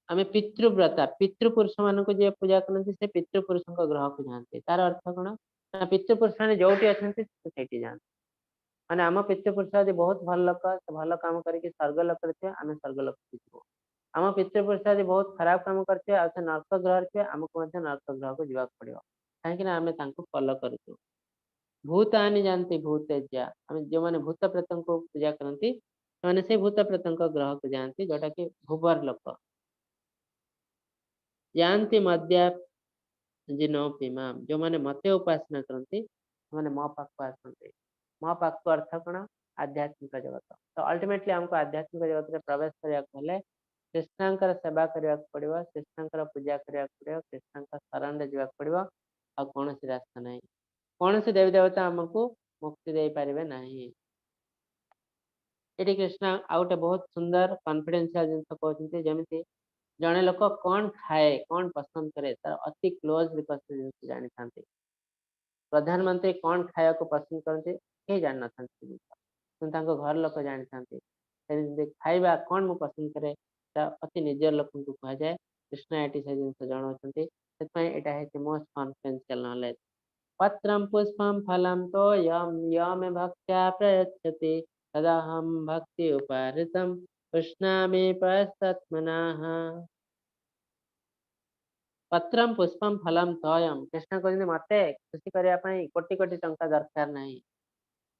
ଆମେ ପିତୃବ୍ରତା, ପିତୃପୁରୁଷ ମାନଙ୍କୁ ଯିଏ ପୂଜା କରନ୍ତି ସେ ପିତୃପୁରୁଷଙ୍କ ଗ୍ରହକୁ ଯାଆନ୍ତି। ତାର ଅର୍ଥ କଣ ନା ପିତୃପୁରୁଷ ମାନେ ଯୋଉଠି ଅଛନ୍ତି ସେ ସେଇଠି ଯାଆନ୍ତି। ମାନେ ଆମ ପିତୃପୁରୁଷ ଯଦି ବହୁତ ଭଲ ଲୋକ, ସେ ଭଲ କାମ କରିକି ସ୍ୱର୍ଗ ଲୋକରେ ଥିବେ, ଆମେ ସ୍ୱର୍ଗ ଲୋକକୁ ଯିବୁ। ଆମ ପିତୃପୁରୁଷ ଯଦି ବହୁତ ଖରାପ କାମ କରିଥିବେ ଆଉ ସେ ନର୍କ ଗ୍ରହରେ ଥିବେ, ଆମକୁ ମଧ୍ୟ ନର୍କ ଗ୍ରହକୁ ଯିବାକୁ ପଡିବ। କାହିଁକି ନା ଆମେ ତାଙ୍କୁ ଫଲୋ କରୁଛୁ। ଭୂତାନି ଯାନ୍ତି ଭୂତେଜ୍ୟା, ଆମେ ଯୋଉମାନେ ଭୂତ ପ୍ରେତଙ୍କୁ ପୂଜା କରନ୍ତି ସେମାନେ ସେଇ ଭୂତ ପ୍ରେତଙ୍କ ଗ୍ରହକୁ ଯାଆନ୍ତି, ଯୋଉଟା କି ଭୂବର ଲୋକ। ଯାଆନ୍ତି ମଦ୍ୟାଜିନୋପି ମାମ୍, ଯୋଉମାନେ ମତେ ଉପାସନା କରନ୍ତି ସେମାନେ ମୋ ପାଖକୁ ଆସନ୍ତି। ମୋ ପାଖକୁ ଅର୍ଥ କଣ? ଆଧ୍ୟାତ୍ମିକ ଜଗତ। ତ ଅଲ୍ଟିମେଟଲି ଆମକୁ ଆଧ୍ୟାତ୍ମିକ ଜଗତରେ ପ୍ରବେଶ କରିବାକୁ ହେଲେ କୃଷ୍ଣଙ୍କର ସେବା କରିବାକୁ ପଡିବ, କୃଷ୍ଣଙ୍କର ପୂଜା କରିବାକୁ ପଡିବ, କୃଷ୍ଣଙ୍କ ଶରଣରେ ଯିବାକୁ ପଡିବ। ଆଉ କୌଣସି ରାସ୍ତା ନାହିଁ। କୌଣସି ଦେବୀ ଦେବତା ଆମକୁ ମୁକ୍ତି ଦେଇପାରିବେ ନାହିଁ। ଏଠି କୃଷ୍ଣ ଆଉ ଗୋଟେ ବହୁତ ସୁନ୍ଦର କନଫିଡେନ୍ସିଆଲ ଜିନିଷ କହୁଛନ୍ତି, ଯେମିତି ଜଣେ ଲୋକ କଣ ଖାଏ, କଣ ପସନ୍ଦ କରେ, ତାର ଅତି କ୍ଲୋଜ ଲୋକ ସେ ଜିନିଷ ଜାଣିଥାନ୍ତି। ପ୍ରଧାନମନ୍ତ୍ରୀ କଣ ଖାଇବାକୁ ପସନ୍ଦ କରନ୍ତି କେହି ଜାଣିନଥାନ୍ତି ସେ ଜିନିଷ, କିନ୍ତୁ ତାଙ୍କ ଘର ଲୋକ ଜାଣିଥାନ୍ତି। ସେମିତି ଖାଇବା କଣ ମୁଁ ପସନ୍ଦ କରେ ତା ଅତି ନିଜର ଲୋକଙ୍କୁ କୁହାଯାଏ। କୃଷ୍ଣ ଏଠି ସେ ଜିନିଷ ଜଣାଉଛନ୍ତି, ସେଥିପାଇଁ ଏଇଟା ହେଇଛି ମୋଷ୍ଟ କନଫିଡେନ୍ସିଆଲ ନଲେଜ। ପତ୍ରಂ ପୁଷ୍ପಂ ଫଲಂ ତୋୟಂ ୟମେ ଭକ୍ତ୍ୟା ପ୍ରୟଚ୍ଛତି ତଦହಂ ଭକ୍ତି ଉପାହୃତಂ ପୁଷ୍ଣାମି ପସ୍ତତ୍ମନାଃ। ପତ୍ରಂ ପୁଷ୍ପಂ ଫଲಂ ତୋୟಂ, କୃଷ୍ଣ କହୁଛନ୍ତି ମତେ ଖୁସି କରିବା ପାଇଁ କୋଟି କୋଟି ଟଙ୍କା ଦରକାର ନାହିଁ।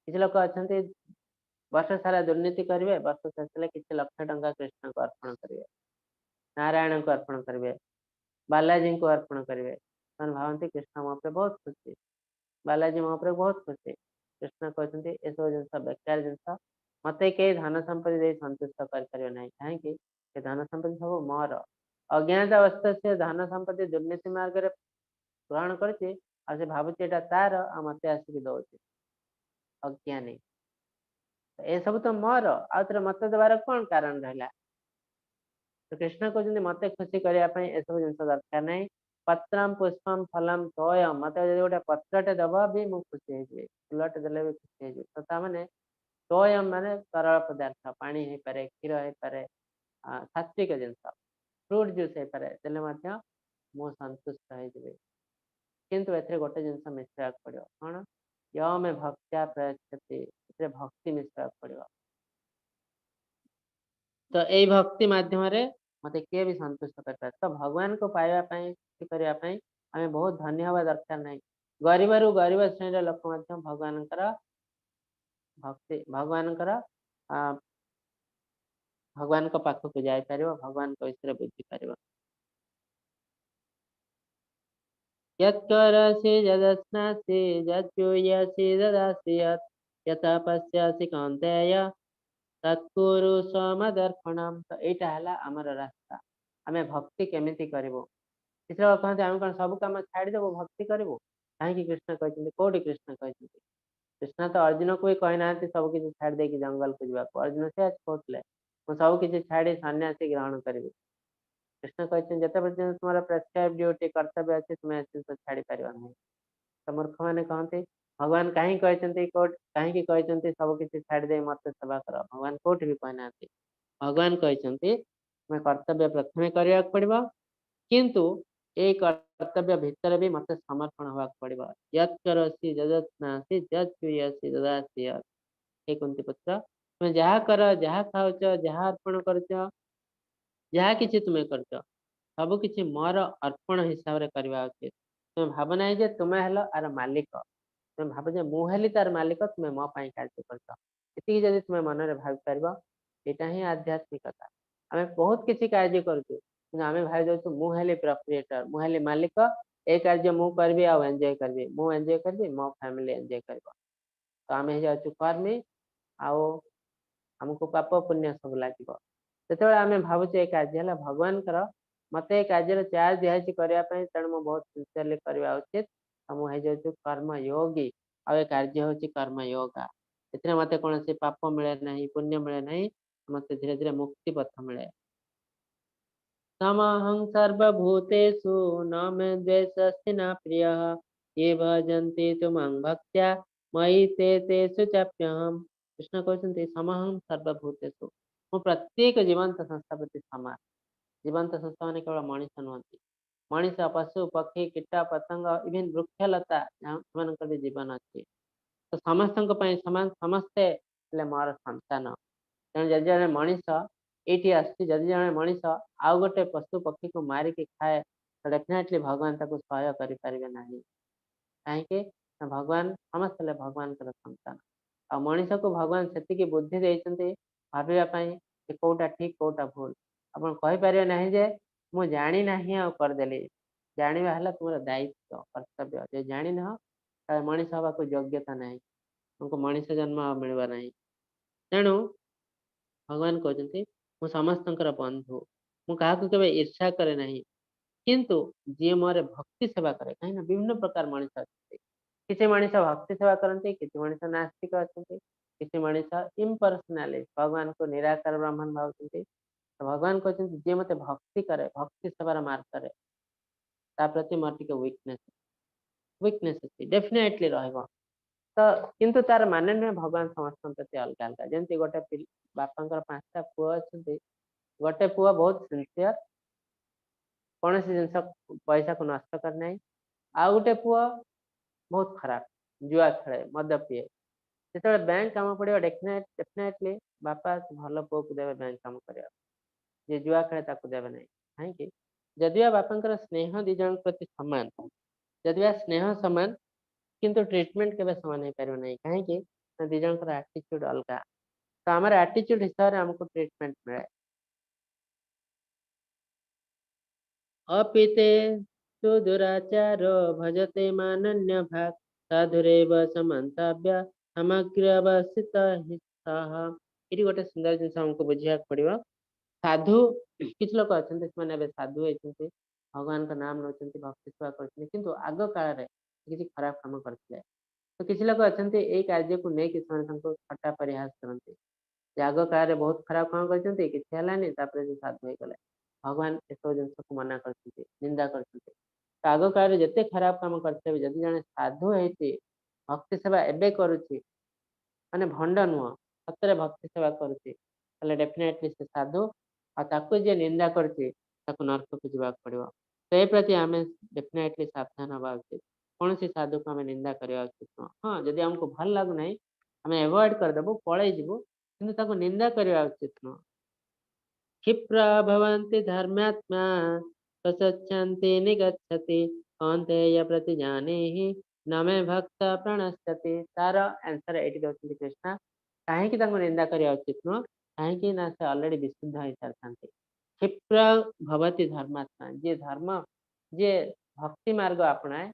କିଛି ଲୋକ ଅଛନ୍ତି ବର୍ଷ ସାରା ଦୁର୍ନୀତି କରିବେ, ବର୍ଷ ଶେଷ ହେଲେ କିଛି ଲକ୍ଷ ଟଙ୍କା କୃଷ୍ଣଙ୍କୁ ଅର୍ପଣ କରିବେ, ନାରାୟଣଙ୍କୁ ଅର୍ପଣ କରିବେ, ବାଲାଜୀଙ୍କୁ ଅର୍ପଣ କରିବେ। ସେମାନେ ଭାବନ୍ତି କୃଷ୍ଣ ମୋ ଉପରେ ବହୁତ ଖୁସି, ବାଲାଜୀ ମୋ ଉପରେ ବହୁତ ଖୁସି। କୃଷ୍ଣ କହୁଛନ୍ତି ଏସବୁ ଜିନିଷ ବେକାର ଜିନିଷ, ମତେ କେହି ଧନ ସମ୍ପତ୍ତି ଦେଇ ସନ୍ତୁଷ୍ଟ କରିପାରିବେ ନାହିଁ। କାହିଁକି? ସେ ଧନ ସମ୍ପତ୍ତି ସବୁ ମୋର। ଅଜ୍ଞାତ ଅବସ୍ଥା ସେ ଧନ ସମ୍ପତ୍ତି ଦୁର୍ନୀତି ମାର୍ଗରେ ଗ୍ରହଣ କରିଛି, ଆଉ ସେ ଭାବୁଛି ଏଇଟା ତାର, ଆଉ ମତେ ଆସିକି ଦଉଛି। ଅଜ୍ଞାନୀ, ଏସବୁ ତ ମୋର, ଆଉ ଥରେ ମତେ ଦେବାର କଣ କାରଣ ରହିଲା? ତ କୃଷ୍ଣ କହୁଛନ୍ତି ମତେ ଖୁସି କରିବା ପାଇଁ ଏସବୁ ଜିନିଷ ଦରକାର ନାହିଁ। ପତ୍ରମ ପୁଷ୍ପମ ଫଲମ ତୋୟମ, ମତେ ଯଦି ଗୋଟେ ପତ୍ରଟେ ଦବ ବି ମୁଁ ଖୁସି ହେଇଯିବି, ଫୁଲଟେ ଦେଲେ ବି ଖୁସି ହେଇଯିବି। ତ ତାମାନେ ତୋୟମ ମାନେ ତରଳ ପଦାର୍ଥ, ପାଣି ହେଇପାରେ, କ୍ଷୀର ହେଇପାରେ, ସାତ୍ବିକ ଜିନିଷ, ଫ୍ରୁଟ ଜୁସ୍ ହେଇପାରେ, ଦେଲେ ମଧ୍ୟ ମୁଁ ସନ୍ତୁଷ୍ଟ ହେଇଯିବି। କିନ୍ତୁ ଏଥିରେ ଗୋଟେ ଜିନିଷ ମିଶେଇବାକୁ ପଡିବ, କଣ? ୟମେ ଭକ୍ତ୍ୟା ପ୍ରୟଚ୍ଛତି, ଏଥିରେ ଭକ୍ତି ମିଶେଇବାକୁ ପଡିବ। ତ ଏଇ ଭକ୍ତି ମାଧ୍ୟମରେ ମତେ କିଏ ବି ସନ୍ତୁଷ୍ଟ କରିପାରେ। ତ ଭଗବାନଙ୍କୁ ପାଇବା ପାଇଁ, ଖୁସି କରିବା ପାଇଁ ଆମେ ବହୁତ ଧନୀ ହବା ଦରକାର ନାହିଁ। ଗରିବରୁ ଗରିବ ଶ୍ରେଣୀର ଲୋକ ମଧ୍ୟ ଭଗବାନଙ୍କର ଭକ୍ତି, ଭଗବାନଙ୍କର ଭଗବାନଙ୍କ ପାଖକୁ ଯାଇପାରିବ, ଭଗବାନଙ୍କ ବିଷୟରେ ବୁଝିପାରିବ। यत् करोषि यदश्नासि यज्जूयसि ददासि यत् यथा पश्यसि कौन्तेय तत्कुरु समदर्पणम्। ତ ଏଇଟା ହେଲା ଆମର ରାସ୍ତା, ଆମେ ଭକ୍ତି କେମିତି କରିବୁ। କିଛି ଲୋକ କହନ୍ତି ଆମେ କଣ ସବୁ କାମ ଛାଡ଼ିଦେବୁ ଭକ୍ତି କରିବୁ? କାହିଁକି କୃଷ୍ଣ କହିଛନ୍ତି? କୋଉଠି କୃଷ୍ଣ କହିଛନ୍ତି? କୃଷ୍ଣ ତ ଅର୍ଜୁନକୁ ବି କହିନାହାନ୍ତି ସବୁ କିଛି ଛାଡ଼ି ଦେଇକି ଜଙ୍ଗଲକୁ ଯିବାକୁ। ଅର୍ଜୁନ ସେ କହୁଥିଲେ ମୁଁ ସବୁ କିଛି ଛାଡ଼ି ସନ୍ନ୍ୟାସୀ ଗ୍ରହଣ କରିବି। କୃଷ୍ଣ କହିଛନ୍ତି ଯେତେ ପର୍ଯ୍ୟନ୍ତ ତୁମର ପ୍ରେସକ୍ରାଇବ୍ ଡ୍ୟୁଟି କର୍ତ୍ତବ୍ୟ ଅଛି ତୁମେ ଏ ଜିନିଷ ଛାଡ଼ି ପାରିବ ନାହିଁ। ତ ମୂର୍ଖମାନେ କହନ୍ତି ଭଗବାନ କାହିଁକି କହିଛନ୍ତି, କାହିଁକି କହିଛନ୍ତି ସବୁ କିଛି ଛାଡ଼ି ଦେଇ ମତେ ସେବା କର? ଭଗବାନ କୋଉଠି ବି କହିନାହାନ୍ତି। ଭଗବାନ କହିଛନ୍ତି ତୁମେ କର୍ତ୍ତବ୍ୟ ପ୍ରଥମେ କରିବାକୁ ପଡିବ, କିନ୍ତୁ ଏଇ କର୍ତ୍ତବ୍ୟ ଭିତରେ ବି ମତେ ସମର୍ପଣ ହବାକୁ ପଡିବ। ଯତ୍ କରୋଷି ଯଦସ୍ନାସି ଯତ୍ ଜୁୟସି ଦଦାସି ଯତ୍। ହେ କୁନ୍ତି ପୁତ୍ର, ତୁମେ ଯାହା କର, ଯାହା ଖାଉଛ, ଯାହା ଅର୍ପଣ କରୁଛ, ଯାହା କିଛି ତୁମେ କରୁଛ, ସବୁ କିଛି ମୋର ଅର୍ପଣ ହିସାବରେ କରିବା ଉଚିତ। ତୁମେ ଭାବ ନାହିଁ ଯେ ତୁମେ ହେଲ ଆର ମାଲିକ, ତୁମେ ଭାବ ଯେ ମୁଁ ହେଲି ତାର ମାଲିକ, ତୁମେ ମୋ ପାଇଁ କାର୍ଯ୍ୟ କରୁଛ। ଏତିକି ଯଦି ତୁମେ ମନରେ ଭାବିପାରିବ, ଏଇଟା ହିଁ ଆଧ୍ୟାତ୍ମିକତା। ଆମେ ବହୁତ କିଛି କାର୍ଯ୍ୟ କରୁଛୁ, କିନ୍ତୁ ଆମେ ଭାବି ଦଉଛୁ ମୁଁ ହେଲି ପ୍ରପ୍ରିଏଟର, ମୁଁ ହେଲି ମାଲିକ, ଏ କାର୍ଯ୍ୟ ମୁଁ କରିବି ଆଉ ଏନ୍ଜୟ କରିବି, ମୁଁ ଏନ୍ଜୟ କରିବି, ମୋ ଫ୍ୟାମିଲି ଏନ୍ଜୟ କରିବ। ତ ଆମେ ହେଇଯାଉଛୁ କର୍ମୀ, ଆଉ ଆମକୁ ପାପ ପୁଣ୍ୟ ସବୁ ଲାଗିବ। ଯେତେବେଳେ ଆମେ ଭାବୁଛେ ଏ କାର୍ଯ୍ୟ ହେଲା ଭଗବାନଙ୍କର, ମତେ ଏ କାର୍ଯ୍ୟର ଚାର୍ଜ ଦିଆହେଇଛି କରିବା ପାଇଁ, ତେଣୁ ମୁଁ ବହୁତ ସିନସିୟରଲି କରିବା ଉଚିତ। ଆଉ ମୁଁ ହେଇଯାଉଛି କର୍ମଯୋଗୀ, ଆଉ ଏ କାର୍ଯ୍ୟ ହଉଛି କର୍ମଯୋଗା। ଏଥିରେ ମତେ କୌଣସି ପାପ ମିଳେ ନାହିଁ, ପୁଣ୍ୟ ମିଳେ ନାହିଁ, ମତେ ଧୀରେ ଧୀରେ ମୁକ୍ତି ପଥ ମିଳେ। ସମହଂ ସର୍ବଭୂତେଷୁ ନ ମେ ଦ୍ୱେଷସ୍ତି ନ ପ୍ରିୟଃ ये ଭଜନ୍ତି ତୁମାଂ ଭକ୍ତ୍ୟା ମୟି ତେ ତେଷୁ ଚାପ୍ୟହम्। କୃଷ୍ଣ କହୁଛନ୍ତି ସମହଂ ସର୍ବଭୂତେଷୁ, ମୁଁ ପ୍ରତ୍ୟେକ ଜୀବନ୍ତ ସଂସ୍ଥା ପ୍ରତି ସମାନ। ଜୀବନ୍ତ ସଂସ୍ଥା ମାନେ କେବଳ ମଣିଷ ନୁହନ୍ତି, ମଣିଷ, ପଶୁ, ପକ୍ଷୀ, କୀଟ ପତଙ୍ଗ, ଇଭେନ୍ ବୃକ୍ଷଲତା, ସେମାନଙ୍କର ବି ଜୀବନ ଅଛି। ତ ସମସ୍ତଙ୍କ ପାଇଁ ସମାନ, ସମସ୍ତେ ହେଲେ ମୋର ସନ୍ତାନ। ତେଣୁ ଯଦି ଜଣେ ମଣିଷ ଏଇଠି ଆସୁଛି, ଯଦି ଜଣେ ମଣିଷ ଆଉ ଗୋଟେ ପଶୁ ପକ୍ଷୀକୁ ମାରିକି ଖାଏ, ତ ଡେଫିନେଟଲି ଭଗବାନ ତାକୁ ସହ୍ୟ କରିପାରିବେ ନାହିଁ। କାହିଁକି ନା ଭଗବାନ ସମସ୍ତେ ହେଲେ ଭଗବାନଙ୍କର ସନ୍ତାନ। ଆଉ ମଣିଷକୁ ଭଗବାନ ସେତିକି ବୁଦ୍ଧି ଦେଇଛନ୍ତି ଭାବିବା ପାଇଁ ଯେ କୋଉଟା ଠିକ କୋଉଟା ଭୁଲ। ଆପଣ କହିପାରିବେ ନାହିଁ ଯେ ମୁଁ ଜାଣି ନାହିଁ ଆଉ କରିଦେଲି। ଜାଣିବା ହେଲା ତୁମର ଦାୟିତ୍ୱ, କର୍ତ୍ତବ୍ୟ। ଯଦି ଜାଣିନାହ ତାହେଲେ ମଣିଷ ହବାକୁ ଯୋଗ୍ୟତା ନାହିଁ, ତୁମକୁ ମଣିଷ ଜନ୍ମ ଆଉ ମିଳିବ ନାହିଁ। ତେଣୁ ଭଗବାନ କହୁଛନ୍ତି ମୁଁ ସମସ୍ତଙ୍କର ବନ୍ଧୁ, ମୁଁ କାହାକୁ କେବେ ଈର୍ଷା କରେ ନାହିଁ, କିନ୍ତୁ ଯିଏ ମୋର ଭକ୍ତି ସେବା କରେ, କାହିଁକିନା ବିଭିନ୍ନ ପ୍ରକାର ମଣିଷ ଅଛନ୍ତି। କିଛି ମଣିଷ ଭକ୍ତି ସେବା କରନ୍ତି, କିଛି ମଣିଷ ନାସ୍ତିକ ଅଛନ୍ତି, କିଛି ମଣିଷ ଇମ୍ପର୍ସନାଲିଷ୍ଟ, ଭଗବାନଙ୍କୁ ନିରାକାର ବ୍ରାହ୍ମଣ ଭାବୁଛନ୍ତି। ତ ଭଗବାନ କହୁଛନ୍ତି ଯିଏ ମତେ ଭକ୍ତି କରେ, ଭକ୍ତି ସେବାର ମାର୍ଗରେ, ତା ପ୍ରତି ମୋର ଟିକେ ୱିକନେସ୍ ଅଛି, ଡେଫିନେଟଲି ରହିବ। ତ କିନ୍ତୁ ତାର ମାନେ ନୁହେଁ ଭଗବାନ ସମସ୍ତଙ୍କ ପ୍ରତି ଅଲଗା ଅଲଗା। ଯେମିତି ଗୋଟେ ବାପାଙ୍କର 5ଟା ପୁଅ ଅଛନ୍ତି, ଗୋଟେ ପୁଅ ବହୁତ ସିନସିୟର, କୌଣସି ଜିନିଷ ପଇସାକୁ ନଷ୍ଟ କରିନାହିଁ, ଆଉ ଗୋଟେ ପୁଅ ବହୁତ ଖରାପ, ଜୁଆ ଖେଳେ, ମଦ ପିଏ। ଯେତେବେଳେ ବ୍ୟାଙ୍କ କାମ ପଡିବ ଡେଫିନେଟଲି ବାପା ଭଲ ପୁଅକୁ ଦେବେ ବ୍ୟାଙ୍କ କାମ କରିବାକୁ, ଯିଏ ଜୁଆ ଖେଳେ ତାକୁ ଦେବେ ନାହିଁ। କାହିଁକି? ଯଦିବା ବାପାଙ୍କର ସ୍ନେହ ଦି ଜଣଙ୍କ ପ୍ରତି ସମାନ, ଯଦିବା ସ୍ନେହ ସମାନ, କିନ୍ତୁ ଟ୍ରିଟମେଣ୍ଟ କେବେ ସମାନ ହେଇପାରିବ ନାହିଁ। କାହିଁକି ନା ଦି ଜଣଙ୍କର ଆଟିଚ୍ୟୁଡ ଅଲଗା। ତ ଆମର ଆଟିଚ୍ୟୁଡ ହିସାବରେ ଆମକୁ ଟ୍ରିଟମେଣ୍ଟ ମିଳେ। ଅପିତେ ସୁଦୁରାଚାର ଭଜତେ ମାନନ୍ୟ ଭାଗ ସାଧୁରେବ ସମନ୍ତବ୍ୟ ସମଗ୍ରବସିତ ହିତଃ। ଏଠି ଗୋଟେ ସୁନ୍ଦର ଜିନିଷ ଆମକୁ ବୁଝିବାକୁ ପଡିବ। ସାଧୁ କିଛି ଲୋକ ଅଛନ୍ତି, ସେମାନେ ଏବେ ସାଧୁ ହେଇଛନ୍ତି, ଭଗବାନଙ୍କ ନାମ ନେଉଛନ୍ତି, ଭକ୍ତି ସେବା କରୁଛନ୍ତି, କିନ୍ତୁ ଆଗ କାଳରେ କିଛି ଖରାପ କାମ କରିଥିଲେ। ତ କିଛି ଲୋକ ଅଛନ୍ତି ଏଇ କାର୍ଯ୍ୟକୁ ନେଇକି ସେମାନେ ତାଙ୍କୁ ଥଟ୍ଟା ପରିହାସ କରନ୍ତି ଯେ ଆଗ କାଳରେ ବହୁତ ଖରାପ କାମ କରିଛନ୍ତି, କିଛି ହେଲାନି, ତାପରେ ସେ ସାଧୁ ହେଇଗଲେ। ଭଗବାନ ଏସବୁ ଜିନିଷକୁ ମନା କରିଛନ୍ତି, ନିନ୍ଦା କରିଛନ୍ତି। ତ ଆଗ କାଳରେ ଯେତେ ଖରାପ କାମ କରିଥିଲେ ବି ଯଦି ଜଣେ ସାଧୁ ହେଇଛି, ଭକ୍ତି ସେବା ଏବେ କରୁଛି, ମାନେ ଭଣ୍ଡ ନୁହଁ, ସତରେ ଭକ୍ତି ସେବା କରୁଛି, ତାହେଲେ ଡେଫିନେଟଲି ସେ ସାଧୁ। ଆଉ ତାକୁ ଯିଏ ନିନ୍ଦା କରୁଛି ତାକୁ ନର୍କକୁ ଯିବାକୁ ପଡିବ। ତ ଏ ପ୍ରତି ଆମେ ଡେଫିନେଟଲି ସାବଧାନ ହବା ଉଚିତ। କୌଣସି ସାଧୁକୁ ଆମେ ନିନ୍ଦା କରିବା ଉଚିତ ନୁହଁ। ହଁ, ଯଦି ଆମକୁ ଭଲ ଲାଗୁନାହିଁ ଆମେ ଆଭଏଡ କରିଦେବୁ, ପଳେଇ ଯିବୁ, କିନ୍ତୁ ତାକୁ ନିନ୍ଦା କରିବା ଉଚିତ ନୁହଁ। କ୍ଷିପ୍ର ଭବନ୍ତି ଧର୍ମାତ୍ମା ପ୍ରସଚ୍ଛନ୍ତି ନିଗଚ୍ଛତି କୌନ୍ତେୟ ପ୍ରତିଜାନେହି ନ ମେ ଭକ୍ତ ପ୍ରଣଶ୍ୟତି। ତାର ଆନ୍ସର ଏଇଠି ଦଉଛନ୍ତି କୃଷ୍ଣ। କାହିଁକି ତାଙ୍କୁ ନିନ୍ଦା କରିବା ଉଚିତ ନୁହଁ? କାହିଁକି ନା ସେ ଅଲରେଡି ବିଶୁଦ୍ଧ ହେଇସାରିଥାନ୍ତି। କ୍ଷିପ୍ର ଭବତି ଧର୍ମାତ୍ମା, ଯିଏ ଧର୍ମ, ଯିଏ ଭକ୍ତି ମାର୍ଗ ଆପଣାଏ,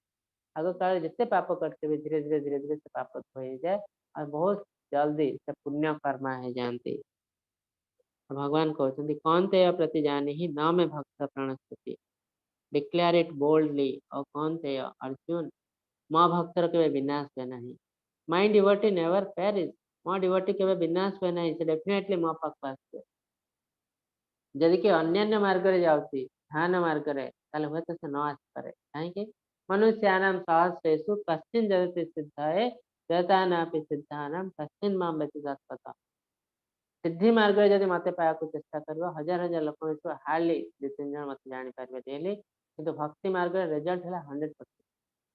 ଆଗ କାଳରେ ଯେତେ ପାପ କରିଥିବେ ଧୀରେ ଧୀରେ ଧୀରେ ଧୀରେ ସେ ପାପ ଧୋଇ ହେଇଯାଏ ଆଉ ବହୁତ ଜଲ୍ଦି ସେ ପୁଣ୍ୟ କର୍ମା ହେଇଯାଆନ୍ତି। ଭଗବାନ କହୁଛନ୍ତି କୌନ୍ତେୟ ପ୍ରତି ଜାନିହି ନ ମେ ଭକ୍ତ ପ୍ରଣଶ୍ୟତି। ଡିକ୍ଲେୟାର ଇଟ୍ ବୋଲ୍ଡଲି, ଓ କୌନ୍ତେୟ ଅର୍ଜୁନ, ମୋ ଭକ୍ତର କେବେ ବିନାଶ ହୁଏ ନାହିଁ। ମାଇ ଡିଭୋଟି ନେଭର ପ୍ୟାରିସ୍, ମୋ ଡିଭୋଟି କେବେ ବିନାଶ ହୁଏ ନାହିଁ, ସେ ଡେଫିନେଟଲି ମୋ ପାଖକୁ ଆସିବେ। ଯଦି କି ଅନ୍ୟାନ୍ୟ ମାର୍ଗରେ ଯାଉଛି, ଧ୍ୟାନ ମାର୍ଗରେ, ତାହେଲେ ହୁଏତ ସେ ନ ଆସିପାରେ। କାହିଁକି? ମନୁଷ୍ୟାନାಂ ସହସ୍ରେଷୁ କଶ୍ଚିନ୍ ଜଗତି ସିଦ୍ଧାଏ ଯତାନାପି ସିଦ୍ଧାନାಂ କଶ୍ଚିନ୍ ମାಂ ବ୍ୟତି ତତ୍ତ୍ୱତଃ। ସିଦ୍ଧି ମାର୍ଗରେ ଯଦି ମତେ ପାଇବାକୁ ଚେଷ୍ଟା କରିବ, ହଜାର ହଜାର ଲୋକଙ୍କ ଭିତରୁ ହାର୍ଡଲି 2-3 ଜଣ ମତେ ଜାଣିପାରିବେ ଡେଲି। କିନ୍ତୁ ଭକ୍ତି ମାର୍ଗରେ ରେଜଲ୍ଟ ହେଲା 100%।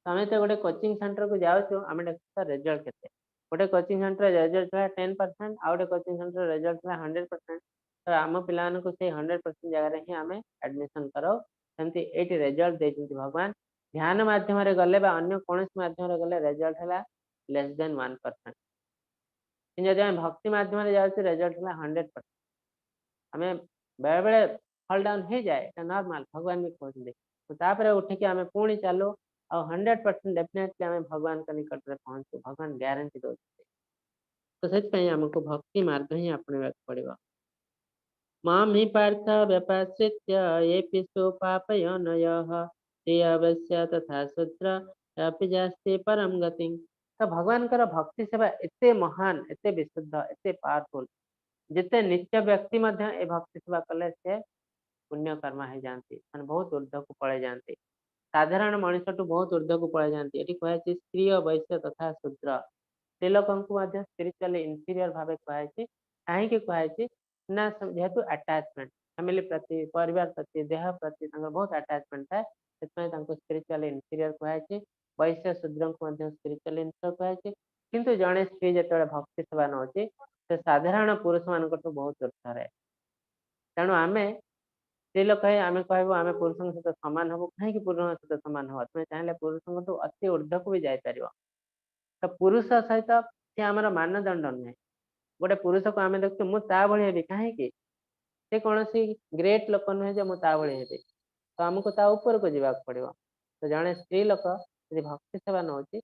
ତ ଆମେ ତ ଗୋଟେ କୋଚିଂ ସେଣ୍ଟରକୁ ଯାଉଛୁ, ଆମେ ଦେଖୁଛୁ ରେଜଲ୍ଟ କେତେ। ଗୋଟେ କୋଚିଂ ସେଣ୍ଟର ରେଜଲ୍ଟ ହେଲା 10%, ଆଉ ଗୋଟେ କୋଚିଂ ସେଣ୍ଟର ରେଜଲ୍ଟ ହେଲା 100%। ତ ଆମ ପିଲାମାନଙ୍କୁ ସେଇ 100% ଜାଗାରେ ହିଁ ଆମେ ଆଡମିସନ କରାଉ। ସେମିତି ଏଇଠି ରେଜଲ୍ଟ ଦେଇଛନ୍ତି ଭଗବାନ। ଧ୍ୟାନ ମାଧ୍ୟମରେ ଗଲେ ବା ଅନ୍ୟ କୌଣସି ମାଧ୍ୟମରେ ଗଲେ ରେଜଲ୍ଟ ହେଲା ଲେସ୍ ଦେନ୍ 1%। କିନ୍ତୁ ଯଦି ଆମେ ଭକ୍ତି ମାଧ୍ୟମରେ ଯାଉଛୁ, ରେଜଲ୍ଟ ହେଲା 100%। ଆମେ ବେଳେବେଳେ ଫଲ୍ ଡାଉନ୍ ହେଇଯାଏ, ଏଟା ନର୍ମାଲ, ଭଗବାନ ବି କହୁଛନ୍ତି। ତାପରେ ଉଠିକି ଆମେ ପୁଣି ଚାଲୁ, ଆଉ 100% ଡେଫିନେଟଲି ଆମେ ଭଗବାନଙ୍କ ନିକଟରେ ପହଞ୍ଚୁ, ଭଗବାନ ଗ୍ୟାରେଣ୍ଟି ଦଉଛନ୍ତି। ତ ସେଥିପାଇଁ ଆମକୁ ଭକ୍ତି ମାର୍ଗ ହିଁ ଆପଣେଇବାକୁ ପଡିବ। ମାಂ ହି ପାର୍ଥ ବ୍ୟପାଶ୍ରିତ୍ୟ ୟେପି ସୁ ପାପୟୋନୟଃ ଶ୍ରୀଅବଶ୍ୟ ତଥା ଶୂଦ୍ର ରପି ଯାସ୍ତି ପରମ ଗତିଂ। ତ ଭଗବାନଙ୍କର ଭକ୍ତି ସେବା ଏତେ ମହାନ, ଏତେ ବିଶୁଦ୍ଧ, ଏତେ ପାୱାରଫୁଲ, ଯେତେ ନିତ୍ୟ ବ୍ୟକ୍ତି ମଧ୍ୟ ଏ ଭକ୍ତି ସେବା କଲେ ସେ ପୁଣ୍ୟ କର୍ମ ହେଇଯାଆନ୍ତି, ମାନେ ବହୁତ ଉର୍ଦ୍ଧ୍ୱକୁ ପଳେଇ ଯାଆନ୍ତି, ସାଧାରଣ ମଣିଷଠୁ ବହୁତ ଉର୍ଦ୍ଧ୍ୱକୁ ପଳେଇ ଯାଆନ୍ତି। ଏଠି କୁହାଯାଇଛି ସ୍ତ୍ରୀ ଓ ବୈଶ୍ୟ ତଥା ଶୂଦ୍ର, ସ୍ତ୍ରୀ ଲୋକଙ୍କୁ ମଧ୍ୟ ସ୍ପିରିଚୁଆଲି ଇନଫିରିୟର ଭାବେ କୁହାଯାଇଛି। କାହିଁକି କୁହାଯାଇଛି ନା ଯେହେତୁ ଆଟାଚମେଣ୍ଟ, ଫ୍ୟାମିଲି ପ୍ରତି, ପରିବାର ପ୍ରତି, ଦେହ ପ୍ରତି ତାଙ୍କର ବହୁତ ଆଟାଚମେଣ୍ଟ ଥାଏ, ସେଥିପାଇଁ ତାଙ୍କୁ ସ୍ପିରିଚୁଆଲି ଇନଫିରିୟର କୁହାଯାଇଛି। ବୈଶ୍ୟ ଶୂଦ୍ରଙ୍କୁ ମଧ୍ୟ ସ୍ପିରିଚୁଆଲି ଇନଫିରିୟର କୁହାଯାଇଛି। କିନ୍ତୁ ଜଣେ ସ୍ତ୍ରୀ ଯେତେବେଳେ ଭକ୍ତି ସେବା ନଉଛି, ସେ ସାଧାରଣ ପୁରୁଷମାନଙ୍କଠୁ ବହୁତ ଉର୍ଦ୍ଧ୍ୱରେ। ତେଣୁ ଆମେ ସ୍ତ୍ରୀ ଲୋକ ହେଇ ଆମେ କହିବୁ ଆମେ ପୁରୁଷଙ୍କ ସହିତ ସମାନ ହବୁ। କାହିଁକି ପୁରୁଷଙ୍କ ସହିତ ସମାନ ହବ? ତୁମେ ଚାହିଁଲେ ପୁରୁଷଙ୍କଠୁ ଅତି ଉର୍ଦ୍ଧ୍ୱକୁ ବି ଯାଇପାରିବ। ତ ପୁରୁଷ ସହିତ ସେ ଆମର ମାନଦଣ୍ଡ ନୁହେଁ। ଗୋଟେ ପୁରୁଷକୁ ଆମେ ଦେଖୁଛୁ ମୁଁ ତା ଭଳି ହେବି, କାହିଁକି? ସେ କୌଣସି ଗ୍ରେଟ୍ ଲୋକ ନୁହେଁ ଯେ ମୁଁ ତା ଭଳି ହେବି। ତ ଆମକୁ ତା ଉପରକୁ ଯିବାକୁ ପଡିବ। ତ ଜଣେ ସ୍ତ୍ରୀ ଲୋକ ଯଦି ଭକ୍ତି ସେବା ନଉଛି,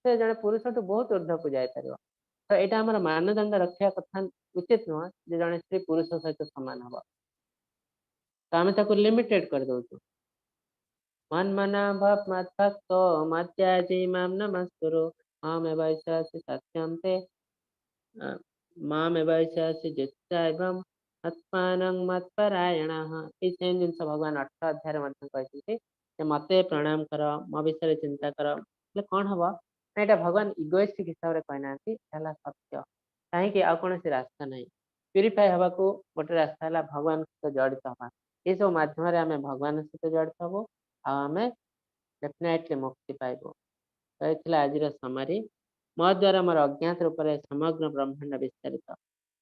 ସେ ଜଣେ ପୁରୁଷଠୁ ବହୁତ ଉର୍ଦ୍ଧ୍ୱକୁ ଯାଇପାରିବ। ତ ଏଇଟା ଆମର ମାନଦଣ୍ଡ ରଖିବା କଥା ଉଚିତ ନୁହଁ ଯେ ଜଣେ ସ୍ତ୍ରୀ ପୁରୁଷ ସହିତ ସମାନ ହବ। ତ ଆମେ ତାକୁ ଲିମିଟେଡ କରିଦଉଛୁ। ମନ୍ମନା ଭବ ମଦ୍ଭକ୍ତୋ ମଦ୍ୟାଜୀ ମାಂ ନମସ୍କୁରୁ ମାମେବୈଷ୍ୟସି ସତ୍ୟಂ ତେ ମାମେବୈଷ୍ୟସି ଜିତ୍ସୈବଂ ଆତ୍ମାନଂ ମତ୍ପରାୟଣଃ। ଏଇ ସେମ୍ ଜିନିଷ ଭଗବାନ 18 ଅଧ୍ୟାୟରେ ମଧ୍ୟ କହିଛନ୍ତି ଯେ ମତେ ପ୍ରଣାମ କର, ମୋ ବିଷୟରେ ଚିନ୍ତା କର। ହେଲେ କଣ ହବ ନା, ଏଇଟା ଭଗବାନ ଇଗୋଇଷ୍ଟିକ ହିସାବରେ କହିନାହାନ୍ତି, ଏହା ହେଲା ସତ୍ୟ। କାହିଁକି ଆଉ କୌଣସି ରାସ୍ତା ନାହିଁ ପ୍ୟୁରିଫାଏ ହବାକୁ। ଗୋଟେ ରାସ୍ତା ହେଲା ଭଗବାନଙ୍କ ସହିତ ଜଡ଼ିତ ହବା। ଏସବୁ ମାଧ୍ୟମରେ ଆମେ ଭଗବାନଙ୍କ ସହିତ ଜଡ଼ିତ ହବୁ ଆଉ ଆମେ ଡେଫିନେଟଲି ମୁକ୍ତି ପାଇବୁ। ତ ଏ ଥିଲା ଆଜିର ସମାରି। ମୋ ଦ୍ୱାରା ମୋର ଅଜ୍ଞାତ ରୂପରେ ସମଗ୍ର ବ୍ରହ୍ମାଣ୍ଡ ବିସ୍ତାରିତ।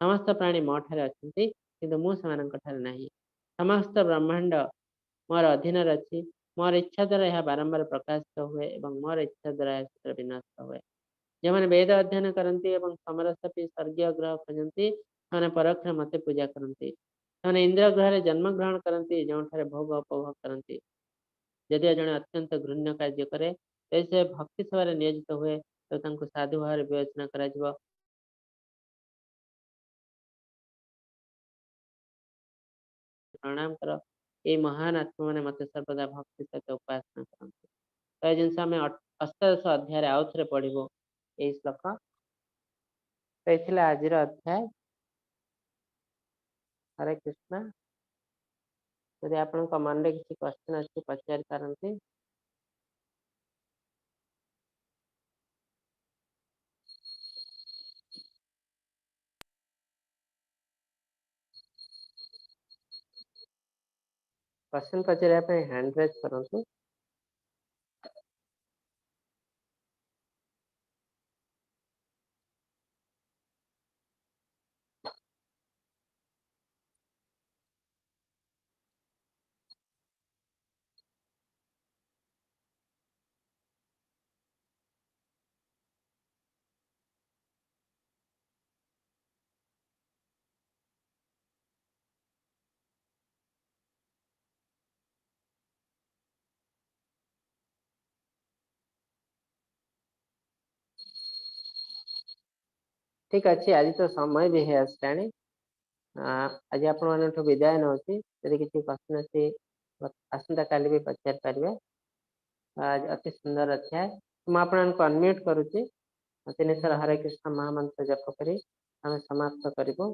ସମସ୍ତ ପ୍ରାଣୀ ମୋ ଠାରେ ଅଛନ୍ତି, କିନ୍ତୁ ମୁଁ ସେମାନଙ୍କ ଠାରେ ନାହିଁ। ସମସ୍ତ ବ୍ରହ୍ମାଣ୍ଡ ମୋର ଅଧୀନରେ ଅଛି। ମୋର ଇଚ୍ଛା ଦ୍ୱାରା ଏହା ବାରମ୍ବାର ପ୍ରକାଶିତ ହୁଏ ଏବଂ ମୋର ଇଚ୍ଛା ଦ୍ୱାରା ଏହା ସେଥିରେ ବିନଷ୍ଟ ହୁଏ। ଯେଉଁମାନେ ବେଦ ଅଧ୍ୟୟନ କରନ୍ତି ଏବଂ ସମରସ ପି ସ୍ୱର୍ଗୀୟ ଗ୍ରହ ଖୋଜନ୍ତି, ସେମାନେ ପରୋକ୍ଷରେ ମତେ ପୂଜା କରନ୍ତି। ସେମାନେ ଇନ୍ଦ୍ର ଗ୍ରହରେ ଜନ୍ମ ଗ୍ରହଣ କରନ୍ତି, ଯେଉଁଠାରେ ଭୋଗ ଉପଭୋଗ କରନ୍ତି। ଯଦିଓ ଜଣେ ଅତ୍ୟନ୍ତ ଘୃଣ୍ୟ କାର୍ଯ୍ୟ କରେ, ଯଦି ସେ ଭକ୍ତି ସେବାରେ ନିୟୋଜିତ ହୁଏ, ତ ତାଙ୍କୁ ସାଧୁ ଭାବରେ ବିବେଚନା କରାଯିବ। ପ୍ରଣାମ କର। ଏଇ ମହାନ ଆତ୍ମା ମାନେ ମତେ ସର୍ବଦା ଭକ୍ତି ସହିତ ଉପାସନା କରନ୍ତି। ତ ଏ ଜିନିଷ ଆମେ 18 ଅଧ୍ୟାୟରେ ଆଉ ଥରେ ପଢିବୁ ଏଇ ଶ୍ଲୋକ। ତ ଏ ଥିଲା ଆଜିର ଅଧ୍ୟାୟ। ହରେ କୃଷ୍ଣ। ଯଦି ଆପଣଙ୍କ ମନରେ କିଛି କ୍ୱେଶ୍ଚନ ଅଛି, ପଚାରି ପାରନ୍ତି। କ୍ୱେଶ୍ଚନ ପଚାରିବା ପାଇଁ ହ୍ୟାଣ୍ଡ ରେଜ୍ କରନ୍ତୁ। ଠିକ ଅଛି, ଆଜି ତ ସମୟ ବି ହେଇ ଆସିଲାଣି। ଆଜି ଆପଣମାନଙ୍କଠୁ ବିଦାୟ ନଉଛି। ଯଦି କିଛି କ୍ୱେଶ୍ଚନ ଅଛି, ଆସନ୍ତା କାଲି ବି ପଚାରି ପାରିବେ। ଆଜି ଅତି ସୁନ୍ଦର ଅଧ୍ୟାୟ। ମୁଁ ଆପଣମାନଙ୍କୁ ଅନମ୍ୟୁଟ କରୁଛି। ତିନିଥର ହରେ କୃଷ୍ଣ ମହାମନ୍ତ୍ର ଜପ କରି ଆମେ ସମାପ୍ତ କରିବୁ।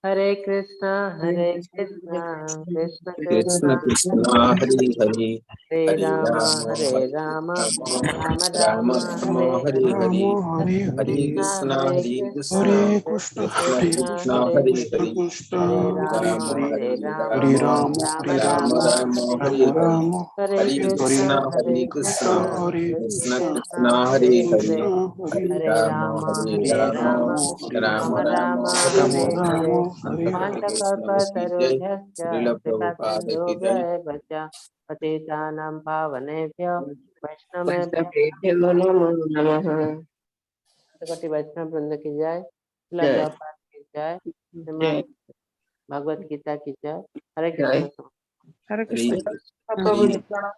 ହରେ କୃଷ୍ଣ ହରେ କୃଷ୍ଣ କୃଷ୍ଣ କୃଷ୍ଣ କୃଷ୍ଣ କୃଷ୍ଣ ହରେ ହରେ, ହରେ ହରେ ରାମ ରାମ ହରେ ହରେ ରାମ ରାମ ରାମ ରାମ ରାମ ରାମ ହରେ ହରେ ହରେ। ହରେ, ରାମ ହରେ ହରେ ହରେ, କୃଷ୍ଣ କୃଷ୍ଣ ହରେ ହରେ କୃଷ୍ଣ କୃଷ୍ଣ ହରେ କୃଷ୍ଣ କୃଷ୍ଣ କୃଷ୍ଣ ହରେ କୃଷ୍ଣ କୃଷ୍ଣ କୃଷ୍ଣ ହରେ ହରେ କୃଷ୍ଣ ହରେ, କୃଷ୍ଣ ହରେ ହରେ ରାମ ରାମ ହରେ, ହରେ ହରେ ରାମ ହରେ ରାମ ରାମ ରାମ ହରେ ରାମ ରାମ ରାମ ରାମ ହରେ ହରେ ରାମ ହରେ। ହରେ, ରାମ ହରେ ହରେ ହରେ କୃଷ୍ଣ କୃଷ୍ଣ ହରେ ହରେ କୃଷ୍ଣ କୃଷ୍ଣ କୃଷ୍ଣ ହରେ କୃଷ୍ଣ କୃଷ୍ଣ କୃଷ୍ଣ କୃଷ୍ଣ କୃଷ୍ଣ ହରେ ହରେ କୃଷ୍ଣ ହରେ, ହରେ। କୃଷ୍ଣ ହରେ ହରେ ହରେ ରାମ ରାମ ହରେ ହରେ ହରେ ରାମ ରାମ ରାମ ହରେ ରାମ ରାମ ରାମ ରାମ ରାମ ହରେ ରାମ ହରେ ହରେ। ହରେ। ରାମ ହରେ ଅନନ୍ତ କୋଟି ହରେ। ବୈଷ୍ଣବ की जय, वाञ्छाकल्पतरुभ्यश्च श्रील प्रभुपाद की कृपासिन्धुभ्य जय। एव च पतितानां पावनेभ्यो वैष्णवेभ्यो वैष्णवेभ्यो नमो नमः। कोटि वैष्णव वृंद की जय, श्रील जय प्रभुपाद की जय, जय श्रीमद् भगवत गीता की जय। हरे जय कृष्ण। हरे हरे कृष्ण। हरे प्रभु जी प्रणाम।